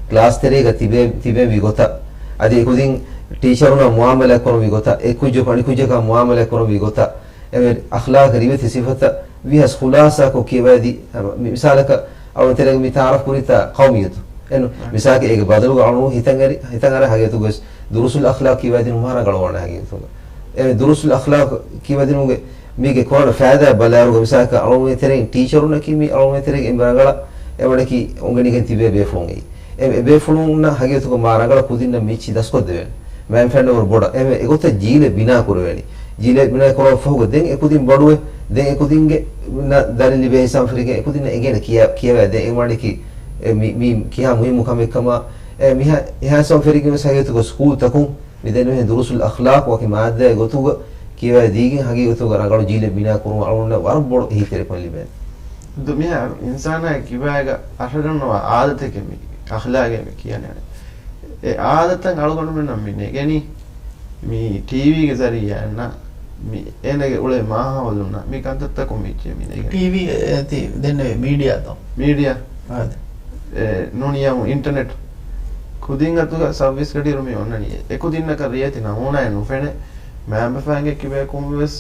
ކްލާސް ތެރޭގަ ތިބޭ-، ތިބެން ވި ގޮތަށް، އަދި އެކުދިން ޓީޗަރުންނާ މުޢާމަލާތް ކުރަން ވި ގޮތަށް، އެއްކުއްޖަކު އަނެއްކުއްޖަކާ މުޢާމަލާތް ކުރަން ވި ގޮތަށް، އެ އަޚްލާޤް ރިވެތި ސިފަތައް ވިހަސް ޚުލާޞާކޮށް ކިޔަވައިދީ، މި-، މިސާލަކަށް އަޅުގަނޑު ތެރޭގަ މި ތަޢާރަފް ކުރިތާ ޤައުމިއްޔަތު. އެން މިސާލަކަށް އޭގެ ބަދަލުގަ އަޅުގަނޑު ހިތަށް އަރި، ހިތަށް އަރާ ހަގީގަތުގަ ވެސް ދުރޫސުލް އަޚްލާޤް ކިޔަވައިދިނުން މާ ރަނގަޅުވާނެ ހަގީގަތުގަ. އެ ދުރޫސުލް އަޚްލާޤް ކިޔަވައިދިނުމުގެ މީގެ ކުރާނެ ފައިދާ ބަލާއިރުގަ މިސާލަކަށް އަޅުގަނޑުމެން ތެރެއިން ޓީޗަރުންނަކީ މި އަޅުގަނޑުމެން ތެރޭގެ އެންމެ ރަނގަޅަށް އެވަނަކީ އުނގެނިގެން ތިބޭ ބޭފުޅުން އެއީ. އެ، އެ ބޭފުޅުންނަށް ހަގީގަތުގަ މާ ރަނގަޅަށް ކުދިންނަށް މިއްޗި ދަސްކޮށްދެވޭނެ. މައިން ފެންނަ ވަރު ބޮޑަށް. އެ، އެގޮތަށް ޖީލެއް ބިނާ ކުރެވޭނެ. ޖީލެއް ބިނާ ކުރާ ފަހުގަ ދެން އެކުދިން ބޮޑުވެ، ދެން އެކުދިންގެ ނަ-، ދަރިން ލިބޭ ހިސާބުން ފެށިގެން އެކުދިންނަށް އެނގޭނެ ކިޔާ-، ކިޔަވާ ދޭން. އެ ވަނަކީ އެ މި-، މީ ކިހާ މުހިއްމު ކަމެއް ކަމަށް. އެ މިހާ-، އެހާ ހިސާބުން ފެށިގެން ވެސް ހަގީގަތުގަ ސްކޫލްތަކުން މިދެންނެވިހެން ދުރޫސުލް އަޚްލާޤް ވަކި މާއްދާއެއް ގޮތުގަ ކިޔަވައިދީގެން ހަގީގަތުގަ ރަނގަޅު ޖީލެއް ބިނާ ކުރުމަށް އަޅުގަނޑަށް ވަރަށް ބޮޑު އެހީތެރިކަން ލިބޭނެ. ދު-، މިހާރު އިންސާނާގެ ކިބާގަ އަށަގަންނަވާ އާދަތެކޭ މި އަޚްލާގޭ މި ކިޔަނީ. އެ އާދަތައް އަޅުގަނޑުމެންނަށް މި ނެގެނީ މި ޓީވީގެ ޒަރީއާއިންނަށް މި އޭނަގެ އުޅޭ މާހައުލުންނަށް މި ކަންތައްތަކުން މިއްޗޭ މި ނެގެނީ. ޓީވީ އޭތި ދެންނެވި މީޑިއާތޯ؟ މީޑިއާ. އާދެ. އެ، ނޫނީ އިންޓަރނެޓް. ކުދިން އަތުގަ ސައުވީސް ގަޑިއިރު މި އޮންނަނީ. އެކުދިންނަކަށް ރިޔެތި ނަމޫނާއެއް ނުފެނޭ. މައިންބަފައިންގެ ކިބަޔަކުން ވެސް،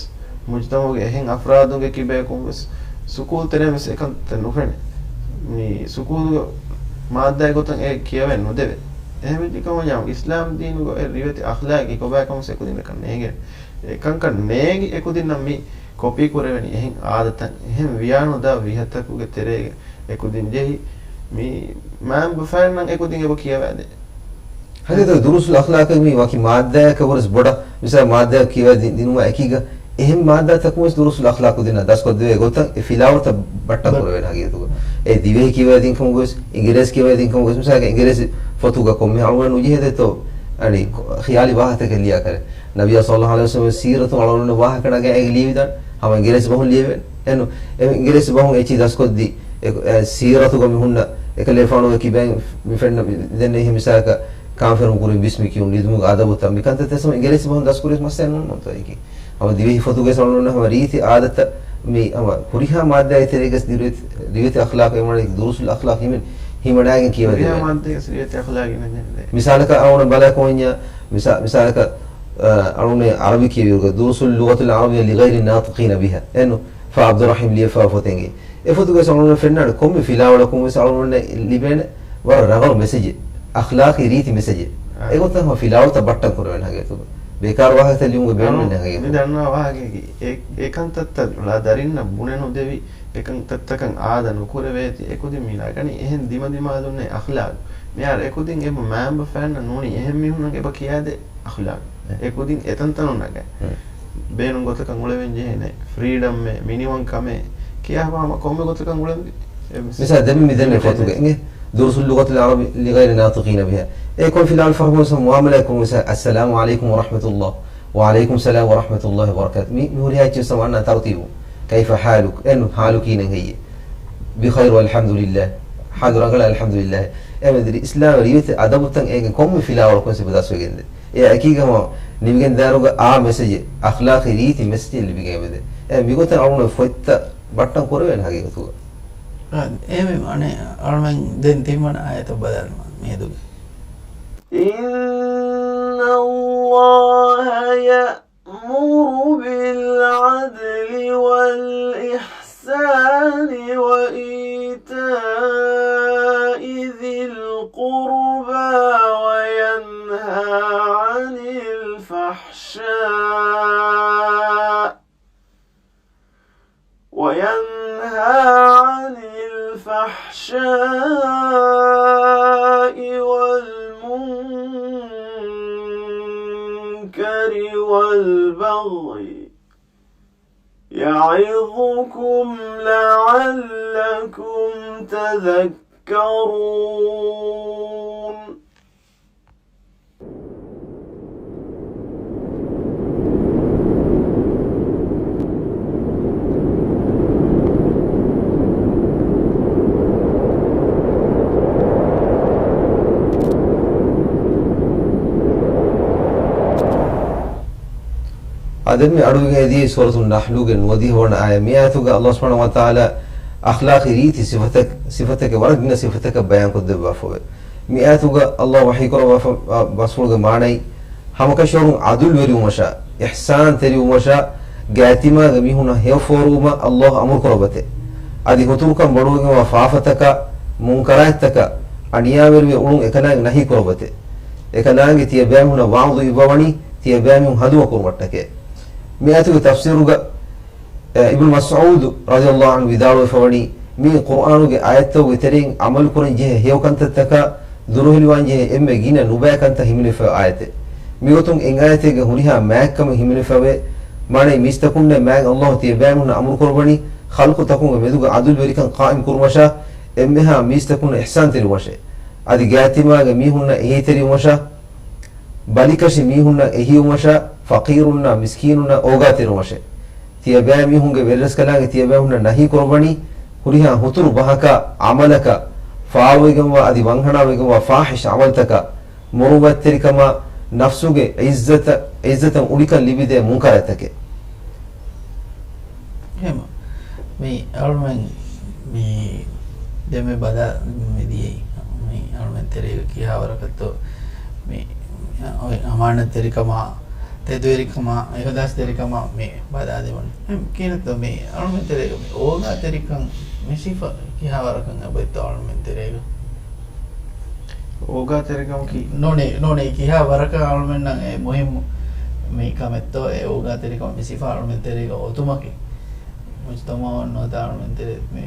މުޖްތަމަޢުގެ އެހެން އަފްރާދުންގެ ކިބަޔަކުން ވެސް، ސުކޫލް ތެރޭން ވެސް އެކަންތައް ނުފެނޭ. މި ސުކޫލްގެ މާއްދާއެއް ގޮތަށް އެ ކިޔަވައެއް ނުދެވޭ. އެހެންވެއްޖެ ކަމަށް އިސްލާމް ދީނުގަ އެ ރިވެތި އަޚްލާގީ ކޮބާކަން ވެސް އެކުދިންނަކަށް ނޭނގޭނެ. އެކަންކަން ނޭނގި އެކުދިންނަށް މި ކޮޕީ ކުރެވެނީ އެހެން އާދަތައް، އެހެން ވިޔާނުދާ ވިހަތަކުގެ ތެރޭގަ އެކުދިން ޖެހި މި މައިންބަފައިންނަށް އެކުދިން އެބަ ކިޔަވާދޭ. ހަގީގަތުގަ ދުރޫސުލް އަޚްލާޤް މީ ވަކި މާއްދާއަކަށް ވުރެސް ބޮޑަށް، މިސާލަށް މާއްދާއަކަށް ކިޔަވައި ދި-، ދިނުމާ އެކީގަ އެހެން މާއްދާތަކުން ވެސް ދުރޫސުލް އަޚްލާޤް ކުދިންނަށް ދަސްކޮށްދެވޭ ގޮތަށް އެ ފިލާވަޅުތައް ބައްޓަން ކުރެވޭނެ ހަގީގަތުގަ. އެ ދިވެހި ކިޔަވައިދިން ކަމުގަ ވެސް، އިނގިރޭސި ކިޔަވައިދިން ކަމުގަ ވެސް، މިސާލަކަށް އިނގިރޭސި ފޮތުގަ ކޮންމެ އަޅުގަނޑު ނުޖެހޭ ދެއްތޯ، އަނި ޚިޔާލީ ވާހަކަތަކެއް ލިޔާކަށެއް. ނަބިއްޔާ ޞައްލައްލާހު ޢަލައިހި ވަސައްލަމަ ސީރަތުން އަޅުގަނޑު ވާހަކަ ނަގައި އޭގަ ލިޔެވިދާނެ. ހަމަ އިނގިރޭސި ބަހުން ލިޔެވޭނެ. އެން، އެ އިނގިރޭސި ބަހުން އެއްޗިހި ދަސްކޮށްދީ، އެ، އެ، ސީރަތުގަ މި ހުންނަ އެކަލޭފާނުގެ ކިބައިން މި ފެންނަ މި ދެންނެވި މިސާލަކަށް ކާންފެރުން ކުރިން ބިސްމި ކިޔުން، ނިދުމުގެ އަދަބުތައް މި ކަންތައްތައް ހަމަ އިނގިރޭސި ބަހުން ދަސްކުރި މައްސަލައެއް ނޫން ނޫންތޯ އެކީ. ހަމަ ދިވެހި ފޮތުގައި އަޅުގަނޑު ހަމަ ރީތި އާދަތައް މި ހަމަ ހުރިހާ މާއްދާއެއް ތެރޭގަސް ރިވެތި، ރިވެތި އަޚްލާޤް އެ ވަނީ ދުރޫސުލް އަޚްލާޤް ހިމެން، ހިމަނާގެން ކިޔަވަދެވޭނެ. ހުރިހާ މާއްދާއެއް ރިވެތި އަޚްލާޤް ހިމެނެއް ނެތް. މިސާލަކަށް އަޅުގަނޑު ބަލާ ކޮންޏާ، މިސާ-، މިސާލަކަށް، އަ، އަޅުގަނޑު އަރަބި ކިޔެވިއިރުގަ ދުރޫސުލް ލުޣަތިލް އަރަބިއްޔާ ލިޣައިރި ނާޠިޤީނަ ބިހާ. އެން ފާ ޢަބްދުއްރަޙީމް ލިޔެފާ ފޮތެއް. އެ ފޮތުގައި އަޅުގަނޑު ފެންނާނެ ކޮންމެ ފިލާވަޅަކުން ވެސް އަޅުގަނޑު ލިބޭނެ ވަރަށް ރަނގަޅު މެސެޖެއް، އަޚްލާޤީ ރީތި މެސެޖެއް. އާ. އެގޮތަށް ހަމަ ފިލާވަޅުތައް ބައްޓަން ކުރެވޭނެ ހަގީގަތުގަ. ބޭކާރު ވާހަކަތައް ލިޔުމުގެ ބޭނުމެއް ނެތް ހަގީގަތުގަ. މި ދަންނަވާ ވާހަކައަކީ އެ، އެ ކަންތައްތައް އަޅާ ދަރިންނަށް ބުނެ ނުދެވި، އެ ކަންތައްތަކަށް އާދަ ނުކުރެވޭތީ، އެކުދިން މި ނަގަނީ އެހެން ދިމަދިމާލުންނޭ އަޚްލާޤް. މިހާރު އެކުދިން އެބަ މައިންބަފައިންނަށް ނޫނީ އެހެން މީހުންނަށް އެބަ ކިޔާދޭ އަޚްލާޤް. އެ ކުދިން އެތަންތަނުން ނަގައި. ބޭނުން ގޮތަކަށް އުޅެވެން ޖެހޭނެ. ފްރީޑަމްއެއް، މިނިވަންކަމެއް ކިޔާފަ ހަމަ ކޮންމެ ގޮތަކަށް އުޅެންވީ. މިސާލް ދެން މި ދެންނެވި ފޮތުގެ އިނގޭ ދުރުސު ލުޣަތުލް ޢަރަބިއްޔި ލިޣައިރި ނާޠިޤީނަ ބިހާ. އެ ކޮން ފިލާވަޅު ފަހުން މުޢާމަލާތް ކުރުން މިސާލް އައްސަލާމު ޢަލައިކުމް ވަރަޙްމަތުﷲ، ވަޢަލައިކުމް ސަލާމް ވަރަޙްމަތުﷲ ވަބަރަކާތު. މި، މި ހުރިހާ އެއްޗެއް ވެސް އަންނަ ތަރުތީބު. ކައިފަ ޙާލުކް؟ އެން ޙާލު ކީނެއް ހެއްޔޭ؟ ބިޚައިރު އަލްޙަމްދުލިއްލާހް. ޙާލު ރަނގަޅަށް އަލްޙަމްދުލިއްލާހް. އެމެދު އިސްލާމް ރީތި އަދަބުތައް އޭގެ ކޮންމެ ފިލާވަޅަކުން ސިފަ ދަސްވެގެންދޭ. އެ އެކީގަ ހަމަ ނިމިގެންދާއިރުގަ އާ މެސެޖެއް، އަޚްލާޤީ ރީތި މެސެޖެއް ލިބިގެން އެމެދޭ. އެ މިގޮތަށް އަޅުގަނޑު ފޮތްތައް ބައްޓަން ކުރެވޭނެ ހަގީގަތުގަ. އާ، އެހެންވީމަ އަނެއް އަޅުމެން ދެން ތިންވަނަ އާޔަތަށް ބަލާލަމާ މިއަދުގެ. إن الله يأمر بالعدل والإحسان وإيتاء ذي القربى وينهى عن الفحشاء وينهى عن الفحشاء والمنكر والبغي يعظكم لعلكم تذكرون. އާދެން މި އަޑުއިވިގެން އެދިޔައީ ސޫރަތު ނަޙްލުގެ ނުވަދިހަ ވަނަ އާޔަތް. މި އާޔަތުގަ ﷲ ސުބްޙާނަހޫ ވަތަޢާލާ އަޚްލާޤީ ރީތި ސިފަތަކް، ސިފަތަކެއް، ވަރަށް ގިނަ ސިފަތަކަށް ބަޔާންކޮށްދެއްވާފަވޭ. މި އާޔަތުގަ ﷲ ވަޙީކުރައްވާފަ، އަ، ބަސްފުޅުގެ މާނައީ، ހަމަކަށަވަރުން ޢަދުލުވެރިވުމަށާ، އިޙްސާންތެރިވުމަށާ، ގާތްތިމާގެ މީހުންނަށް ހެޔޮފޯރުވުމަށް ﷲ އަމުރުކުރައްވަތޭ. އަދި ހުތުރުކަން ބޮޑުވެގެންވާ ފާފަތަކާ، މުންކަރާތްތަކާ، އަނިޔާވެރިވެ އުޅުން އެކަލާނގެ ނަހީކުރައްވަތޭ. އެކަލާނގެ ތިޔަބައިމީހުންނަށް ވަޢުޡު އިއްވަވަނީ، ތިޔަބައިމީހުން ހަނދުމަކުރުމަށްޓަކައި. މި އާޔަތުގެ ތަފްސީރުގަ، އެ، އިބްނު މަސްޢޫދު ރަޟިޔަﷲ ޢަންހު ވިދާޅުވެފަވަނީ، މީ ޤުރްއާނުގެ އާޔަތްތަކުގެ ތެރެއިން ޢަމަލުކުރަން ޖެހޭ ހެޔޮ ކަންތައްތަކާ، ދުރުހެލިވާން ޖެހޭ އެންމެ ގިނަ ނުބައި ކަންތައް ހިމެނިފައި އާޔަތެއް. މިގޮތުން އެއް އާޔަތެއްގަ ހުރިހާ މާތްކަމެއް ހިމެނިފަވޭ. މާނައީ މީސްތަކުންނޭ މާތް ﷲ ތިޔަބައިމީހުންނަށް އަމުރުކުރައްވަނީ، ޚަލްޤުތަކުންގެ މެދުގަ ޢަދުލުވެރިކަން ޤާއިމް ކުރުމަށާ، އެންމެހާ މީސްތަކުންނަށް އިޙްސާންތެރިވުމަށޭ. އަދި ގާތްތިމާގެ މީހުންނަށް އެހީތެރިވުމަށާ، ބަލިކަށި މީހުންނަށް އެހީވުމަށާ، ފަޤީރުންނާ މިސްކީނުންނަށް އޯގާތެރިވުމަށޭ. ތިޔަބައިމީހުންގެ ވެރިރަސްކަލާނގެ ތިޔަބައިމީހުންނަށް ނަހީކުރައްވަނީ، ހުރިހާ ހުތުރު ބަހަކާ، ޢަމަލަކާ، ފާޅުވެގެންވާ އަދި ވަންހަނާވެގެންވާ ފާޙިޝް ޢަމަލްތަކާ، މުރުއްވަތްތެރިކަމާ، ނަފްސުގެ ޢިއްޒަތަށް، ޢިއްޒަތަށް އުނިކަން ލިބިދޭ މުންކަރާތްތަކެއް. އެހެމަ. މި އަޅުމެން މި ދެމެ ބަލާ މި ދިޔައީ. މި އަޅުމެން ތެރޭގަ ކިހާވަރަކަށްތޯ މި އޮތް އަމާނަތްތެރިކަމާ، ތެދުވެރިކަމާ، އިޚްލާޞްތެރިކަމާ މި ބަލާދެވުނީ. އެހެން ކިހިނެއްތޯ މި އަޅުމެން ތެރޭގަ މި އޯގާތެރިކަން މި ސިފަ ކިހާވަރަކަށް އެބައޮތްތޯ އަޅުމެން ތެރޭގަ؟ އޯގާތެރިކަމަކީ؟ ނޫނީ، ނޫނީ ކިހާ ވަރަކަށް އަޅުމެންނަށް އެ މުހިއްމު މި ކަމެއްތޯ އެ އޯގާތެރިކަމަށް މި ސިފަ އަޅުމެން ތެރޭގަ އޮތުމަކީ؟ މުޖްތަމަޢުން ނުވަތަ އަޅުމެން ތެރޭ މި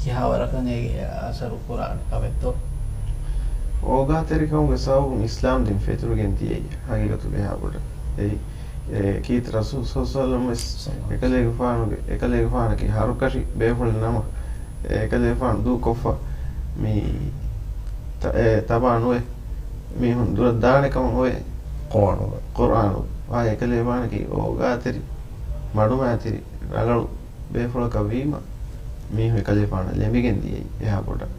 ކިހާ ވަރަކަށް އޭގެ އަސަރު ކުރާނެ ކަމެއްތޯ؟ އޯގާތެރިކަމުގެ ސަބަބުން އިސްލާމް ދީން ފެތުރިގެން ދިޔައީ ހަގީގަތުގަ އެހާ ބޮޑަށް. އެއީ، އެ، ކީރިތި ރަސޫލު ޞައްލަﷲ ޢަލައިހި ވަސައްލަމަ ވެސް ޞައްލަﷲ. އެކަލޭގެފާނުގެ، އެކަލޭގެފާނަކީ ހަރުކަށި ބޭފުޅެއް ނަމަ، އެ އެކަލޭގެފާނު ދޫކޮށްފަ މި ތަ-، އެ ތަބާ ނުވެ، މީހުން ދުރަށް ދާނެ ކަމަށް އޮވޭ. ޤުރްއާނުގަ. ޤުރްއާނު. އާ އެކަލޭގެފާނަކީ އޯގާތެރި، މަޑުމައިތިރި، ރަނގަޅު ބޭފުޅަކަށް ވީމަ، މީހުން އެކަލޭގެފާނަށް ލެނބިގެން ދިޔައީ އެހާ ބޮޑަށް.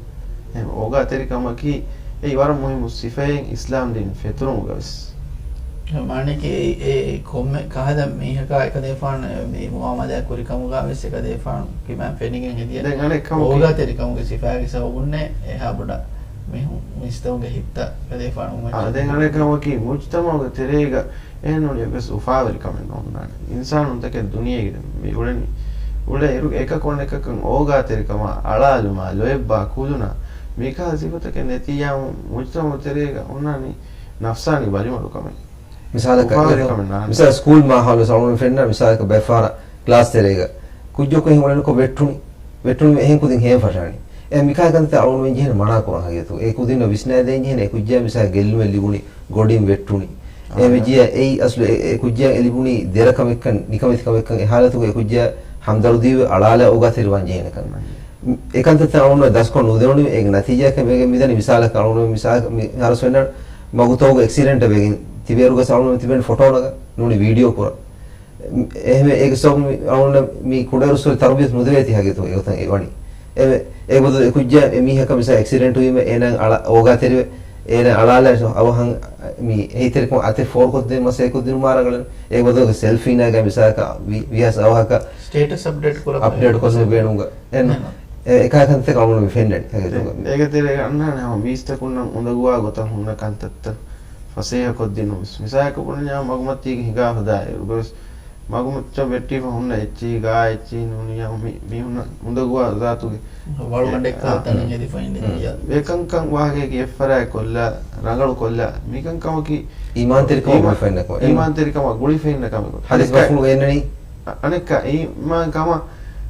އެހެން އޯގާތެރިކަމަކީ އެއީ ވަރަށް މުހިއްމު ސިފައެއް އިސްލާމް ދީން ފެތުރުމުގަ ވެސް. މާނައަކީ އެ، އެ ކޮންމެ ކަހަލަ މީހަކާ އެކަލޭގެފާނު މި މުޢާމަލާތް ކުރި ކަމުގަ ވެސް އެކަލޭގެފާނު ކިބައިން ފެނިގެން އެދިޔަ ދެން އަނެއް ކަމަކީ، އޯގާތެރިކަމުގެ ސިފައިގެ ސަބަބުންނޭ އެހާ ބޮޑަށް މީހުން މީސްތަކުންގެ ހިތްތައް އެކަލޭގެފާނު އާ، ދެން އަނެއް ކަމަކީ މުޖްތަމަޢުގެ ތެރޭގަ އެހެން ނޫނީ އެއްވެސް އުފާވެރިކަމެއް ނޯންނާނެ. އިންސާނުންތަކެއް ދުނިޔޭގަ މި އުޅެނީ، އުޅޭ އިރުގެ އެކަކު އަނެކަކަށް އޯގާތެރިކަމާ، އަޅާލުމާ، ލޯތްބާ ކުލުނާ، މިކަހަލަ ސިފަތަކެއް ނެތިއްޔާމު މުޖްތަމަޢު ތެރޭގަ އޮންނާނީ ނަފްސާނީ ބަލިމަޑުކަމެއް. މިސާލަކަށް، އުފާވެރިކަމެއް ނާނެ. މިސާލަކަށް ސްކޫލް މާހައުލު ސަޅުން ފެންނަ މިސާލަކަށް ބައެއް ފަހަރަށް ކްލާސް ތެރޭގަ ކުއްޖަކު އެހެން އުޅެނިކޮށް ވެއްޓުނީ. ވެއްޓުނީމަ އެހެން ކުދިން ހޭން ފަށާނީ. އެ މިކަހަލަ ކަންތައް އަޅުގަނޑުމެން ޖެހޭނެ މަނާ ކުރަން ހަގީގަތުގަ. އެ ކުދިންނަށް ވިސްނާދޭން ޖެހޭނެ އެ ކުއްޖާ މިސާލަކަށް ގެއްލުމެއް ލިބުނީ، ގޮޑިން ވެއްޓުނީ. އެ މި ޖިޔަ އެއީ އަސްލު އެ، އެ ކުއްޖާ އެ ލިބުނީ ދެރަ ކަމެއްކަން، ނިކަމެތި ކަމެއްކަން އެ ހާލަތުގަ އެ ކުއްޖާ ހަމްދަރުދީވެ އަޅާލާ އޯގާތެރިވާން ޖެހޭނެ ކަން. އެކަންތައްތައް އަޅުގަނޑު ދަސްކޮށް ނުދެވުނީ އޭގެ ނަތީޖާއަކަށް ވެގެން މިދަނީ. މިސާލަކަށް އަޅުގަނޑު މިސާލަކަށް މި ހަރަސް ފެންނަ މަގުތަކުގަ އެކްސިޑެންޓެއް ވެގެން ތިބޭރުގަސް އަޅުގަނޑު ތިބެން ފޮޓޯ ނަގަ ނޫނީ ވީޑިއޯ ކުރަން. އެހެންވެ އޭގެ ސަބަބުން އަޅުގަނޑަށް މި ކުޑައިރުއްސުރެ ތަރުބިޔަތު ނުދެވޭތީ ހަގީގަތުގަ އެގޮތަށް އެ ވަނީ. އެ، އެ ބަދަލު އެ ކުއްޖާ އެ މީހަކަށް މިސާ އެކްސިޑެންޓު ވީމަ އޭނާ އަޅާ އޯގާތެރިވެ އޭނާ އަޅާލާ އަވަހަށް މި އެހީތެރިކަމަށް އަތެއް ފޯރުކޮށްދޭން މަސައްކަތް ކޮށްދިނުމާ ރަނގަޅަށް. އެ ބަދަލުގަ ސެލްފީ ނަގާ މިސާލަކަށް ވި-، ވިހާސް އަވަހަކަށް ސްޓޭޓަސް އަޕްޑޭޓް ކުރަން އަޕްޑޭޓް ކޮށްލުން ބޭނުންގަ އެން އެ އެކާ ކަންތައް އަޅުގަނޑު މި ފެންނަނީ ހަގީގަތުގަ. އޭގެ ތެރޭގަ އަންނާނެ ހަމަ މީސްތަކުންނަށް އުނދަގޫވާ ގޮތަށް ހުންނަ ކަންތައްތައް ފަސޭހަ ކޮށްދިނުން ވެސް. މިސާލަކަށް ބުނަންޏާ މަގުމަތީގެ ހިނގާ ހަދާ އިރުގަވެސް މަގުމައްޗަށް ވެއްޓިފަ ހުންނަ އެއްޗިހި ގާ އެއްޗިހި ނޫނިޔާ މި-، މީހުންނަށް އުނދަގޫވާ ޒާތުގެ ވަޅުގަނޑެއްކާ ތަނެއް ހެދިފައި އިނދެ އެ، ކަންކަން ވާހަކައަކީ އެއްފަރާތް ކޮށްލާ، ރަނގަޅު ކޮށްލާ، މިކަންކަމަކީ އީމާންތެރިކަމަށް ގުޅިފައިންނަ ކަމެއް. އީމާންތެރިކަމަށް ގުޅިފައިންނަ ކަމެއް. ހަދީސް މަފްހޫމު އެންނަނީ. އަނެއްކާ އީމާންކަމަށް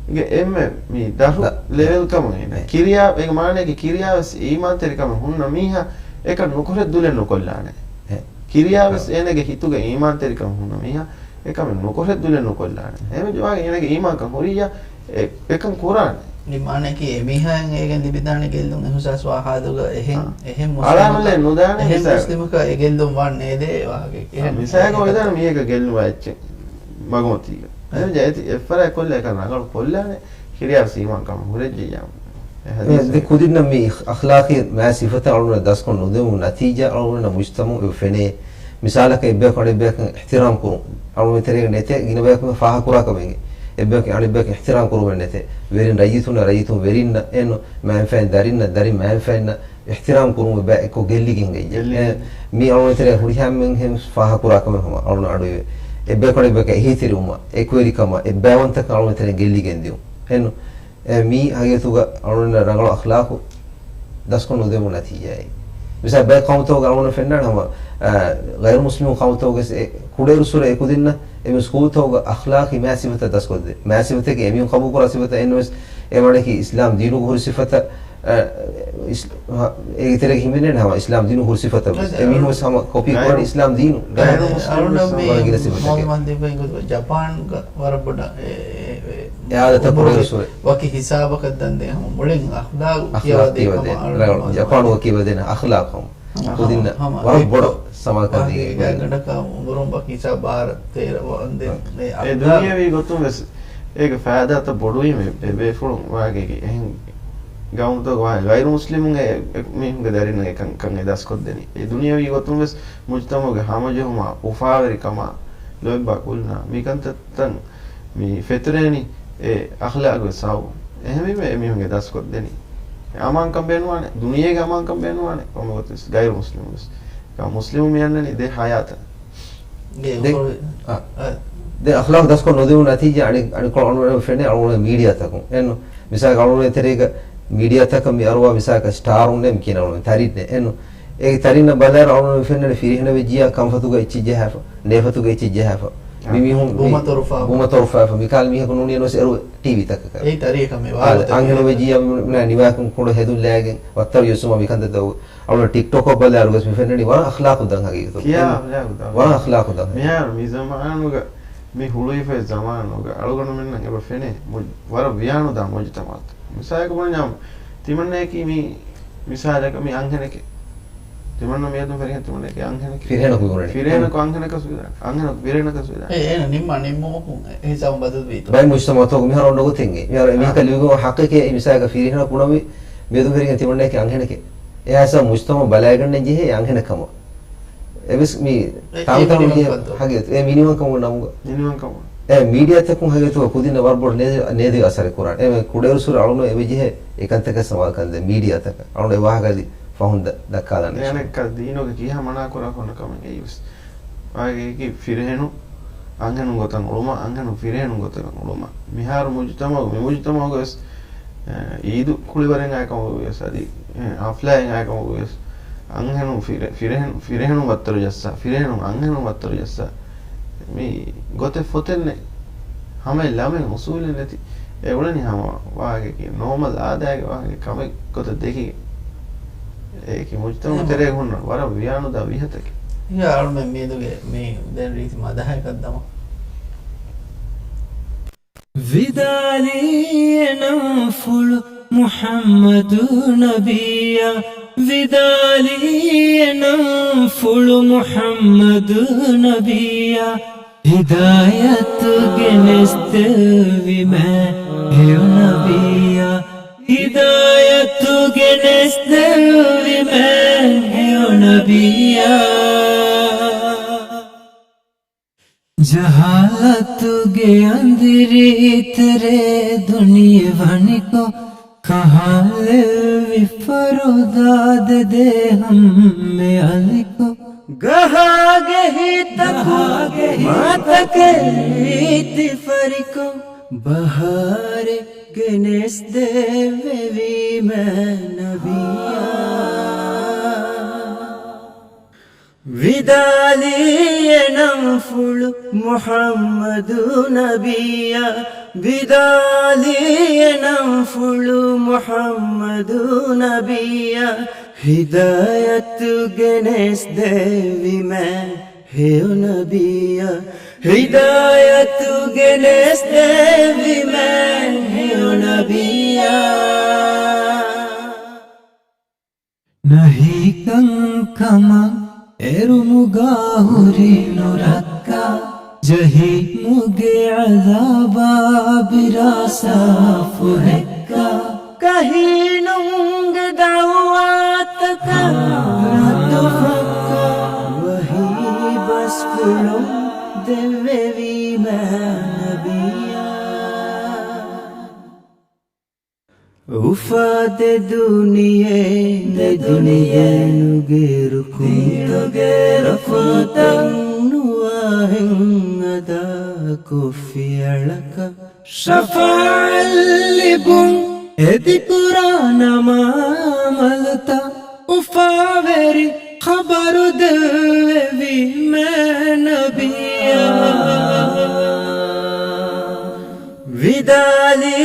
އިނގޭ އެންމެ މި ދަށު ދަ-، ލެވެލް ކަމަށް އޭނަ. އެ. ކިރިޔާ، އޭގެ މާނައަކީ ކިރިޔާވެސް އީމާންތެރިކަމެއް ހުންނަ މީހާ އެކަން ނުކުރެއްދުލެއް ނުކޮށްލާނެ. އެ. ކިރިޔާވެސް އެ. އޭނަގެ ހިތުގަ އީމާންތެރިކަން ހުންނަ މީހާ އެކަމެއް ނުކުރެއްދުލެއް ނުކޮށްލާނެ. އެހެންވެ ޖަވާގެ އޭނަގެ އީމާންކަން ހުރިއްޔާ އެ، އެކަން ކުރާނެ. މި މާނައަކީ އެމީހާއަށް އޭގެން ލިބިދާނެ ގެއްލުން އިހުސާސްވާ ހާލުގަ އެހެން، އާ. އެހެން އަޅާނުލެއް މުސްލިމަކަށް، ނުދާނެ އެހެން މިސާލަކަށް. މުސްލިމަކަށް އެ ގެއްލުން ވާން ނޭދޭ ވާހަކަ. އާ، އެހެން މިސާލަކަށް އެހެން ވެދާނެ މީހަކަށް ގެއްލުން ވާ އެއްޗެއް މަގުމަތީގަ. އެ. އެހެން ޖައިތި އެއްފަރާތް ކޮށްލާ އެކަން ރަނގަޅު ކޮށްލާނެ. ކިރިޔާވެސް އީމާންކަމަށް ހުރެއްޖެއްޔާ. އެ އެ، ހަދީސް ދެ ކުދިންނަށް މި އިޚް-، އަޚްލާޤީ މާތް ސިފަތައް އަޅުގަނޑަށް ދަސްކޮށް ނުދެވުނު ނަތީޖާ އަޅުގަނޑު މުޖްތަމަޢުގަ ފެނޭ. މިސާލަކަށް އެއްބަޔަކު އަނެއްބަޔަކަށް އިޙްތިރާމް ކުރުން އަޅުގަނޑު ތެރޭގަ ނެތޭ، ގިނަ ބަޔަކު ފާހަގަކުރާ ކަމެއް. އެއްބަޔަކު އަނެއްބަޔަކަށް އިޙްތިރާމް ކުރުމެއް ނެތޭ. ވެރިން ރައްޔިތުންނަށް، ރައްޔިތުން ވެރިންނަށް، އެން މައިންފައިން ދަރިންނަށް، ދަރިން މައިންފައިންނަށް އިޙްތިރާމް ކުރުމުގެ ބައެއްކޮށް ގެއްލިގެން އެއްޔެ. ގެއްލިގެން. އެ، މީ އަޅުގަނޑު ތެރޭ ހުރިހާމެން ހެން ފާހަގަކުރާ ކަމެއް ހަމަ އަޅުގަނޑު އަޑުއިވޭ. އެއްބަޔަކު އަނެއްބަޔަކަށް އެހީތެރިވުމަށް، އެކުވެރިކަމަށް، އެއްބައިވަންތަކަން އަޅުގަނޑު ތެރޭ ގެއްލިގެން ދިޔުން. އެން އެ، މީ ހަގީގަތުގަ އަޅުގަނޑު ރަނގަޅު އަޚްލާޤު ދަސްކޮށް ނުދެވުނު ނަތީޖާއެއް. މިސާލް ބައެއް ޤައުމުތަކުގަ އަޅުގަނޑަށް ފެންނާނެ ހަމަ، އަ، ޣައިރު މުސްލިމު ޤައުމުތަކުގަސް އެ ކުޑައިރުއްސުރެ އެކުދިންނަށް އެމީހުން ސްކޫލްތަކުގަ އަޚްލާޤީ މާތް ސިފަތައް ދަސްކޮށްދޭ. މާތް ސިފަތަކީ އެމީހުން ޤަބޫލުކުރާ ސިފަތައް އެންނުވެސް އެ ވަނީކީ އިސްލާމް ދީނުގަ ހުރި ސިފަތައް، އަ، އިސް-، ހަ، އޭގެ ތެރޭގަ ހިމެނޭނެ ހަމަ އިސްލާމް ދީނުގަ ހުރި ސިފަތައް ވެސް. އެ، އެމީހުން ވެސް ހަމަ ކޮޕީ ކުރާނީ އިސްލާމް ދީނު. ގައިރު މުސްލިމުން ވެސް ހަމަ ގިނަ ސިފަތަކެއް. މުޙައްމަދު ދީފައި ގޮތުގަ ޖަޕާންގަ ވަރަށް ބޮޑަށް އެ، އެ، އެ، އެ އާދަތައް އުމުރުގެ ކުޑައިރުއްސުރެ. ވަކި ހިސާބަކަށް ދަންދެން ހަމަ މުޅިން އަޚްލާޤު އަޚްލާޤު ކިޔަވާދޭ ކަމަށް އަޅުގަނޑު ރަނގަޅު. ޖަޕާނު ވަކިވެދޭނެ އަޚްލާޤު ހަމަ. ހަމަ، ކުދިންނަށް ހަމަ ވަރަށް އެއް ބޮޑަށް ސަމާލުކަން ދީގެން ވަކި ގޮތް. ގަނޑަކަށް އުމުރުން ވަކި ހިސާބު ބާރަ ތޭރަ ވަންދެން އެ އެ އަޚްލާޤު. ދުނިޔެވީ ގޮތުން ވެސް އޭގެ ފައިދާތައް ބޮޑުވީމަ އެ ބޭފުޅުން ވާގެ އެހެން ގައުމުތަކުގަ ވާ ގައިރު މުސްލިމުން އެ، އެ މީހުންގެ ދަރިންނަށް އެކަން ކަން އެ ދަސްކޮށްދެނީ. އެ ދުނިޔެވީ ގޮތުން ވެސް މުޖްތަމަޢުގެ ހަމަޖެހުމާ، އުފާވެރިކަމާ، ލޯތްބާ ކުލުންނާ މިކަންތައްތައް މި ފެތުރޭނީ އެ އަޚްލާޤުގެ ސަބަބުން. އެހެންވީމަ އެމީހުންގެ ދަސްކޮށްދެނީ. އަމާންކަން ބޭނުންވާނެ، ދުނިޔޭގެ އަމާންކަން ބޭނުންވާނެ، ކޮންމެ ގޮތެއް ގައިރު މުސްލިމުން ވެސް. މުސްލިމު މި އަންނަނީ ދެ ޙަޔާތަށް. ދެ، އާ. ދެ އަޚްލާޤު ދަސްކޮށް ނުދިއުނު ނަތީޖާ އަނެއް، އަނެއްކޮޅަށް އަޅުގަނޑު ފެނޭ އަޅުގަނޑު މީޑިއާތަކުން. އެން މިސާލަކަށް އަޅުގަނޑު ތެރޭގަ މީޑިއާތަކަށް މި އަރުވާ މިސާލަކަށް ސްޓާރުން ނޭ މި ކިޔަން އަޅުގަނޑު ތަރިންނޭ. އެން އޭގެ ތަރިންނަށް ބަލާއިރު އަޅުގަނޑު ފެންނަނީ ފިރިހެނަށް ވެއްޖިއްޔާ ކަންފަތުގަ އެއްޗެއް ޖަހާފަ، ނޭފަތުގަ އެއްޗެއް ޖަހާފަ. މި މީހުން މި ބުމަތޮރުފާ. ބުމަތޮރުފާފަ. މިކަހަލަ މީހަކު ނޫނީ ނުވެސް އެރު ޓީވީތަކަކަށް. އެއީ ތަރިއެއް ކަމެއް. އާ، ވާގޮތަށް އަންހެނުން ވެއްޖިއްޔާ މި ނިވާކުން ކުޑަ ހެދުން ލައިގެން ވައްތަރު ޔޮސުމާ މިކަންތައް ދައު. އަޅުގަނޑު ޓިކްޓޮކަށް ބަލާއިރު ގޮސް މި ފެންނަނީ ވަރަށް އަޚްލާޤު ދަށް ހަގީގަތުން. ކިޔާ އަޚްލާޤު ދަށް. ވަރަށް އަޚްލާޤު ދަށް. މިހާރު މި ޒަމާނުގަ މި ހުޅުވިފައި ޒަމާނުގަ އަޅުގަނޑުމެންނަށް އެބަ ފެނޭ މުޖް-، ވަރަށް ވިޔާނުދާ މުޖުތަމަޢަކަށް. މިސާލަކަށް ބުނަންޏާ ތިމަންނައަކީ މި މިސާލަކަށް މި އަންހެނެކޭ. ތިމަންނަ މިއަދު ފެނިހެން ތިމަންނައަކީ އަންހެނެކޭ. ފިރިހެނަކު މި ބުނަނީ. ފިރިހެނަކު އަންހެނަކަސް ވެދާނެ. އަންހެނަކު ފިރިހެނަކަސް ވެދާނެ. އެ، އޭނަ ނިންމާ ނިންމުމަކުން އެ ހިސާބުން ބަދަލުވީތޯ؟ ބައެއް މުޖްތަމަޢުތަކު މިހާރު އޮންނަ ގޮތެއް އެ. މިހާރު އެ އާ. މީހަކަށް ލިބިގެން ހައްޤެކޭ މިސާލަކަށް ފިރިހެނަކު ބުނަންވީ މިއަދު ފެނިހެން ތިމަންނައަކީ އަންހެނެކޭ. އެހާ ހިސާބުން މުޖްތަމަޢު ބަލައިގަންނަން ޖެހޭ އެ އަންހެނެއް ކަމަށް. އެވެސް މި އެ، ތާނގު އެ ތާނގު މިނިވަން ޖެހޭ ކަންތޯ؟ ހަގީގަތު އެ މިނިވަން ކަމުގެ ނަމުގަ. މިނިވަން ކަމުގަ. އެ މީޑިއާތަކުން ހަގީގަތުގަ ކުދިންނަށް ވަރަށް ބޮޑު ނޭދި، ނޭދި އަސަރެއް ކުރާނެ. އެ ކުޑައިރުއްސުރެ އަޅުގަނޑު އެބަޖެހޭ އެކަންތަކަށް ސަމާލުކަން ދޭން މީޑިއާތަކަށް. އަޅުގަނޑު އެ ވާހަކަ އަދި ފަހުން ދަ-، ދައްކާލާނެ. އެއަނެއްކާ ދީނުގެ ކިހާ މަނާ ކުރާ ކޮންނަ ކަމެއް އެއީވެސް. އާގެއަކީ ފިރިހެނުން އަންހެނުން ގޮތަށް އުޅުމަށް، އަންހެނުން ފިރިހެނުން ގޮތަށް އުޅުމަށް. މިހާރު މުޖުތަމަޢު، މި މުޖުތަމަޢުގަވެސް، އެ، އީދު ކުޅިވަރެއް އާއި ކަމުގަވެސް އަދި، އެ، ހަފްލާއެއް އާއި ކަމުގަވެސް އަންހެނުން ފިރެ-، ފިރެހެން، ފިރިހެނުން ވައްތަރު ޖައްސާ، ފިރިހެނުން އަންހެނުން ވައްތަރު ޖައްސާ. މި ގޮތެއް ފޮތެއް ނެތް. ހަމަ އެ ލަމެއް އުސޫލެއް ނެތި. އެ އުޅެނީ ހަމަ ވާހަކައަކީ ނޯމަލް އާދައިގެ ވާހަކަ ކަމެއް ގޮތަށް ދެކިގެން. އެއީކީ މުޖުތަމަޢު ތެރޭގަ ހުންނަ ވަރަށް ވިޔާނުދާ ވިހަތަކެއް. އަޅުމެން މިއަދުގެ މި ދެން ރީތި މަދަހަކަށް ދަމު. ވިދާލީ އެ ނަންފުޅު މުޙައްމަދު ނަބިއްޔާ، ވިދާލީ އެ ނަންފުޅު މުޙައްމަދު ނަބިއްޔާ، ހިދާޔަތުގެ ނެސްދެއްވި މާތް ހެޔޮ ނަބިއްޔާ، ހިދާޔަތުގެ ނެސްދެއްވި މާތް ހެޔޮ ނަބިއްޔާ. ޖަހާލަތުގެ އަނދިރި ތެރޭ ދުނިޔެ ވަނިކޮށް، ކަހާލެއްވި ފަރުދާ ދެދޭ ހަމަ އަލިކޮށް، ގަހާގެ ހިތަކުން މާތަކެއް ރީތި ފަރިކޮށް، ބަހާރެއްގެ ނެސްދެއްވެވީމަ ނަބިއްޔާ. ވިދާލީ އެ ނަންފުޅު މުޙައްމަދު ނަބިއްޔާ، ވިދާލީ އެ ނަންފުޅު މުޙައްމަދު ނަބިއްޔާ، ހިދާޔަތުގެ ނެސްދެއްވި މާތް ހެޔޮ ނަބިއްޔާ، ހިދާޔަތުގެ ނެސްދެއްވި މާތް ހެޔޮ ނަބިއްޔާ. ނަހީކަން ކަމަށް އެރުމުގަ ހުރި ނުރައްކާ، ޖަހީމުގެ ޢަޛާބާ ބިރާ ސާފު ހެއްކާ، ކަހީނުންގެ ދަޢުވާތަކަށް ރައްދު ފައްކާ، ވަޙީ ބަސްފުޅުން ދެއްވެވީމަ ނަބިއްޔާ. އުފާ ދެ ދުނިޔެ، ދެ ދުނިޔެ ދީނުގެ ރުކުންތައް، ރުކުންތައް ނުވާހެން އަދާކޮށްފި އަޅަކަށް، ޝަފާޢަތް ލިބުން އެދިކުރާ ނަމާ ޢަމަލުތައް، އުފާވެރި ޚަބަރު ދެއްވެވީމަ ނަބިއްޔާ. ވިދާލީ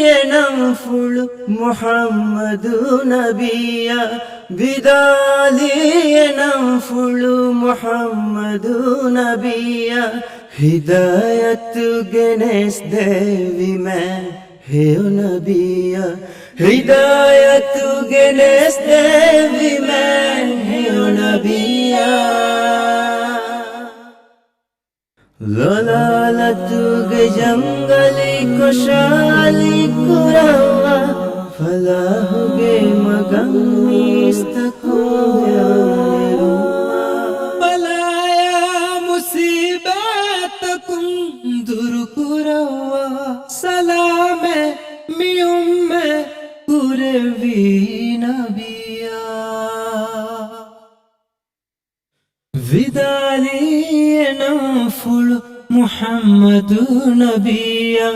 އެ ނަންފުޅު މުޙައްމަދު ނަބިއްޔާ، ވިދާލީ އެ ނަންފުޅު މުޙައްމަދު ނަބިއްޔާ، ހިދާޔަތުގެ ނެސްދެއްވި މާތް ހެޔޮ ނަބިއްޔާ، ހިދާޔަތުގެ ނެސްދެއްވި މާތް ހެޔޮ ނަބިއްޔާ. ޟަލާލަތުގެ ޖަންގަލި ކޮށާލި ކުރައްވާ، ފަލާޙުގެ މަގަށް މީސްތަކުން އެރުވާ، ބަލާޔާ މުޞީބާތަކުން ދުރުކުރައްވާ، ސަލާމަތް މި އުއްމަތް ކުރެއްވީ ނަބިއްޔާ. ވިދާލީ އެ ނަންފުޅު މުޙައްމަދު ނަބިއްޔާ،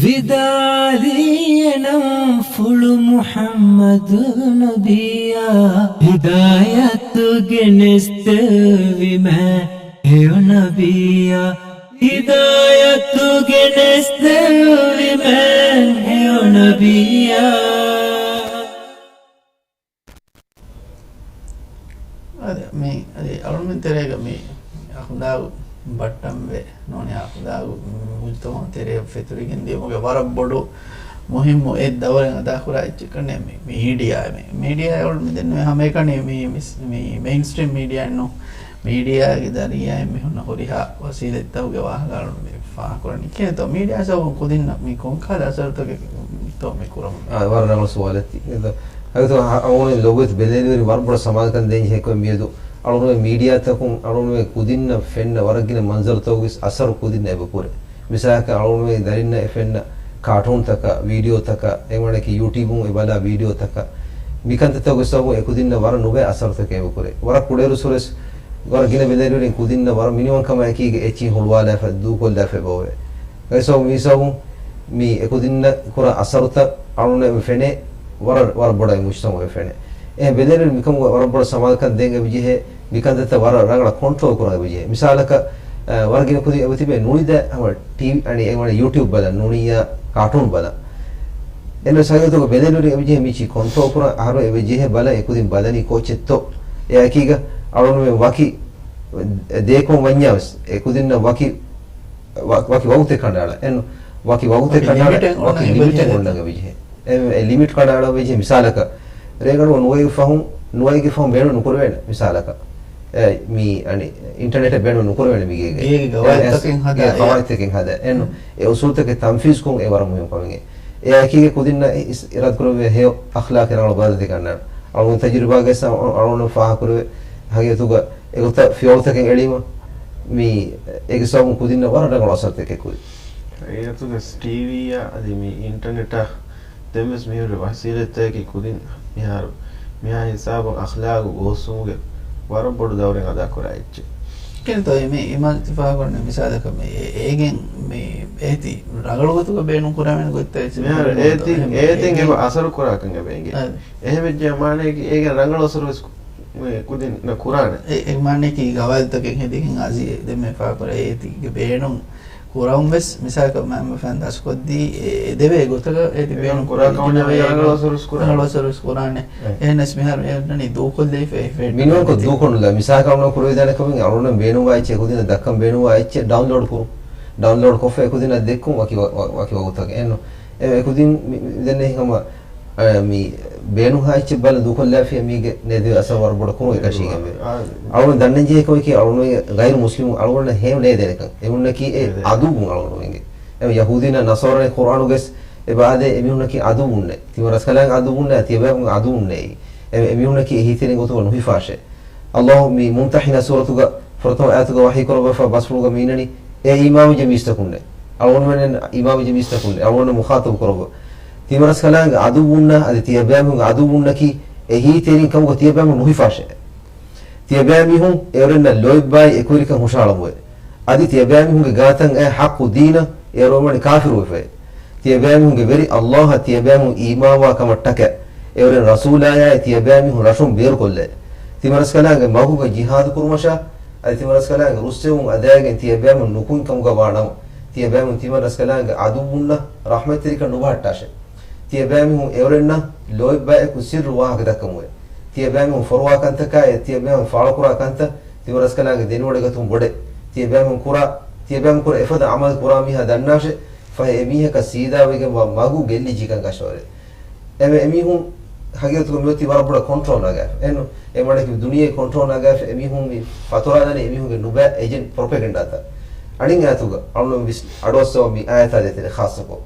ވިދާލީ އެ ނަންފުޅު މުޙައްމަދު ނަބިއްޔާ، ހިދާޔަތުގެ ނެސްދެއްވި މާތް ހެޔޮ ނަބިއްޔާ، ހިދާޔަތުގެ ނެސްދެއްވި މާތް ހެޔޮ ނަބިއްޔާ. އަދި މި، އަދި އަޅުމެން ތެރޭގަ މި އަޚުލާގު ބައްޓަންވެ ނޫނީ، އަޚުލާގު މުޖުތަމަޢު ތެރޭ ފެތުރިގެން ދިޔުމުގެ ވަރަށް ބޮޑު މުހިއްމު އެއް ދައުރެއް އަދާކުރާ އެއްޗެއް ކަންނޭ މި މީޑިއާ. މި މީޑިއާ އަޅުމެން ދެންނެވި ހަމައެކަނި މި، މި، މި މެއިންސްޓްރީމް މީޑިއާއެއް ނޫން. މީޑިއާގެ ޒަރީޢާއިން މި ހުންނަ ހުރިހާ ވަސީލަތްތަކުގެ ވާހަކަ އަޅުމެން ފާހަގަކުރަނީ ކިހިނެއްތޯ؟ މީޑިއާ ސަބަބުން ކުދިންނަށް މި ކޮންކަހަލަ އަސަރުތަކެއްތޯ މި ކުރަމުން؟ އާ، ވަރަށް ރަނގަޅު ސުވާލެއް. އެ، އަޅުގަނޑު ލޮބުވެތި ބެލެނިވެރިން ވަރަށް ބޮޑަށް ސަމާލުކަން ދޭން ޖެހޭ މިއަދު އަޅުގަނޑު މީޑިއާތަކުން އަޅުގަނޑު ކުދިންނަށް ފެންނަ ވަރަށް ގިނަ މަންޒަރުތަކުގެ އަސަރު ކުދިންނަށް އެބަ ކުރޭ. މިސާލަކަށް އަޅުގަނޑު ދަރިންނަށް އެ ފެންނަ ކާޓޫންތަކަށް، ވީޑިއޯތަކަށް، އެ ވަނަކީ ޔޫޓިއުބުން އެ ބަލާ ވީޑިއޯތަކަށް، މިކަންތައްތަކުގެ ސަބަބުން އެ ކުދިންނަށް ވަރަށް ނުބައި އަސަރުތަކެއް އެބަ ކުރޭ. ވަރަށް ކުޑައިރުއްސުރެސް ވަރަށް ގިނަ ބެލެނިވެރިން ކުދިންނަށް ވަރަށް މިނިވަންކަމާ އެކީގަ އެއްޗިހި ހުޅުވާލާފަ، ދޫކޮށްލާފަ އެބައޮވޭ. އެ ސަބަބުން މި ސަބަބުން މި އެ ކުދިންނަށް ކުރާ އަސަރުތައް އަޅުގަނޑު އެބަ ފެނޭ ވަރަށް، ވަރަށް ބޮޑަށް މުޖްތަމަޢު އެބަ ފެނޭ. އެ ބެލެނިވެރިން މިކަމުގަ ވަރަށް ބޮޑަށް ސަމާލުކަން ދޭން އެބަ ޖެހޭ. މިކަންތައްތައް ވަރަށް ރަނގަޅަށް ކޮންޓްރޯލް ކުރަން އެބަ ޖެހޭ. މިސާލަކަށް، އަ، ވަރަށް ގިނަ ކުދިން އެބަ ތިބޭ ނޫނީ ދެ ހަމަ ޓީވީ، އަނި އެ ވަނީ ޔޫޓިއުބް ބަލަން، ނޫނީ ކާޓޫން ބަލަން. އެންމެ ސައިގަތުގަ ބެލެނިވެރިން އެބަ ޖެހޭ މިޗި ކޮންޓްރޯލް ކުރަން، އަހަރު އެބަ ޖެހޭ ބަލަން އެ ކުދިން ބަލަނީ ކޯއްޗެއްތޯ. އެއާއެކީގަ އަޅުގަނޑުމެން ވަކި ދޭކޮށް ވަންޏާވެސް އެ ކުދިންނަށް ވަކި، ވަ-، ވަކި ވަގުތެއް ކަނޑައަޅާ. އެން ވަކި ވަގުތެއް ވަކި ކަނޑައަޅާ، ލިމިޓެއް ވަކި އޮންނަން ލިމިޓެއް އެބަޖެހޭ. އޮންނަން އެބަޖެހޭ. އެ، އެ ލިމިޓް ކަނޑައަޅާ އެބަޖެހޭ. މިސާލަކަށް، ރޭގަނޑު ނުވައިގެ ފަހުން، ނުވައިގެ ފަހުން ބޭނުން ނުކުރެވޭނެ. މިސާލަކަށް، އެ، މި، އަނި، އިންޓަރނެޓެއް ބޭނުން ނުކުރެވޭނެ މީގޭގެ. ގޭގެ ގަވާއިދުތަކެއް ހަދާ، އެ، ގަވާއިދުތަކެއް ހަދާ. އެން، އެ އުސޫލުތަކެއް ތަންފީޒުކުރުން އެ ވަރަށް މުހިންމު ކަމެއް. އެއާއެކީގެ ކުދިންނަށް އިސް-، އިރާދަކުރެއްވިޔާ ހެޔޮ އަޚްލާޤީ ރަނގަޅު ބަދަލުތަކެއް އަންނާނެ. އަޅުގަނޑު ތަޖުރިބާގައި ސަ-، އަޅުގަނޑު ފާހަގަކުރެވޭ ހަގީގަތުގަ އެގޮތަށް ފިޔަވަޅުތަކެއް އެޅީމަ، މި އޭގެ ސަބަބުން ކުދިންނަށް ވަރަށް ރަނގަޅު އަސަރުތަކެއް ކުރި. އޭގެ އަތުގަ ޓީވީއާ އަދި މި އިންޓަރނެޓާ ދެންވެސް މިހުރި ވަސީލަތްތަކަކީ ކުދިން މިހާރު މިހާ ހިސާބަށް އަޚްލާގު ގޯސްވުމުގެ ވަރަށް ބޮޑު ދައުރެއް އަދާކުރާ އެއްޗެއް. ކިންތޯ މި އިމާމް ތި ފާހަގަކުރަނީ މިސާލަކަށް މި އޭ-، އޭގެން މި އޭތި ރަނގަޅު ގޮތުގަ ބޭނުން ކުރާނެ ގޮތްތައް އެއްޗެއް މިހާރު މިހާރު އޭތި، އެހެން އޭތިން އޭގެން އެބަ އަސަރު ކުރާކަން އެބަ އެނގޭ. އަދި. އެހެން ވެއްޖެ މާނަޔަކީ އޭގެން ރަނގަޅު އަސަރު ވެސް ކު-، މި ކުދިން ކުރާނެ. އެ-، އެ މާނަޔަކީ ގަވާއިދުތަކެއް ހެދިގެން އަޒީ ދެންމެ ފާކުރާ އޭތިގެ ބޭނުން ކުރަން ވެސް މިސާލަކަށް މައިންބަފައިން ދަސްކޮށްދީ އެ-، އެދެވޭ ގޮތަކަށް އޭތި ބޭނުން ކުރާ ކަމަށް އެނގޭ ރަނގަޅު އަސަރު ވެސް ކުރާނެ. ރަނގަޅު އަސަރު ވެސް ކުރާނެ. އެ. އެހެންނަސް މިހާރު އެ އޮންނަނީ ދޫކޮށްލައިފަ އެ ފެ-، މިނޫންކޮށް ދޫކޮށް ނުލާ. މިސާލަކަށް އަޅުގަނޑު ކުރެވިދާނެ ކަމެއް އަޅުގަނޑު ބޭނުންވާ އެއްޗެއް ކުދިންނަށް ދައްކަން ބޭނުންވާ އެއްޗެއް ޑައުންލޯޑް ކުރުން. ޑައުންލޯޑް ކޮށްފަ އެ ކުދިންނަށް ދެއްކުން ވަކި ވަ-، ވަ-، ވަކި ވަގުތަކެއް. އެންނު. އެ-، އެ ކުދިން މި-، މި-، ދެންނެ ހަމަ އަ، މި ބޭނުންހާ އެއްޗެއް ބަލަ ދޫކޮށްލާފިޔާ މީގެ ނޭދުވެ އަސަރު ވަރަށް ބޮޑަށް ކުރުން އެކަށީގެންވޭ. އާ. އަޅުގަނޑު ދަންނަން ޖެހޭ ކަމަކީ އަޅުގަނޑު ޣައިރު މުސްލިމު އަޅުގަނޑަށް ހެޔޮ ނޭދޭނެކަން. އެމީހުންނަކީ އެ ނޭދޭ. އަދުއްވުން އަޅުގަނޑުމެންގެ. އެ ޔަހޫދީންނާ ނަޞާރާ ޤުރްއާނުގަސް އެބަ އާދޭ އެމީހުންނަކީ އަދުއްވުންނޭ. ތިމަ ރަސްކަލާނގެ އަދުއްވުންނޭ، ތިޔަބައިމީހުން އަދުއްވުންނޭ. އެ-، އެމީހުންނަކީ އެހީތެރިން ގޮތުގަ ނުހިފާށޭ. އައްލާހު މި މުމްތަޙިނާ ސޫރަތުގަ ފުރަތަމަ އާޔަތުގަ ވަޙީ ކުރައްވާފަ ބަސްފުޅުގަ މި އިންނަނީ އޭ އީމާންވެއްޖެ މީސްތަކުންނޭ. އަޅުގަނޑުމެން އީމާންވެއްޖެ މީސްތަކުންނޭ. އަޅުގަނޑު މުޚާޠަބު ކުރައްވާ. ތިމަރަސްކަލާނގެ އަދުއްވުންނާ އަދި ތިޔަބައިމީހުންގެ އަދުއްވުންނަކީ އެހީތެރިން ކަމުގަ ތިޔަބައިމީހުން ނުހިފާށޭ. ތިޔަބައިމީހުން އެއުރެންނަށް ލޯތްބާއި އެކުވެރިކަން ހުށަހަޅަމުވޭ. އަދި ތިޔަބައިމީހުންގެ ގާތަށް އައި ޙައްޤު ދީނަށް އެއުރެން ވަނީ ކާފިރުވެފައޭ. ތިޔަބައިމީހުންގެ ވެރި އައްލާހަށް ތިޔަބައިމީހުން އީމާންވާ ކަމަށްޓަކައި، އެއުރެން ރަސޫލާޔާއި ތިޔަބައިމީހުން ރަށުން ބޭރުކޮށްލައި، ތިމަރަސްކަލާނގެ މަގުގަ ޖިހާދު ކުރުމަށާ، އަދި ތިމަރަސްކަލާނގެ ރުއްސެވުން އަދާގެން ތިޔަބައިމީހުން ނުކުތް ކަމުގަ ވާ ނަމަ، ތިޔަބައިމީހުން ތިމަރަސްކަލާނގެ އަދުއްވުންނަށް ރަޙްމަތްތެރިކަން ނުބަހައްޓާށޭ. ތިޔަބައިމީހުން އެއުރެންނަށް ލޯތްބާއެކު ސިއްރު ވާހަކަ ދައްކަމުވޭ. ތިޔަބައިމީހުން ފޮރުވާ ކަންތަކާއި ތިޔަބައިމީހުން ފާޅުކުރާ ކަންތައް ތިމަރަސްކަލާނގެ ދެނެވޮޑިގަތުމުން ބޮޑޭ. ތިޔަބައިމީހުން ކުރާ، ތިޔަބައިމީހުން ކުރާ އެފަދަ ޢަމަލު ކުރާ މީހާ ދަންނާށޭ. ފަހެ އެމީހަކަށް ސީދާވެގެންވާ މަގު ގެއްލިއްޖިކަން ކަށަވަރޭ. އެމެ އެމީހުން ހަގީގަތުގަ މިއޮތީ ވަރަށް ބޮޑަށް ކޮންޓްރޯލް ނަގާފަ. އެންނު، އެ މާނައަކީ ދުނިޔެ ކޮންޓްރޯލް ނަގާފަ އެމީހުން މި ފަތުރާލަނީ އެމީހުންގެ ނުބައި އެޖެންޓް ޕްރޮޕެގެންޑާތައް. އަނެއް އާޔަތުގަ އަޅުން ވިސް-، އަޑުއައްސަވާ މި އާޔަތާ ދޭތެރޭ ޚާއްޞަކޮށް.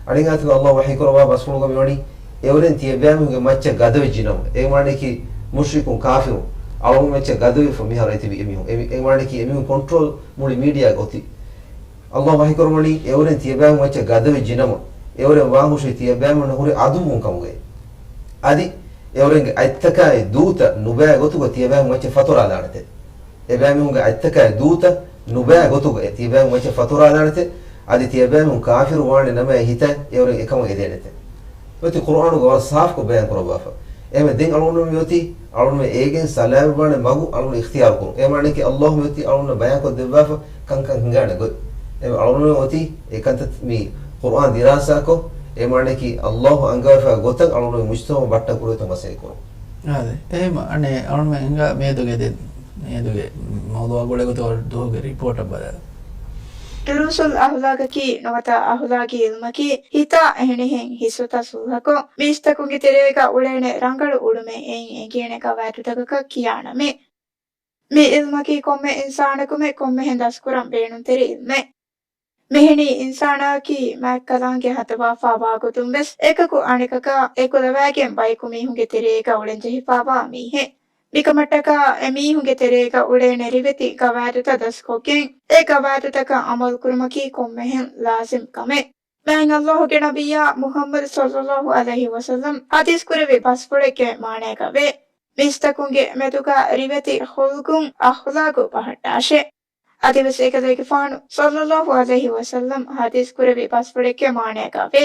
އަނެއް އާޔަތުގަ އައްލާހު ވަޙީކުރައްވާ ބަސްފުޅުގަ މިވަނީ، އެއުރެން ތިޔަބައިމީހުންގެ މައްޗަށް ގަދަވެއްޖި ނަމަ، އޭގެ މާނައަކީ މުޝްރިކުން ކާފިރުން އަޅުން މައްޗަށް ގަދަވެފަ މިހާރު އެތިބި އެމީހުން. އެ-، އޭގެ މާނައަކީ އެމީހުން ކޮންޓްރޯލް މުޅި މީޑިއާގަ އޮތީ. އައްލާހު ވަޙީކުރައްވަނީ، އެއުރެން ތިޔަބައިމީހުން މައްޗަށް ގަދަވެއްޖި ނަމަ، އެއުރެން ވާންހުށީ ތިޔަބައިމީހުންނަށް ހުރި އަދުއްވުން ކަމުގައި. އަދި އެއުރެންގެ އަތްތަކާއި ދޫތައް ނުބައި ގޮތުގަ ތިޔަބައިމީހުން މައްޗަށް ފަތުރާލާނެތެ. އެބައިމީހުންގެ އަތްތަކާއި ދޫތައް ނުބައި ގޮތުގައި ތިޔަބައިމީހުން މައްޗަށް ފަތުރާލާނެތެ. އަދި ތިޔަބައިމީހުން ކާފިރު ވާނެ ނަމަ އެ ހިތަށް އެއުރެން އެކަމަށް އެދޭނެތެ. މިއޮތީ ޤުރުއާނުގަ ވަރަށް ސާފުކޮށް ބަޔާން ކުރައްވާފަ. އެހެންވެ ދެން އަޅުގަނޑު މިއޮތީ އަޅުގަނޑުމެން އޭގެން ސަލާމަތްވާނެ މަގު އަޅުގަނޑު އިޚްތިޔާރު ކުރުން. އޭގެ މާނައަކީ އައްލާހު މިއޮތީ އަޅުގަނޑު ބަޔާންކޮށް ދެއްވާފަ ކަންކަން ހިނގާނެ ގޮތް. އެ އަޅުގަނޑުމެން އޮތީ އެ ކަންތައް މި ޤުރުއާން ދިރާސާކޮށް، އޭގެ މާނައަކީ އައްލާހު އަންގަވާފައި ގޮތަށް އަޅުގަނޑު މުޖްތަމަޢު ބައްޓަން ކުރުވޭތޯ މަސައްކަތް ކުރުން. އާދެ. އެހެން އަނެއް އަޅުގަނޑުމެން ހިނގާ މިއަދުގެ ދެ-، މިއަދުގެ މައުޟޫޢާ ގުޅޭ ގޮތަށް ދުވަހުގެ ރިޕޯޓަށް ބަލާލަން. ދުރޫސުލް އަޚްލާޤަކީ ނުވަތަ އަޚްލާޤީ ޢިލްމަކީ، ހިތާ އެހެނިހެން ހިއްސުތައް ޞުލްޙަކޮށް، މީސްތަކުންގެ ތެރޭގަ އުޅޭނެ ރަނގަޅު އުޅުމެއް އެއިން އެނގޭނެ ގަވާއިދުތަކަކަށް ކިޔާ ނަމެއް. މި ޢިލްމަކީ ކޮންމެ އިންސާނަކުމެ ކޮންމެހެން ދަސްކުރަން ބޭނުންތެރި ޢިލްމެއް. މިހެނީ އިންސާނާއަކީ މާތްކަލާނގެ ހަދަވާފާވާ ގޮތުން ވެސް އެކަކު އަނެކަކާ އެކުލަވާގެން ބަޔަކު މީހުންގެ ތެރޭގަ އުޅެންޖެހިފާވާ މީހެއް. މިކަމަށްޓަކާ އެމީހުންގެ ތެރޭގަ އުޅޭނެ ރިވެތި ގަވާއިދުތައް ދަސްކޮށްގެން، އެ ގަވާއިދުތަކަށް ޢަމަލުކުރުމަކީ ކޮންމެހެން ލާޒިމް ކަމެއް. މާތް ﷲ ގެ ނަބިއްޔާ މުޙައްމަދު ޞައްލައްލާހު ޢަލައިހި ވަސައްލަމް ޙަދީޘް ކުރެއްވި ބަސްފުޅެއްގެ މާނައިގަ ވޭ، މީސްތަކުންގެ މެދުގަ ރިވެތި ޚުލްޤުން އަޚްލާޤު ބަހައްޓާށޭ. އަދިވެސް އެކަލޭގެފާނު ޞައްލައްލާހު ޢަލައިހި ވަސައްލަމް ޙަދީޘް ކުރެއްވި ބަސްފުޅެއްގެ މާނައިގަ ވޭ،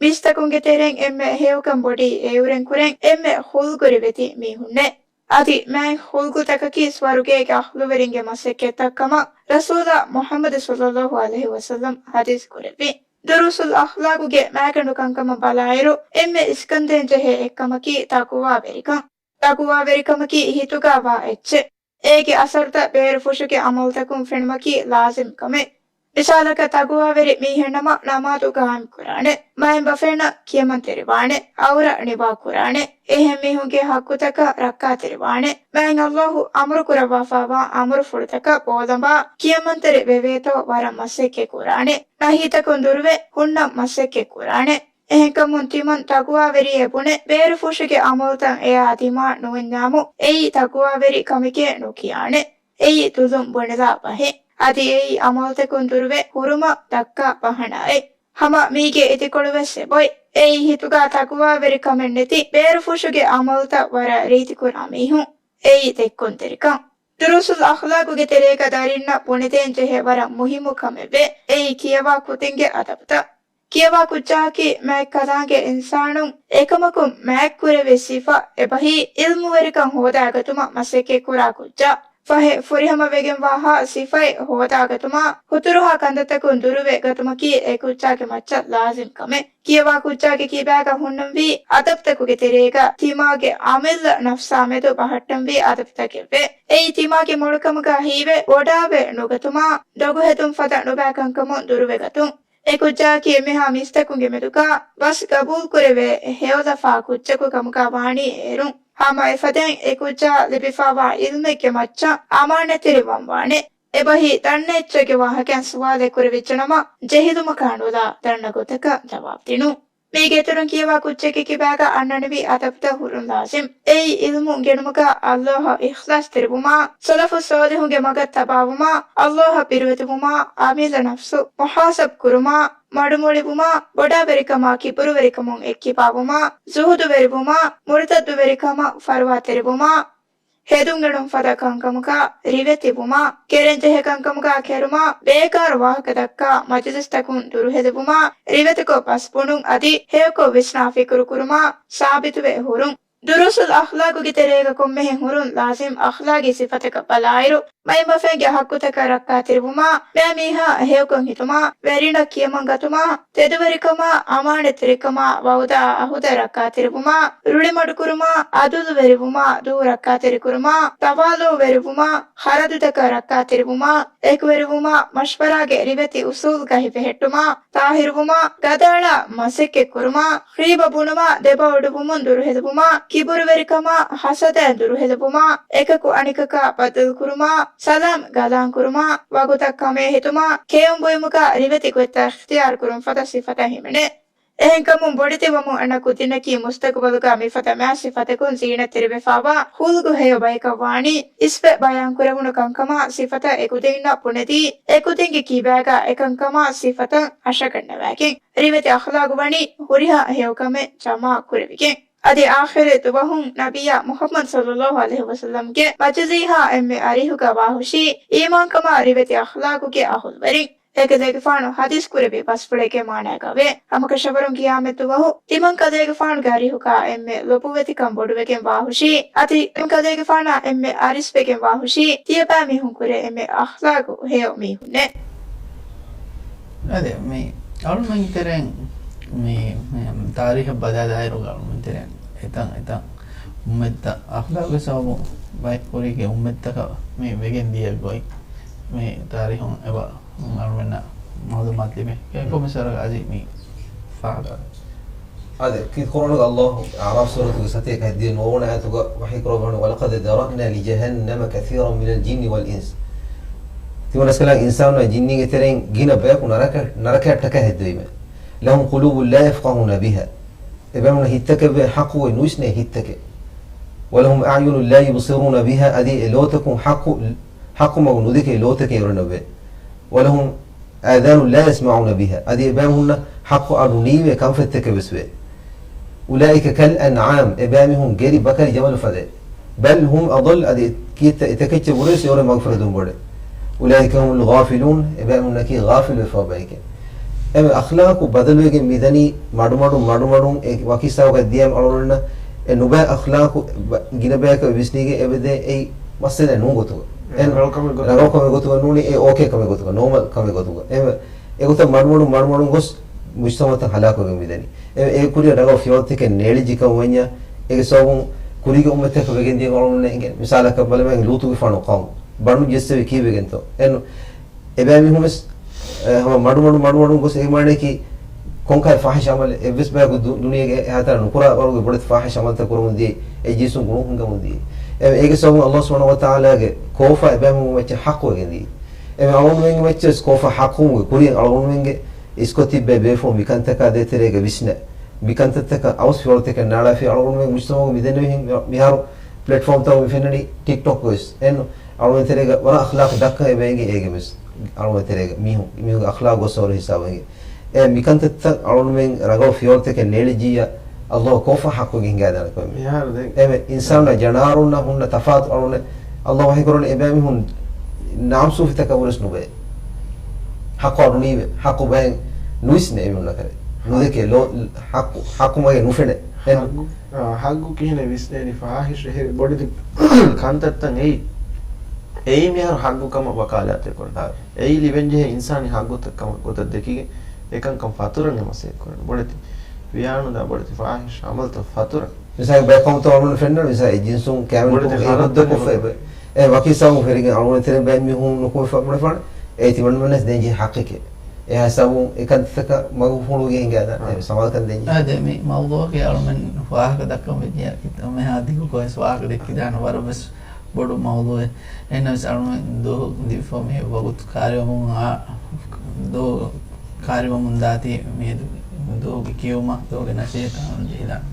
މީސްތަކުންގެ ތެރެއިން އެންމެ ހެޔޮކަން ބޮޑީ އެއުރެން ކުރެން އެންމެ ޚުލްޤު ރިވެތި މީހުންނޭ. އަދި މާތް ޚުލްޤުތަކަކީ ސުވަރުގޭގެ އަހްލުވެރިންގެ މަސައްކަތްތައް ކަމަށް ރަސޫލާ މުޙައްމަދު ޞައްލައްލާހު ޢަލައިހި ވަސައްލަމް ޙަދީޘް ކުރެއްވި. ދުރޫސުލް އަޚްލާޤުގެ މާގަނޑު ކަންކަމަށް ބަލާއިރު، އެންމެ އިސްކަންދޭން ޖެހޭ އެއްކަމަކީ ތަޤްވާވެރިކަން. ތަޤްވާވެރިކަމަކީ ހިތުގަ ވާ އެއްޗެއް. އޭގެ އަސަރުތައް ބޭރުފުށުގެ ޢަމަލުތަކުން ފެނުމަކީ ލާޒިމް ކަމެއް. މިސާލަކަށް، ތަޤްވާވެރި މީހެއްނަމަ ނަމާދު ޤާއިމް ކުރާނެ، މައިންބަފައިންނަށް ކިޔަމަންތެރިވާނެ، ޢައުރަ ނިވާ ކުރާނެ، އެހެން މީހުންގެ ޙައްޤުތަކަށް ރައްކާތެރިވާނެ، މާތް ﷲ އަމުރު ކުރައްވާފައިވާ އަމުރުފުޅުތަކަށް ބޯލަނބާ ކިޔަމަންތެރި ވެވޭތޯ ވަރަށް މަސައްކަތް ކުރާނެ، ނަހީތަކުން ދުރުވެ ހުންނަން މަސައްކަތް ކުރާނެ. އެހެންކަމުން ތިމަން ތަޤްވާވެރިއޭ ބުނެ، ބޭރުފުށުގެ ޢަމަލުތައް އެއާ ދިމާ ނުވަންޏާމު، އެއީ ތަޤްވާވެރި ކަމެކޭ ނުކިޔާނެ. އެއީ ދުލުން ބުނެލާ ބަހެއް. އަދި އެއީ ޢަމަލުތަކުން ދުރުވެ ހުރުމަށް ދައްކާ ބަހަނާއެއް. ހަމަ މީގެ އިދިކޮޅުވެސް އެބޮތް. އެއީ ހިތުގަ ތަޤްވާވެރިކަމެއް ނެތި، ބޭރުފުށުގެ ޢަމަލުތައް ވަރަށް ރީތިކުރާ މީހުން. އެއީ ދެއްކުންތެރިކަން. ދުރޫސުލް އަޚްލާޤުގެ ތެރޭގަ ދަރިންނަށް ބުނެދޭން ޖެހޭ ވަރަށް މުހިއްމު ކަމެއްވޭ. އެއީ ކިޔަވާ ކުދިންގެ އަދަބުތައް. ކިޔަވާ ކުއްޖާއަކީ މާތް ކަލާނގެ އިންސާނުން އެކަމަކުން މާތްކުރެވޭ ސިފަ އެބަހީ، ޢިލްމުވެރިކަން ހޯދާގަތުމަށް މަސައްކަތްކުރާ ކުއްޖާ. ފަހެ، ފުރިހަމަވެގެންވާހާ ސިފައެއް ހޯދާގަތުމާ، ހުތުރުހާ ކަންތައްތަކުން ދުރުވެ ގަތުމަކީ އެ ކުއްޖާގެ މައްޗަށް ލާޒިމް ކަމެއް. ކިޔަވާ ކުއްޖާގެ ކިބާގަ ހުންނަންވީ އަދަބުތަކުގެ ތެރޭގަ ތިމާގެ އަމިއްލަ ނަފްސާ މެދު ބަހައްޓަންވީ އަދަބުތަކެއްވޭ. އެއީ ތިމާގެ މޮޅުކަމުގަ ހީވެ ވޮޑާވެ ނުގަތުމާ، ދޮގުހެދުން ފަދަ ނުބައި ކަންކަމުން ދުރުވެގަތުން. އެ ކުއްޖާއަކީ އެންމެހާ މީސްތަކުންގެ މެދުގަ ބަސް ގަބޫލުކުރެވޭ ހެޔޮލަފާ ކުއްޖަކު ކަމުގަ ވާނީ އޭރުން. ހަމަ އެފަދައިން އެ ކުއްޖާ ލިބިފައިވާ ޢިލްމެއްގެ މައްޗަށް އަމާނަތްތެރިވަން ވާނެ. އެބަހީ ދަންނަ އެއްޗެއްގެ ވާހަކައިން ސުވާލެއް ކުރެވިއްޖެނަމަ، ޖެހިލުމަކާ ނުލާ ދަންނަ ގޮތަކަށް ޖަވާބު ދިނުން. މީގެ އިތުރުން ކިޔަވާ ކުއްޖެއްގެ ކިބާގަ އަންނަނިވި އަދަބުތައް ހުރުން ލާޒިމް. އެއީ ޢިލްމު އުނގެނުމުގަ ﷲ އަށް އިޚްލާޞްތެރިވުމާ، ސަލަފު ޞާލިޙުންގެ މަގަށް ތަބާވުމާ، ﷲ އަށް ބިރުވެތިވުމާ، އަމިއްލަ ނަފްސު މުޙާސަބް ކުރުމާ، މަޑުމޮޅިވުމާ، ބޮޑާވެރިކަމާ ކިބުރުވެރިކަމުން އެއްކިބާވުމާ، ޒުހުދުވެރިވުމާ، މުރުތައްދުވެރިކަމަށް ފަރުވާތެރިވުމާ، ހެދުންގެނުން ފަދަ ކަންކަމުގަ ރިވެތިވުމާ، ކެރެންޖެހޭ ކަންކަމުގަ ކެރުމާ، ބޭކާރު ވާހަކަ ދައްކާ، މަޖިލިސްތަކުން ދުރުހެލިވުމާ، ރިވެތިކޮށް ބަސް ބުނުން އަދި ހެޔޮކޮށް ވިސްނާ ފިކުރު ކުރުމާ، ސާބިތުވެ ހުރުން. ދުރޫސުލް އަޚްލާޤުގެ ތެރޭގަ ކޮންމެހެން ހުރުން ލާޒިމް އަޚްލާޤީ ސިފަތަކަށް ބަލާއިރު، މައިންބަފައިންގެ ޙައްޤުތަކަށް ރައްކާތެރިވުމާ، މައިމީހާ ހެޔޮކޮށް ހިތުމާ، ވެރިންނަށް ކިޔަމަން ގަތުމާ، ތެދުވެރިކަމާ، އަމާނަތްތެރިކަމާ، ވަޢުދާ އަހުދަށް ރައްކާތެރިވުމާ، ރުޅިމަޑުކުރުމާ، ޢަދުލުވެރިވުމާ، ދޫ ރައްކާތެރިކުރުމާ، ތަވާޟުޢުވެރިވުމާ، ޚަރަދުތަކަށް ރައްކާތެރިވުމާ، އެކުވެރިވުމާ، މަޝްވަރާގެ ރިވެތި އުޞޫލުގައި ބެހެއްޓުމާ، ޠާހިރުވުމާ، ގަދައަޅާ މަސައްކަތްކުރުމާ، ޣީބަ ބުނުމާ، ދެބައޮޑުވުމުން ދުރުހެލިވުމާ، ކިބުރުވެރިކަމާ، ޙަސަދައިން ދުރުހެލިވުމާ، އެކަކު އަނެކަކާ ބައްދަލުކުރުމާ، ސަލާމް ގަލާންކުރުމާ، ވަގުތަށް ކަމޭ ހިތުމާ، ކެއުން ބުއިމުގަ ރިވެތި ގޮތްތައް އިޚްތިޔާރުކުރުން ފަދަ ސިފަތައް ހިމެނޭ. އެހެންކަމުން ބޮޑެތިވަމުން އަންނަ ކުދިންނަކީ މުސްތަޤުބަލުގަ މިފަދަ މާތް ސިފަތަކުން ޒީނަތްތެރިވެފައިވާ ޚުލްޤު ހެޔޮ ބަޔަކަށް ވާނީ އިސްވެ ބަޔާންކުރެވުނު ކަންކަމާ ސިފަތައް އެކުދިންނަށް ބުނެދީ، އެކުދިންގެ ކިބާގަ އެކަންކަމާ ސިފަތައް ހަށަގަންނަވައިގެން. ރިވެތި އަޚްލާޤު ވަނީ ހުރިހާ ހެޔޮކަމެއް ޖަމާ ކުރެވިގެން. އަދި އާޚިރު ދުވަހުން ނަބިއްޔާ މުޙައްމަދު ޞައްލައްލާހު ޢަލައިހި ވަސައްލަމްގެ މަޖިލީހާ އެންމެ އަރިހުގަ ވާހުށީ އީމާންކަމާ ރިވެތި އަޚްލާޤުގެ އަހުލުވެރިން. އޭގެލޭގެފާނު ޙަދީޘް ކުރެއްވި ބަސްފުޅެއްގެ މާނާގަވޭ، ހަމަކަށަވަރުން ޤިޔާމަތްދުވަހު ތިމަން ކަލޭގެފާނުގެ އަރިހުގަ އެންމެ ލޮބުވެތިކަން ބޮޑުވެގެން ވާހުށީ، އަދި ތިމަން ކަލޭގެފާނާ އެންމެ އަރިސްވެގެން ވާހުށީ، ތިޔަބައިމީހުންކުރެ އެންމެ އަޚްލާޤު ހެޔޮ މީހުންނޭ. އަދި މި އަޅުމެން ތެރެއިން މި، މި ތާރީޚަށް ބަލާލާއިރު އަޅުމެން ތެރެއިން އެތަން އެތަން އުއްމަތްތައް އަޚްލާޤުގެ ސަބަބުން ބައެއް ކުރީގެ އުއްމަތްތަކަށް މި ވެގެން ދިޔަ ގޮތް މި ތާރީޚުން އެބަ އަޅުމެންނަށް މަޢުލޫމާތު ލިބޭ. އެކަމަށް އަޅުގަނޑު އަދި މި ފާހަގަ. އާދެ، ކީ ޤުރްއާނުގަ ﷲ އަޢްރާފް ސޫރަތުގެ ސަތޭކަ ހަތްދިހަ ނުވަވަނަ އާޔަތުގަ ވަޙީ ކުރައްވަނީ، وَلَقَدْ ذَرَأْنَا لِجَهَنَّمَ كَثِيرًا مِنَ الْجِنِّ وَالْإِنْسِ. ތިމަން ރަސްކަލާނގެ އިންސާނުންނާ ޖިންނީންގެ ތެރެއިން ގިނަ ބަޔަކު ނަރަކަ، ނަރަކަޔަށް ޓަކައި ހެއްދެވީމެވެ. لَهُمْ قُلُوبٌ لَا يَفْقَهُونَ بِهَا. އެބައިމީހުންނަށް ހިތްތަކެއްވޭ، ޙައްޤު ނުވިސްނޭ ހިތްތަކެއް. وَلَهُمْ أَعْيُنٌ لَا يُبْصِرُونَ بِهَا، އަދި އެ ލޯތަކުން ޙައްޤު، ޙައްޤު މަގު ނުދެކޭ ލޯތަކެއް އެރުންނެވެ. وَلَهُمْ آذَانٌ لَا يَسْمَعُونَ بِهَا، އަދި އެބައިމީހުންނަށް ޙައްޤު އަޑު ނީވޭ ކަންފަތްތަކެއް ވެސް ވޭ. أُولَٰئِكَ كَالْأَنْعَامِ، އެބައިމީހުން ގެރި ބަކަރި ޖަމަލު ފަދައިން. بَلْ هُمْ أَضَلُّ، އަދި ކީއްތަ އެތަކެއްޗެއް ވުރެސް އެއަށްވުރެ މަގުފުރެދުން ބޮޑެ. أُولَٰئِكَ هُمُ الْغَافِلُونَ، އެބައިމީހުންނަކީ ޣާފިލުވެފަ ބައެކޭ. އެމެ އަޚްލާޤު ބަދަލުވެގެން މިދަނީ މަޑުމަޑުން މަޑުމަޑުން އެ ވަކި ސަބަބަކަށް ދިޔައިމަ އަޅުގަނޑުންނަށް އެ ނުބައި އަޚްލާޤު ގިނަ ބަޔަކަށް ވިސްނީގެން އެބަދޭ އެއީ މައްސަލައެއް ނޫން ގޮތުގަ. އެ ރަނގަޅު ކަމެއް ގޮތުގަ. ރަނގަޅު ކަމެއް ގޮތުގަ ނޫނީ އެ އޯކޭ ކަމެއް ގޮތުގަ، ނޯމަލް ކަމެއް ގޮތުގަ. އެ، އެގޮތަށް މަޑުމަޑުން މަޑުމަޑުން ގޮސް މުޖްތަމަޢުތައް ހަލާކުވެގެން މިދަނީ. އެ، އެ ކުރިއަށް ރަނގަޅު ފިޔަވަޅުތަކެއް ނޭޅިއްޖެ ކަމަށް ވަންޏާ، އޭގެ ސަބަބުން ކުރީގެ އުއްމަތްތަކަށް ވެގެން ދިޔަ އަޅުގަނޑުމެން އެނގޭ. މިސާލަކަށް ބަލަމާ ލޫޠުގެފާނު ޤައުމު ބަނޑު ޖެއްސެވި ކީއްވެގެންތޯ؟ އެން އެބައިމީހުން ވެސް، އެ، ހަމަ މަޑުމަޑު، މަޑުމަޑުން ގޮސް އޭގެ މާނައަކީ ކޮންކަހަލަ ފާޙިޝް ޢަމަލެއް؟ އެއްވެސް ބަޔަކު ދު-، ދުނިޔޭގެ އެހާތަނަށް ނުކުރާ ވަރުގެ ބޮޑެތި ފާޙިޝް ޢަމަލުތައް ކުރަމުން ދިޔައީ، އެ ޖިންސުން ގުޅުން ހިންގަމުން ދިޔައީ. އެ، އޭގެ ސަބަބުން ﷲ ސުބްޙާނަހޫ ވަތަޢާލާގެ ކޯފާ އެބައިމީހުން އެއްޗެއް ޙައްޤުވެގެން ދިޔައީ. އެ އަޅުގަނޑުމެންގެ އެއްޗެއް ކޯފާ ޙައްޤުވުމުގެ ކުރިން އަޅުގަނޑުމެންގެ އިސްކޮށް ތިއްބެވި ބޭފުޅުން މިކަންތަކާ ދޭތެރޭގަ ވިސްނެ، މިކަންތައްތަކަށް އަވަސް ފިޔަވަޅުތަކެއް ނާޅާފި އަޅުގަނޑުމެން މުޖްތަމަޢުގަ މިދެންނެވި ހިނގ-، މިހާރު ޕްލެޓްފޯމްތަކުގަ މި ފެންނަނީ ޓިކްޓޮކް ވެސް. އެން އަޅުގަނޑު ތެރޭގަ ވަރަށް އަޚްލާޤު ދައްކަން އެބަ އެނގޭ އޭގެ ވެސް. އަޅުގަނޑު ތެރޭގަ މީހުން، މީހުންގެ އަޚްލާޤު ގޮއްސަވަރު ހިސާބު އެނގޭ. އެ މިކަންތައްތައް އަޅުގަނޑުމެން ރަނގަޅު ފިޔަވަޅުތަކެއް ނޭޅިއްޖިއްޔާ، ﷲ ކޯފާ ޙައްޤުވެގެން ހިނގާދާނެ ކޮންމެ. މިހާރު ދެން އެމެ އިންސާނުންނާ ޖަނާވަރުންނާ ހުންނަ ތަފާތު އަޅުގަނޑު، ﷲ ވަޙީކުރަނީ އެބައިމީހުން ނާމްސޫފިތަކަށް ވުރެސް ނުބައެ. ޙައްޤު އަޑުނީވެ، ޙައްޤު ބައެއް ނުވިސްނޭ އެމީހުންނަކަށް. ނުދެކޭ، ލޯ، ޙައްޤު، ޙައްޤު މަގެއް ނުފެނޭ. އެން ޙައްޤު، އާ، ޙައްޤު ކިހިނެއް ވިސްނޭނީ؟ ފާޙިޝް އެހެރި ބޮޑެތި ކަންތައްތައް އެއީ. އެއީ މިހާރު ޙައްޤު ކަމަށް ވަކާލާތެއް ކުރަން. އެއީ ލިބެންޖެހޭ އިންސާނީ ޙައްޤުތައް ކަމަށް ގޮތަށް ދެކިގެން އެކަންކަން ފަތުރަން އެ މަސައްކަތް ކުރަން. ބޮޑެތި ވިޔާނުދާ ބޮޑެތި ފާޙިޝް ޢަމަލުތައް ފަތުރަން. މިސާލަކަށް ބައެއް ޤައުމުތައް އަޅުގަނޑު ފެންނަން، މިސާލަކަށް އެ ޖިންސުން ކައިވެނިކޮށް އެ ހުއްދަ ކޮށްފަ އެބަ-، އެ ވަކި ސަބަބުން ފެރިގެން އަޅުގަނޑު ތެރޭ ބައެއް މީހުން ނުކޮށްފަ ބުނެފާނެ. އޭ ތިމަންމަންނަސް ދޭންޖެހޭ ޙައްޤެކޭ. އެހާ ސަބަބުން އެކަންތައްތަކަށް މަގު ހުޅުވިގެން ހިނގާދާނެ. އާ. އެ ސަމާލުކަން ދޭންޖެހޭ. އާދެ، މި މައުޟޫޢަކީ އަޅުމެން ފާހަގަ ދައްކަން ވެއްޖެ ކިތަންމެހާ ދިގުކޮށް ވެސް ފާހަގަ ދެއްކިދާނެ ވަރަށް ވެސް ބޮޑު މައުޟޫޢެއް. އެހެންނަމަވެސް އަޅުމެން ދުވަހު ދީފަ މި ވަގުތު ކާރިވަމުން އާ، ދުވަހު ކާރިވަމުން ދާތީ މި ދުވަހުގެ ކިޔުމަށް، ދުވަހުގެ ނަޝީދަށް ޖެހިލާނެ.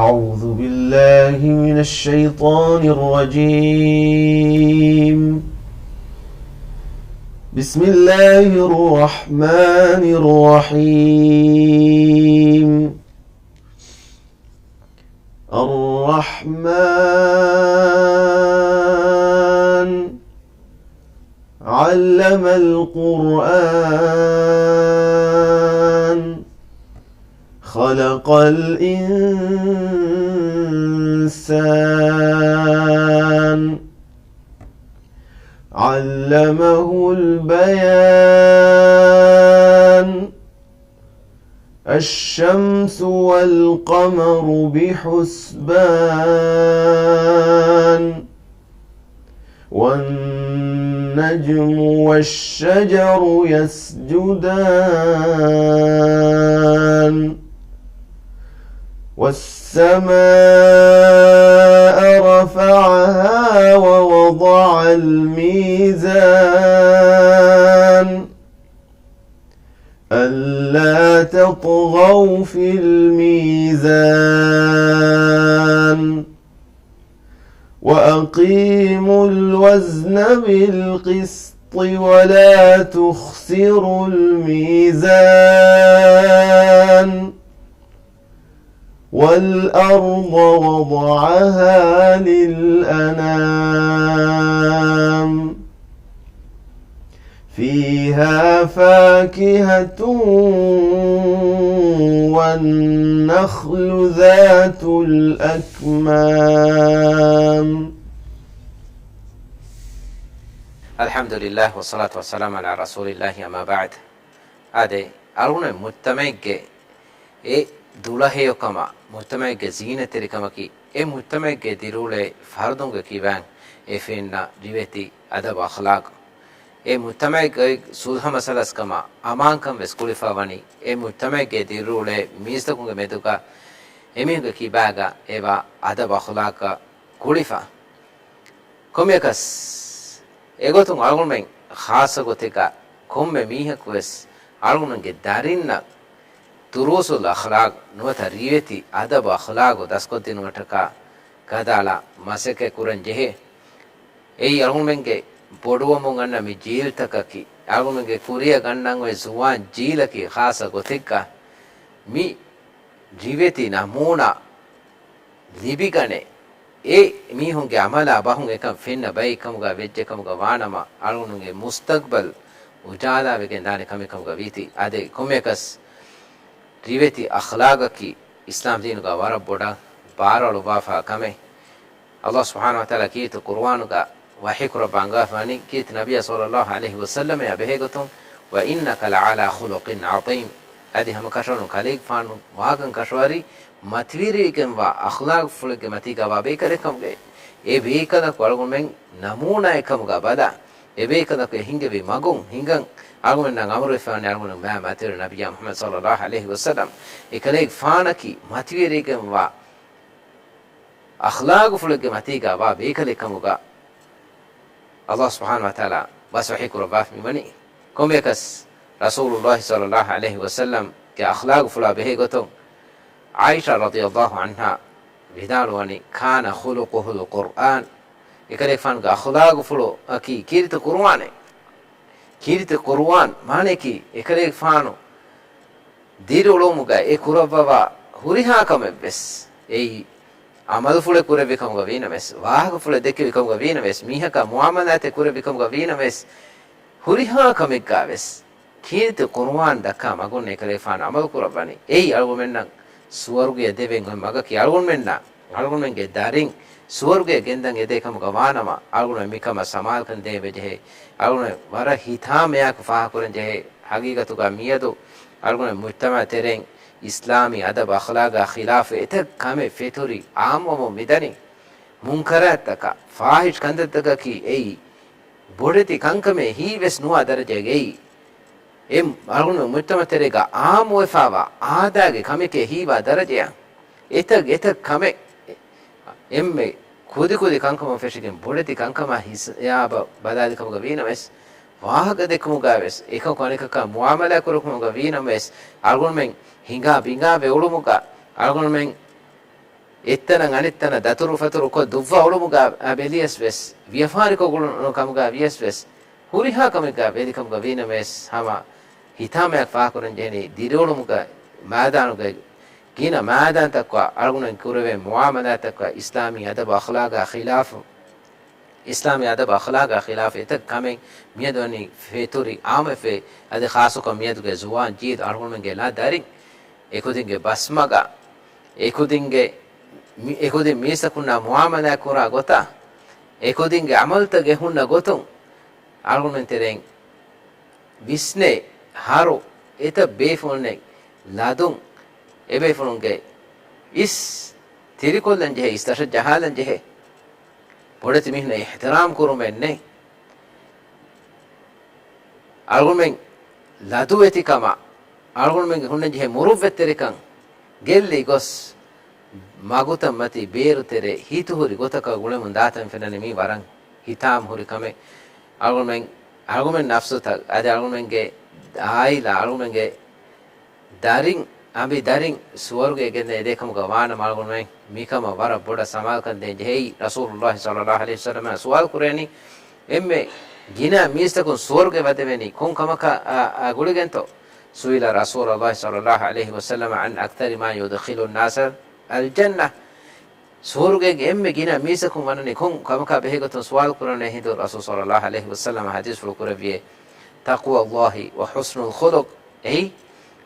أعوذ بالله من الشيطان الرجيم. بسم الله الرحمن الرحيم. الرحمن. علم القرآن. خلق الإنسان. علمه البيان. الشمس والقمر بحسبان. والنجم والشجر يسجدان. والسماء رفعها ووضع الميزان. ألا تطغوا في الميزان. وأقيموا الوزن بالقسط ولا تخسروا الميزان. والأرض وضعها للأنام. فيها فاكهة والنخل ذات الأكمام. الحمد لله والصلاة والسلام على رسول الله، أما بعد. އާދެ، އަޅުގަނޑު މުޖްތަމަޢެއްގެ އެ ދުޅަހެޔޮކަމާ، މުޖްތަމަޢެއްގެ ޒީނަތްތެރިކަމަކީ، އެ މުޖްތަމަޢެއްގެ ދިރިއުޅޭ ފަރުދުންގެ ކިބައިން އެ ފެންނަ ރިވެތި އަދަބު އަޚްލާޤު. އެ މުޖްތަމަޢެއްގައި ސުލްހަ މަސަލަސްކަމާ، އަމާންކަން ވެސް ކުޅިފަ ވަނީ، އެ މުޖްތަމަޢެއްގެ ދިރިއުޅޭ މީސްތަކުންގެ މެދުގަ އެމީހުންގެ ކިބާގަ އެވާ އަދަބު އަޚްލާޤަށް ކުޅިފަ. ކޮންމެއަކަސް، އެގޮތުން އަޅުގަނޑުމެން ޚާއްޞަ ގޮތެއްގަ ކޮންމެ މީހަކު ވެސް އަޅުގަނޑުގެ ދަރިންނަށް ދުރޫސުލް އަޚްލާޤް ނުވަތަ ރިވެތި އަދަބު އަޚްލާޤު ދަސްކޮށްދިނުމަށްޓަކާ ގަދައަޅާ މަސައްކަތް ކުރަން ޖެހޭ. އެއީ އަޅުގަނޑުމެންގެ ބޮޑުވަމުން އަންނަ މި ޖީލްތަކަކީ، އަޅުގަނޑުމެންގެ ކުރިއަށް ގަންނަން އޮތް ޒުވާން ޖީލަކީ ޚާއްޞަ ގޮތެއްގަ މި ރިވެތި ނަމޫނާ ލިބިގަނެ، އެ މީހުންގެ އަމަލާ ބަހުން އެކަން ފެންނަ ބައެއް ކަމުގަ ވެއްޖެ ކަމުގަ ވާނަމަ، އަޅުގަނޑުގެ މުސްތަޤްބަލް އުޖާލާވެގެން ދާނެ ކަމެއް ކަމުގަ ވީތީ. އާދެ، ކޮންމެއަކަސް ރިވެތި އަޚްލާޤަކީ އިސްލާމް ދީނުގަ ވަރަށް ބޮޑަށް ބާރުއަޅުއްވާފާ ކަމެއް. ﷲ ސުބްޙާނަހޫ ވަތަޢާލާ ކީރިތި ޤުރުއާނުގަ ވަޙީކުރައްވާ އަންގާފާނީ، ކީރިތި ނަބިއްޔާ ޞައްލައްލާހު ޢަލައިހި ވަސައްލަމައާ ބެހޭގޮތުން، "وإنك لعلى خلق عظيم." އަދި ހަމަ ކަށަވަރުން ކަލޭގެފާނު ވާގަން ކަށަވަރީ މަތިވެރިވެގެންވާ އަޚްލާގުފުޅެއްގެ މަތީގަ ވާ ބޭކަލެއް ކަމުގައި. އެ ބޭކަލަކު އަޅުގަނޑުމެން ނަމޫނާއެއް ކަމުގަ ބަލާ، އެ ބޭކަލަކު އެ ހިންގެވި މަގުން ހިނގަން އަޅުގަނޑުމެންނަށް އަމުރުވެފަވާނެ އަޅުގަނޑު މާ މަތިވެރި ނަބިއްޔާ މުޙައްމަދު ޞައްލައްލާހު ޢަލައިހި ވަސައްލަމް. އެކަލޭގެފާނަކީ މަތިވެރިވެގެންވާ އަޚްލާގުފުޅެއްގެ މަތީގަ ވާ ބޭކަލެއް ކަމުގަ ﷲ ސުބްޙާނަހޫ ވަތަޢާލާ ބަސް ވަޙީ ކުރައްވާފައި ވަނީ. ކޮންމެއަކަސް ރަސޫލުﷲ ޞައްލައްލާހު ޢަލައިހި ވަސައްލަމްގެ އަޚްލާގުފުޅާ ބެހޭ ގޮތުން ޢާއިޝާ ރަޟިޔަﷲ ޢަންހާ ވިދާޅުވަނީ، كان خلقه القرآن. އެކަލޭގެފާނުގެ އަޚްލާގުފުޅަކީ ކީރިތި ޤުރުއާނޭ. ކީރިތި ޤުރުއާން މާނަޔަކީ އެކަލޭގެފާނު ދިރިއުޅުމުގަ އެ ކުރައްވަވާ ހުރިހާ ކަމެއްވެސް، އެއީ ޢަމަލުފުޅެއް ކުރެއްވި ކަމުގަ ވީނަމަވެސް، ވާހަކަފުޅެއް ދެއްކެވި ކަމުގަ ވީނަމަވެސް، މީހަކާ މުޢާމަލާތެއް ކުރެއްވި ކަމުގަ ވީނަމަވެސް، ހުރިހާ ކަމެއްގަވެސް ކީރިތި ޤުރުއާން ދައްކާ މަގުން އެކަލޭގެފާނު ޢަމަލު ކުރައްވަނީ. އެއީ އަޅުގަނޑުމެންނަށް ސުވަރުގެއަށް ދެވެން އޮތް މަގަކީ. އަޅުގަނޑުމެންނަށް އަޅުގަނޑުމެންގެ ދަރިން ސުވަރުގެއަށް ގެންދަން އެދޭ ކަމުގަ ވާނަމަ، އަޅުގަނޑުމެން މިކަމަށް ސަމާލުކަން ދޭން ވެޖެހޭ. އަޅުގަނޑުމެން ވަރަށް ހިތާމަޔާކޮށް ފާހަގަކުރަން ޖެހޭ. ހަގީގަތުގަ މިއަދު އަޅުގަނޑުމެން މުޖްތަމަޢު ތެރެއިން އިސްލާމީ އަދަބު އަޚްލާގާ ޚިލާފު އެތައް ކަމެއް ފެތުރި އާއްމުވަމުން މިދަނީ. މުންކަރާތްތަކާ، ފާޙިޝް ކަންތައްތަކަކީ އެއީ ބޮޑެތި ކަންކަމެއް ހީވެސް ނުވާ ދަރަޖައެއް އެއީ. އެ އަޅުގަނޑު މުޖްތަމަޢު ތެރޭގަ އާއްމުވެފާވާ އާދާގެ ކަމެކޭ ހީވާ ދަރަޖައަށް އެތައް އެތައް ކަމެއް އެންމެ ކުދިކުދި ކަންކަމުން ފެށިގެން ބޮޑެތި ކަންކަމާ ހިސާބަށް ބަލާލި ކަމުގަ ވީނަމަވެސް، ވާހަކަ ދެއްކުމުގަވެސް، އެކަކު އަނެކަކާ މުޢާމަލާ ކުރުމުގަ ވީނަމަވެސް، އަޅުގަނޑުމެން ހިނގާ ބިނގާ ވެ އުޅުމުގަ އަޅުގަނޑުމެން އެއްތަނަށް އަނެއްތަނަށް ދަތުރުފަތުރުކޮށް ދުއްވާ އުޅުމުގަ ބެލިޔަސް ވެސް، ވިޔަފާރިކޮށް އުޅުނު ކަމުގަ ވިޔަސް ވެސް، ހުރިހާ ކަމެއްގަ ވެލިކަމުގަ ވީނަމަވެސް، ހަމަ ހިތާމަޔަށް ފާހަގަކުރަން ޖެހެނީ ދިރިއުޅުމުގެ މައިދާނުގައި ގިނަ މައިދާންތަކުގަ އަޅުގަނޑުމެން ކުރެވޭ މުޢާމަލާތްތަކުގަ އިސްލާމީ އަދަބު އަޚްލާގާ ޚިލާފު، އިސްލާމީ އަދަބު އަޚްލާގާ ޚިލާފު އެތައް ކަމެއް މިއަދު ވަނީ ފެތުރި އާއްމުވެފަ. އަދި ޚާއްޞަކޮށް މިއަދުގެ ޒުވާން ޖީލު އަޅުގަނޑުމެންގެ ލާ ދަރިން އެކުދިންގެ ބަސްމަގަށް، އެކުދިންގެ މި-، އެކުދިން މީސްތަކުންނާ މުޢާމަލާތް ކުރާ ގޮތަށް، އެކުދިންގެ ޢަމަލުތަކެއް ހުންނަ ގޮތުން، އަޅުގަނޑުމެން ތެރެއިން ވިސްނޭ، ހަރު އެތައް ބޭފުޅުންނެއް ލަދުން، އެބޭފުޅުންގެ އިސް ތިރިކޮށްލަން ޖެހޭ، އިސް ދަށަށް ޖަހާލަން ޖެހޭ. ބޮޑެތި މީހުންނަށް އިޙްތިރާމް ކުރުމެއް ނެތް. އަޅުގަނޑުމެން ލަދުވެތިކަމަށް، އަޅުގަނޑުމެންގެ ހުންނަންޖެހޭ މުރުއްވަތްތެރިކަން ގެއްލި ގޮސް، މަގުތައްމަތީ ބޭރުތެރޭ ހިތުހުރި ގޮތަކަށް ގުޅެމުން ދާތަން ފެންނަނީ މީ ވަރަށް ހިތާމަ ހުރި ކަމެއް. އަޅުގަނޑުމެން، އަޅުގަނޑުމެން ނަފްސުތައް، އަދި އަޅުގަނޑުމެންގެ އާއިލާ، އަޅުގަނޑުމެންގެ ދަރިން، އަނބި ދަރިން ސުވަރުގެ ގެންދަން އެދޭ ކަމުގަ ވާނަމަ އަޅުގަނޑުމެން މިކަމަށް ވަރަށް ބޮޑަށް ސަމާލުކަން ދޭން ޖެހޭ. ރަސޫލުﷲ ޞައްލައްލާހު ޢަލައިހި ވަސައްލަމަށް ސުވާލު ކުރޭނީ، އެންމެ ގިނަ މީސްތަކުން ސުވަރުގެ ވަދެވެނީ ކޮން ކަމަކާ، އާ، އާ، ގުޅިގެންތޯ؟ سئل رسول الله صلى الله عليه وسلم عن أكثر ما يدخل الناس الجنة. ސުވަރުގޭގެ އެންމެ ގިނަ މީސަކުން ވަނަނީ ކޮން ކަމަކާ ބެހޭގޮތުން ސުވާލު ކުރަން ހިނދު ރަސޫލު ޞައްލައްލާހު ޢަލައިހި ވަސައްލަމަ ޙަދީޘްފުޅު ކުރެއްވިއޭ، تقوى الله وحسن الخلق. އެއީ،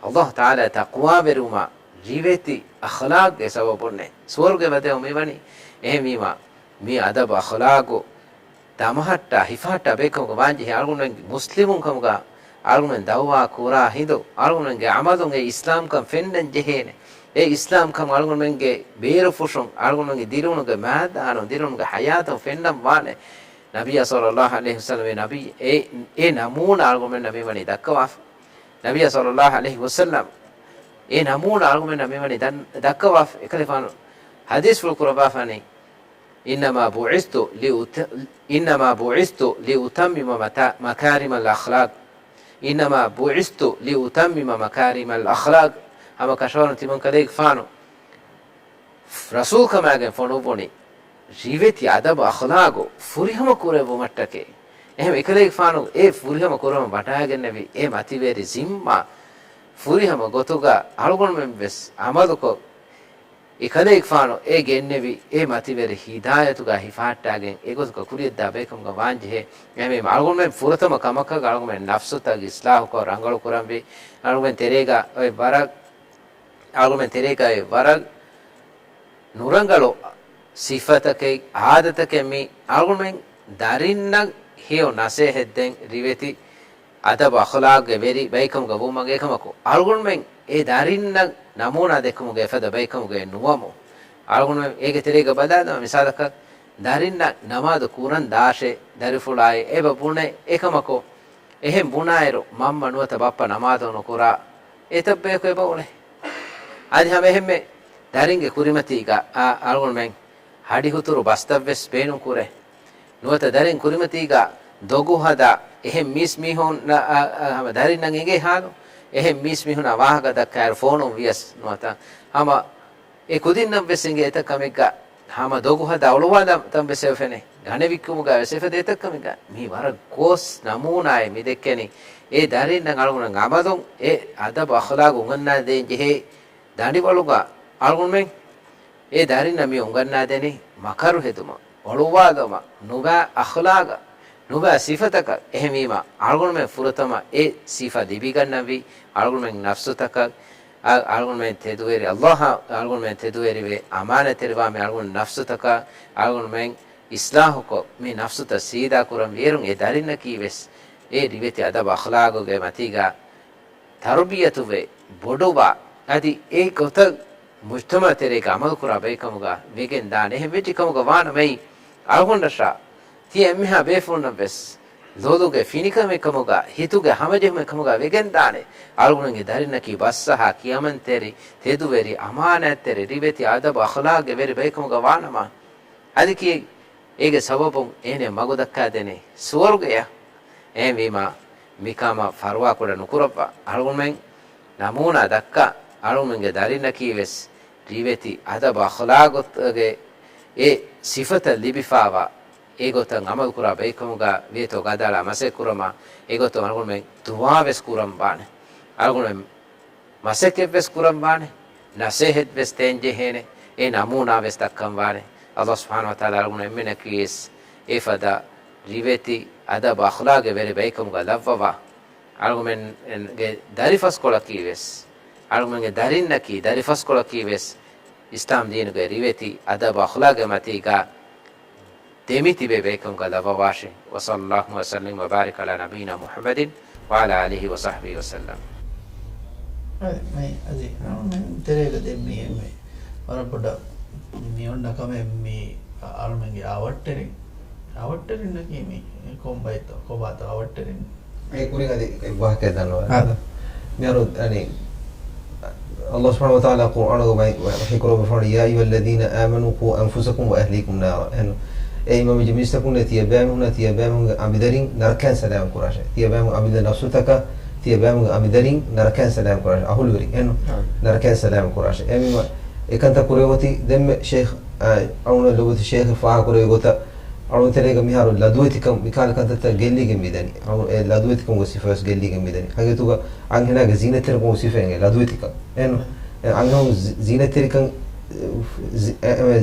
ﷲ ތަޢާލާ ތަޤްވާވެރިވުމާ ރިވެތި އަޚްލާޤްގެ ސަބަބުންނޭ ސުވަރުގެ ވަދެވުން މިވަނީ. އެހެންވީމާ، މި އަދަބު އަޚްލާޤު ދަމަހައްޓާ ހިފަހައްޓާ ބޭކަމުގަ ވާންޖެހޭ އަޅުގަނޑުމެން މުސްލިމުން ކަމުގަ އަޅުގަނޑުމެން ދައުވާ ކުރާ ހިނދު، އަޅުގަނޑުމެންގެ ޢަމަލުން އެ އިސްލާމްކަން ފެންނަން ޖެހޭނެ. އެ އިސްލާމްކަން އަޅުގަނޑުމެންގެ ބޭރުފުށުން، އަޅުގަނޑުމެންގެ ދިރިއުޅުމުގެ މައިދާނުން، ދިރިއުޅުމުގެ ޙަޔާތުން ފެންނަން ވާނެ. ނަބިއްޔާ ޞައްލައްލާހު ޢަލައިހި ވަސައްލަމް އެ ނަބި، އެ، އެ ނަމޫނާ އަޅުގަނޑުމެންނަށް މިވަނީ ދައްކަވާފަ. ނަބިއްޔާ ޞައްލައްލާހު ޢަލައިހި ވަސައްލަމް އެ ނަމޫނާ އަޅުގަނޑުމެންނަށް މިވަނީ ދަން-، ދައްކަވާފަ. އެކަލޭގެފާނު ޙަދީޘްފުޅު ކުރައްވާފަނީ، إنما بعثت لأت-، إنما بعثت لأتمم متا-، مكارم الأخلاق. إنما بعثت لأتمم مكارم الأخلاق. ހަމަ ކަށަވަރުން ތިމަން ކަލޭގެފާނު ރަސޫލްކަމާގެން ފޮނުއްވުނީ ރިވެތި އަދަބު އަޚްލާގު ފުރިހަމަ ކުރެއްވުމަށްޓަކައި. އެހެން އެކަލޭގެފާނު އެ ފުރިހަމަ ކުރަމުން ވަޑައިގެންނެވި އެ މަތިވެރި ޒިންމާ ފުރިހަމަ ގޮތުގަ އަޅުގަނޑުމެން ވެސް ޢަމަލުކޮށް، އެކަލޭގެފާނު އެ ގެންނެވި އެ މަތިވެރި ހިދާޔަތުގަ ހިފަހައްޓާގެން އެގޮތުގަ ކުރިޔަށްދާ ބޭކަމުގަ ވާންޖެހޭ. އެހެންވީމަ އަޅުގަނޑުމެން ފުރަތަމަ ކަމަކަށް އަޅުގަނޑުމެން ނަފްސުތައް އިޞްލާޙުކޮށް ރަނގަޅު ކުރަންވީ. އަޅުގަނޑުމެން ތެރޭގަ އޮތް ވަރަށް، އަޅުގަނޑުމެން ތެރޭގަ އޮތް ވަރަށް ނުރަނގަޅު ސިފަތަކެއް، އާދަތަކެއް މީ އަޅުގަނޑުމެން ދަރިންނަށް ހެޔޮ ނަސޭހަތްދޭން ރިވެތި އަދަބު އަޚްލާގުގެ ވެރި ބައިކަމުގަ ވުމަށް. އެކަމަކު އަޅުގަނޑުމެން އެ ދަރިންނަށް ނަމޫނާ ދެއްކުމުގެ އެފަދަ ބައިކަމުގެ ނުވަމު، އަޅުގަނޑުމެން އޭގެ ތެރޭގަ ބަލާލަމާ، މިސާލަކަށް ދަރިންނަށް ނަމާދު ކުރަން ދާށޭ، ދަރިފުޅާއި އެބަ ބުނެ އެކަމަކު، އެހެން ބުނާއިރު، މަންމަ ނުވަތަ ބައްޕަ ނަމާދު ނުކުރާ، އެތައް ބަޔަކު އެބަ އުޅޭ. އަދި ހަމަ އެހެންމެ ދަރިންގެ ކުރިމަތީގަ، އާ، އަޅުގަނޑުމެން ހަޑިހުތުރު ބަސްތައްވެސް ބޭނުން ކުރޭ. ނުވަތަ ދަރިން ކުރިމަތީގަ ދޮގު ހަދާ، އެހެން މީސް މީހުން، އާ، އާ، ހަމަ ދަރިންނަށް އެނގޭ ހާލު، އެހެން މީސް މީހުނާ ވާހަކަ ދައްކާއިރު ފޯނުން ވިޔަސް ނުވަތަ ހަމަ އެ ކުދިންނަށް ވެސް އެނގޭ އެތައް ކަމެއްގަ، ހަމަ ދޮގު ހަދާ އޮޅުވާލާ ތަން ވެސް އެބަ ފެނޭ. ގަނެ ވިއްކުމުގަ ވެސް އެފަދަ އެތައް ކަމެއްގަ މީ ވަރަށް ގޯސް ނަމޫނާއެއް މި ދެއްކެނީ. އެ ދަރިންނަށް އަޅުގަނޑު އަމަލުން އެ އަދަބު އަޚްލާގު އުނގަންނާދޭން ޖެހޭ ދަނޑިވަޅުގަ އަޅުގަނޑުމެން އެ ދަރިންނަށް މި އުނގަންނާދެނީ މަކަރު ހެދުމަށް، އޮޅުވާލުމަށް، ނުބައި އަޚްލާގަށް، ނުބައި ސިފަތަކަށް. އެހެންވީމަ، އަޅުގަނޑުމެން ފުރަތަމަ އެ ސިފަ ލިބިގަންނަންވީ އަޅުގަނޑުމެން ނަފްސުތަކަށް، އަ-، އަޅުގަނޑުމެން ތެދުވެރި އައްލާހަށް އަޅުގަނޑުމެން ތެދުވެރިވެ، އަމާނަތްތެރިވާ މި އަޅުގަނޑު ނަފްސުތަކަށް އަޅުގަނޑުމެން އިސްލާހުކޮށް، މި ނަފްސުތައް ސީދާ ކުރަން ވިއެރުން އެ ދަރިންނަކީ ވެސް އެ ރިވެތި އަދަބު އަޚްލާގުގެ މަތީގަ ތަރުބިޔަތުވެ، ބޮޑުވާ، އަދި އެ ގޮތަށް މުޖްތަމަޢު ތެރޭގަ އަމަލުކުރާ ބައެއްކަމުގަ ވެގެން ދާނެ. އެހެން ވެއްޖެ ކަމުގަ ވާނަމައި، އަޅުގަނޑަށާ ތިޔަ އެންމެހާ ބޭފުޅުންނަށް ވެސް ލޮލުގެ ފިނިކަމެއް ކަމުގަ، ހިތުގެ ހަމަޖެހުމެއް ކަމުގަ ވެގެން ދާނެ. އަޅުގަނޑުގެ ދަރިންނަކީ ބަސްއަހާ، ކިޔަމަންތެރި، ތެދުވެރި، އަމާނާތްތެރި، ރިވެތި އަދަބު އަޚްލާގްގެ ވެރި ބައެއްކަމުގަ ވާނަމަ، އަދި ކިޔެއް އޭގެ ސަބަބުން އޭނަ މަގު ދައްކާދޭނެ ސުވަރުގެއަށް. އެހެންވީމާ، މިކަމަށް ފަރުވާކުޑަ ނުކުރައްވާ. އަޅުގަނޑުމެން ނަމޫނާ ދައްކާ، އަޅުގަނޑުމެންގެ ދަރިންނަކީ ވެސް ރިވެތި އަދަބު އަޚްލާގުގެ އެ ސިފަތައް ލިބިފާވާ، އެގޮތަށް އަމަލުކުރާ ބައެއްކަމުގަ ވިޔަތޮ ގަދައަޅާ މަސައްކަތް ކުރަމާ، އެގޮތުން އަޅުގަނޑުމެން ދުޢާވެސް ކުރަން ވާނެ. އަޅުގަނޑުމެން މަސައްކަތްވެސް ކުރަން ވާނެ، ނަސޭހަތްވެސް ދޭން ޖެހޭނެ، އެ ނަމޫނާވެސް ދައްކަން ވާނެ. އައްލާހު ސުބްޙާނަހު ވަތަޢާލާ އަޅުގަނޑު އެންމެނަކީވެސް އެފަދަ ރިވެތި އަދަބު އަޚްލާގްގެ ވެރި ބައެއްކަމުގަ ލައްވަވާ. އަޅުގަނޑުމެންގެ ދަރިފަސްކޮޅަކީވެސް، އަޅުގަނޑުމެންގެ ދަރިންނަކީ ދަރިފަސްކޮޅަކީވެސް، އިސްލާމް ދީނުގެ ރިވެތި އަދަބު އަޚްލާގްގެ މަތީގަ ދެމިތިބޭ ބޭކަމުގަ ލައްވަވާށި. وصلى الله وسلم وبارك على نبينا محمد وعلى آله وصحبه وسلم. އަދި މި އަދި އަޅުމެން ތެރޭގަ ދެން މި އެންމެ ވަރަށް ބޮޑަށް މި އޮންނަ ކަމެއް މި އަޅުމެންގެ އަވަށްޓެރިން، އަވަށްޓެރިންނަކީ މި ކޮން ބައެއްތޯ؟ ކޮބާތޯ އަވަށްޓެރިން؟ އެ ކުރިން އަދި އެއް ވާހަކައެއް ދަންނަވާ. އާ. މިހާރު އަނި، އައްލާހު ސުބްޙާނަހު ވަތަޢާލާ ޤުރްއާނުގައި ވަޙީ ކުރައްވަފާނެ، "يا أيها الذين آمنوا قوا أنفسكم وأهليكم نارا." އެހެން، އޭ އީމާންވެއްޖެ މީސްތަކުންނޭ، ތިޔަބައިމީހުންނާ ތިޔަބައިމީހުންގެ އަނބިދަރިން ނަރަކައިން ސަލާމަތް ކުރާށޭ. ތިޔަބައިމީހުންގެ އަނބިދަރި ނަފްސުތަކަށް، ތިޔަބައިމީހުންގެ އަނބިދަރިން ނަރަކައިން ސަލާމަތް ކުރާށޭ. އަހުލުވެރިން އެހެން، ނަރަކައިން ސަލާމަތް ކުރާށޭ. އެހެންވީމަ، އެކަންތައް ކުރެވޭ ގޮތީ ދެންމެ ޝޭޚް، އަ، އަޅުގަނޑު ލޮބުވެތި ޝޭޚް ފާހަގަކުރެއްވި ގޮތަށް، އަޅުގަނޑު ތެރޭގަ މިހާރު ލަދުވެތިކަން މިކަހަލަ ކަންތައްތައް ގެއްލިގެން މިދަނީ. އަޅު-، އެ ލަދުވެތިކަމުގެ ސިފަވެސް ގެއްލިގެން މިދަނީ. ހަގީގަތުގަ އަންހެނާގެ ޒީނަތްތެރިކަމުގެ ސިފައެއް އެނގޭ ލަދުވެތިކަން. އެން-، އެ އަންހެނުން ޒީ-، ޒީނަތްތެރިކަން، ޒި-، އެ، އެ،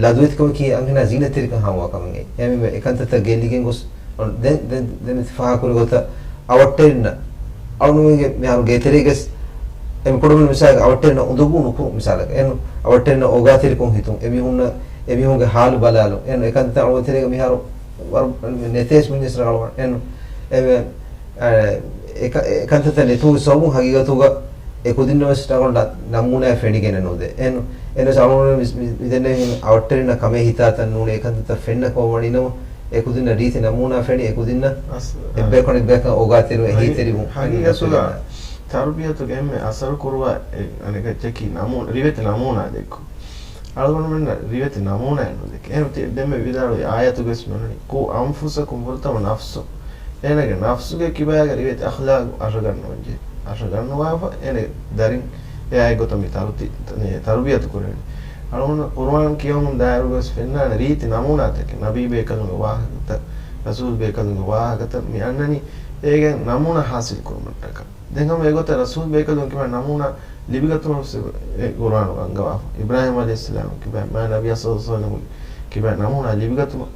ލަދުވެތިކަމަކީ އަންހެނާ ޒީނަތްތެރިކަން ހާމަވާ ކަމެއް. އެހެންވީމަ އެކަންތައްތައް ގެއްލިގެން ގޮސް، ދެން، ދެން، ދެން ފާހަގަކުރި ގޮތަށް އަވަށްޓެރިންނަށް އަޅުގަނޑުމެންގެ މިހާރު ގޭތެރޭގަސް އެ ކުޑަމިނު މިސާލަކަށް އަވަށްޓެރިންނަށް އުނދަގޫ ނުކުރުން މިސާލަކަށް. އެން އަވަށްޓެރިންނަށް އޯގާތެރިކޮށް ހިތުން. އެމީހުންނަށް، އެމީހުންގެ ހާލު ބަލާލުން. އެން އެކަންތައް އަޅުގަނޑު ތެރޭގަ މިހާރު ވަރަށް ނެތޭސް މިނިސް ރަނގަޅު. އެން އެ، އެ، އެކަ-، އެކަންތައްތައް ނެތުމުގެ ސަބަބުން ހަގީގަތުގަ އެ ކުދިންނަށް ވެސް ރަނގަޅު ނަ-، ނަމޫނާއެއް ފެނިގެނެއް ނުދޭ. އެން އެން ވެސް އަޅުގަނޑު މި-، މި-، މިދެންނެވި އަވަށްޓެރިންނަށް ކަމޭ ހިތާތަން ނޫނޭ އެކަންތައްތަށް ފެންނަ ކަމަށް ވަނީނަމަ، އެ ކުދިންނަށް ރީތި ނަމޫނާ ފެނި، އެ ކުދިންނަށް އަސް-، އެއްބަޔަކު އަނެއްބަޔަކަށް އޯގާތެރިވުން، ހަގީ-، އެހީތެރިވުން ހަގީގަތުގަ ތަރުބިޔަތުގެ އެންމެ އަސަރު ކުރުވާ އެއް އަނެކައްޗަކީ ނަމޫ-، ރިވެތި ނަމޫނާ ދެއްކުން. އަޅުގަނޑުމެންނަށް ރިވެތި ނަމޫނާއެއް ނުދެކެ. އެހެން ތި-، ދެންމެ ވިދާޅުވި އާޔަތުގަސް މިއޮންނަނީ، "قوا أنفسكم" ފުރަތަމަ ނަފްސު. އޭނަގެ ނަފްސުގެ ކިބާގަ ރިވެތި އަޚްލާގު އަށަގަންނަވަންޖެހޭ. އަށަގަންނަވާފަ އޭނަ ދަރިން އެއާއެއް ގޮތަށް މި ތަރުތި-، ތަ-، ތަރުބިޔަތު ކުރެވެނީ. އަޅުގަނޑު ޤުރުއާން ކިޔަވަމުން ދާއިރުގަސް ފެންނާނެ ރީތި ނަމޫނާތަކެއް، ނަބީ ބޭކަލުންގެ ވާހަކަތައް، ރަސޫލް ބޭކަލުންގެ ވާހަކަތައް މި އަންނަނީ އޭގެ ނަމޫނާ ހާސިލް ކުރުމަށްޓަކާ. ދެން ހަމަ އެގޮތަށް ރަސޫލް ބޭކަލުން ކިބާ ނަމޫނާ ލިބިގަތުމަށް ވެސް އެ ޤުރުއާނު ރަނގަވާފަ. އިބްރާހީމް ޢަލައިހިއްސަލާމް ކިބާ، މާ ނަބިއްޔާ ޞައްލަﷲު ޢަލައިހި ވަސައްލަމް ކިބާ ނަމޫނާ ލިބިގަތުމަށް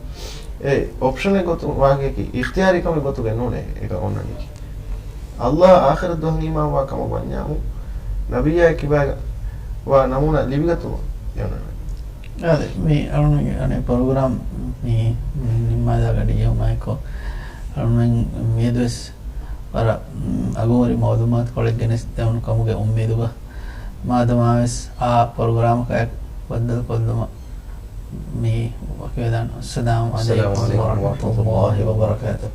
އެ އޮޕްޝަނެއް ގޮތުން ވާހަކައަކީ އިޚްތިޔާރީ ކަމެއް ގޮތުގަ ނޫނޭ އެކަން އޮންނަނީކީ. ﷲ އާޚިރަތް ދުވަހަށް އީމާންވާ ކަމަށް ވަންޏާމު، ނަބިއްޔާ ކިބާގަ ވާ ނަމޫނާ ލިބިގަތުމަށް އެ އޮންނަނީ. އާދެ، މި އަޅުގަނޑުގެ އަނެއް ޕްރޮގްރާމް މި ނިންމާލާ ގަޑި ޖެހުމާއެކު، އަޅުގަނޑު މިއަދުވެސް ވަރަށް، މް، އަގުހުރި މައުލޫމާތުކޮޅެއް ގެނެސްދެވުނު ކަމުގެ އުއްމީދުގަ މާދަމާވެސް އާ ޕްރޮގްރާމަކާއެކު ބައްދަލުކޮށްލުމަށް މި ވަކިވެދާނެ. އައްސަލާމު އައްސަލާމު ޢަލައިކުމް ޢަލައިކުމް ވަރަޙްމަތުﷲ ވަބަރަކާތުހު.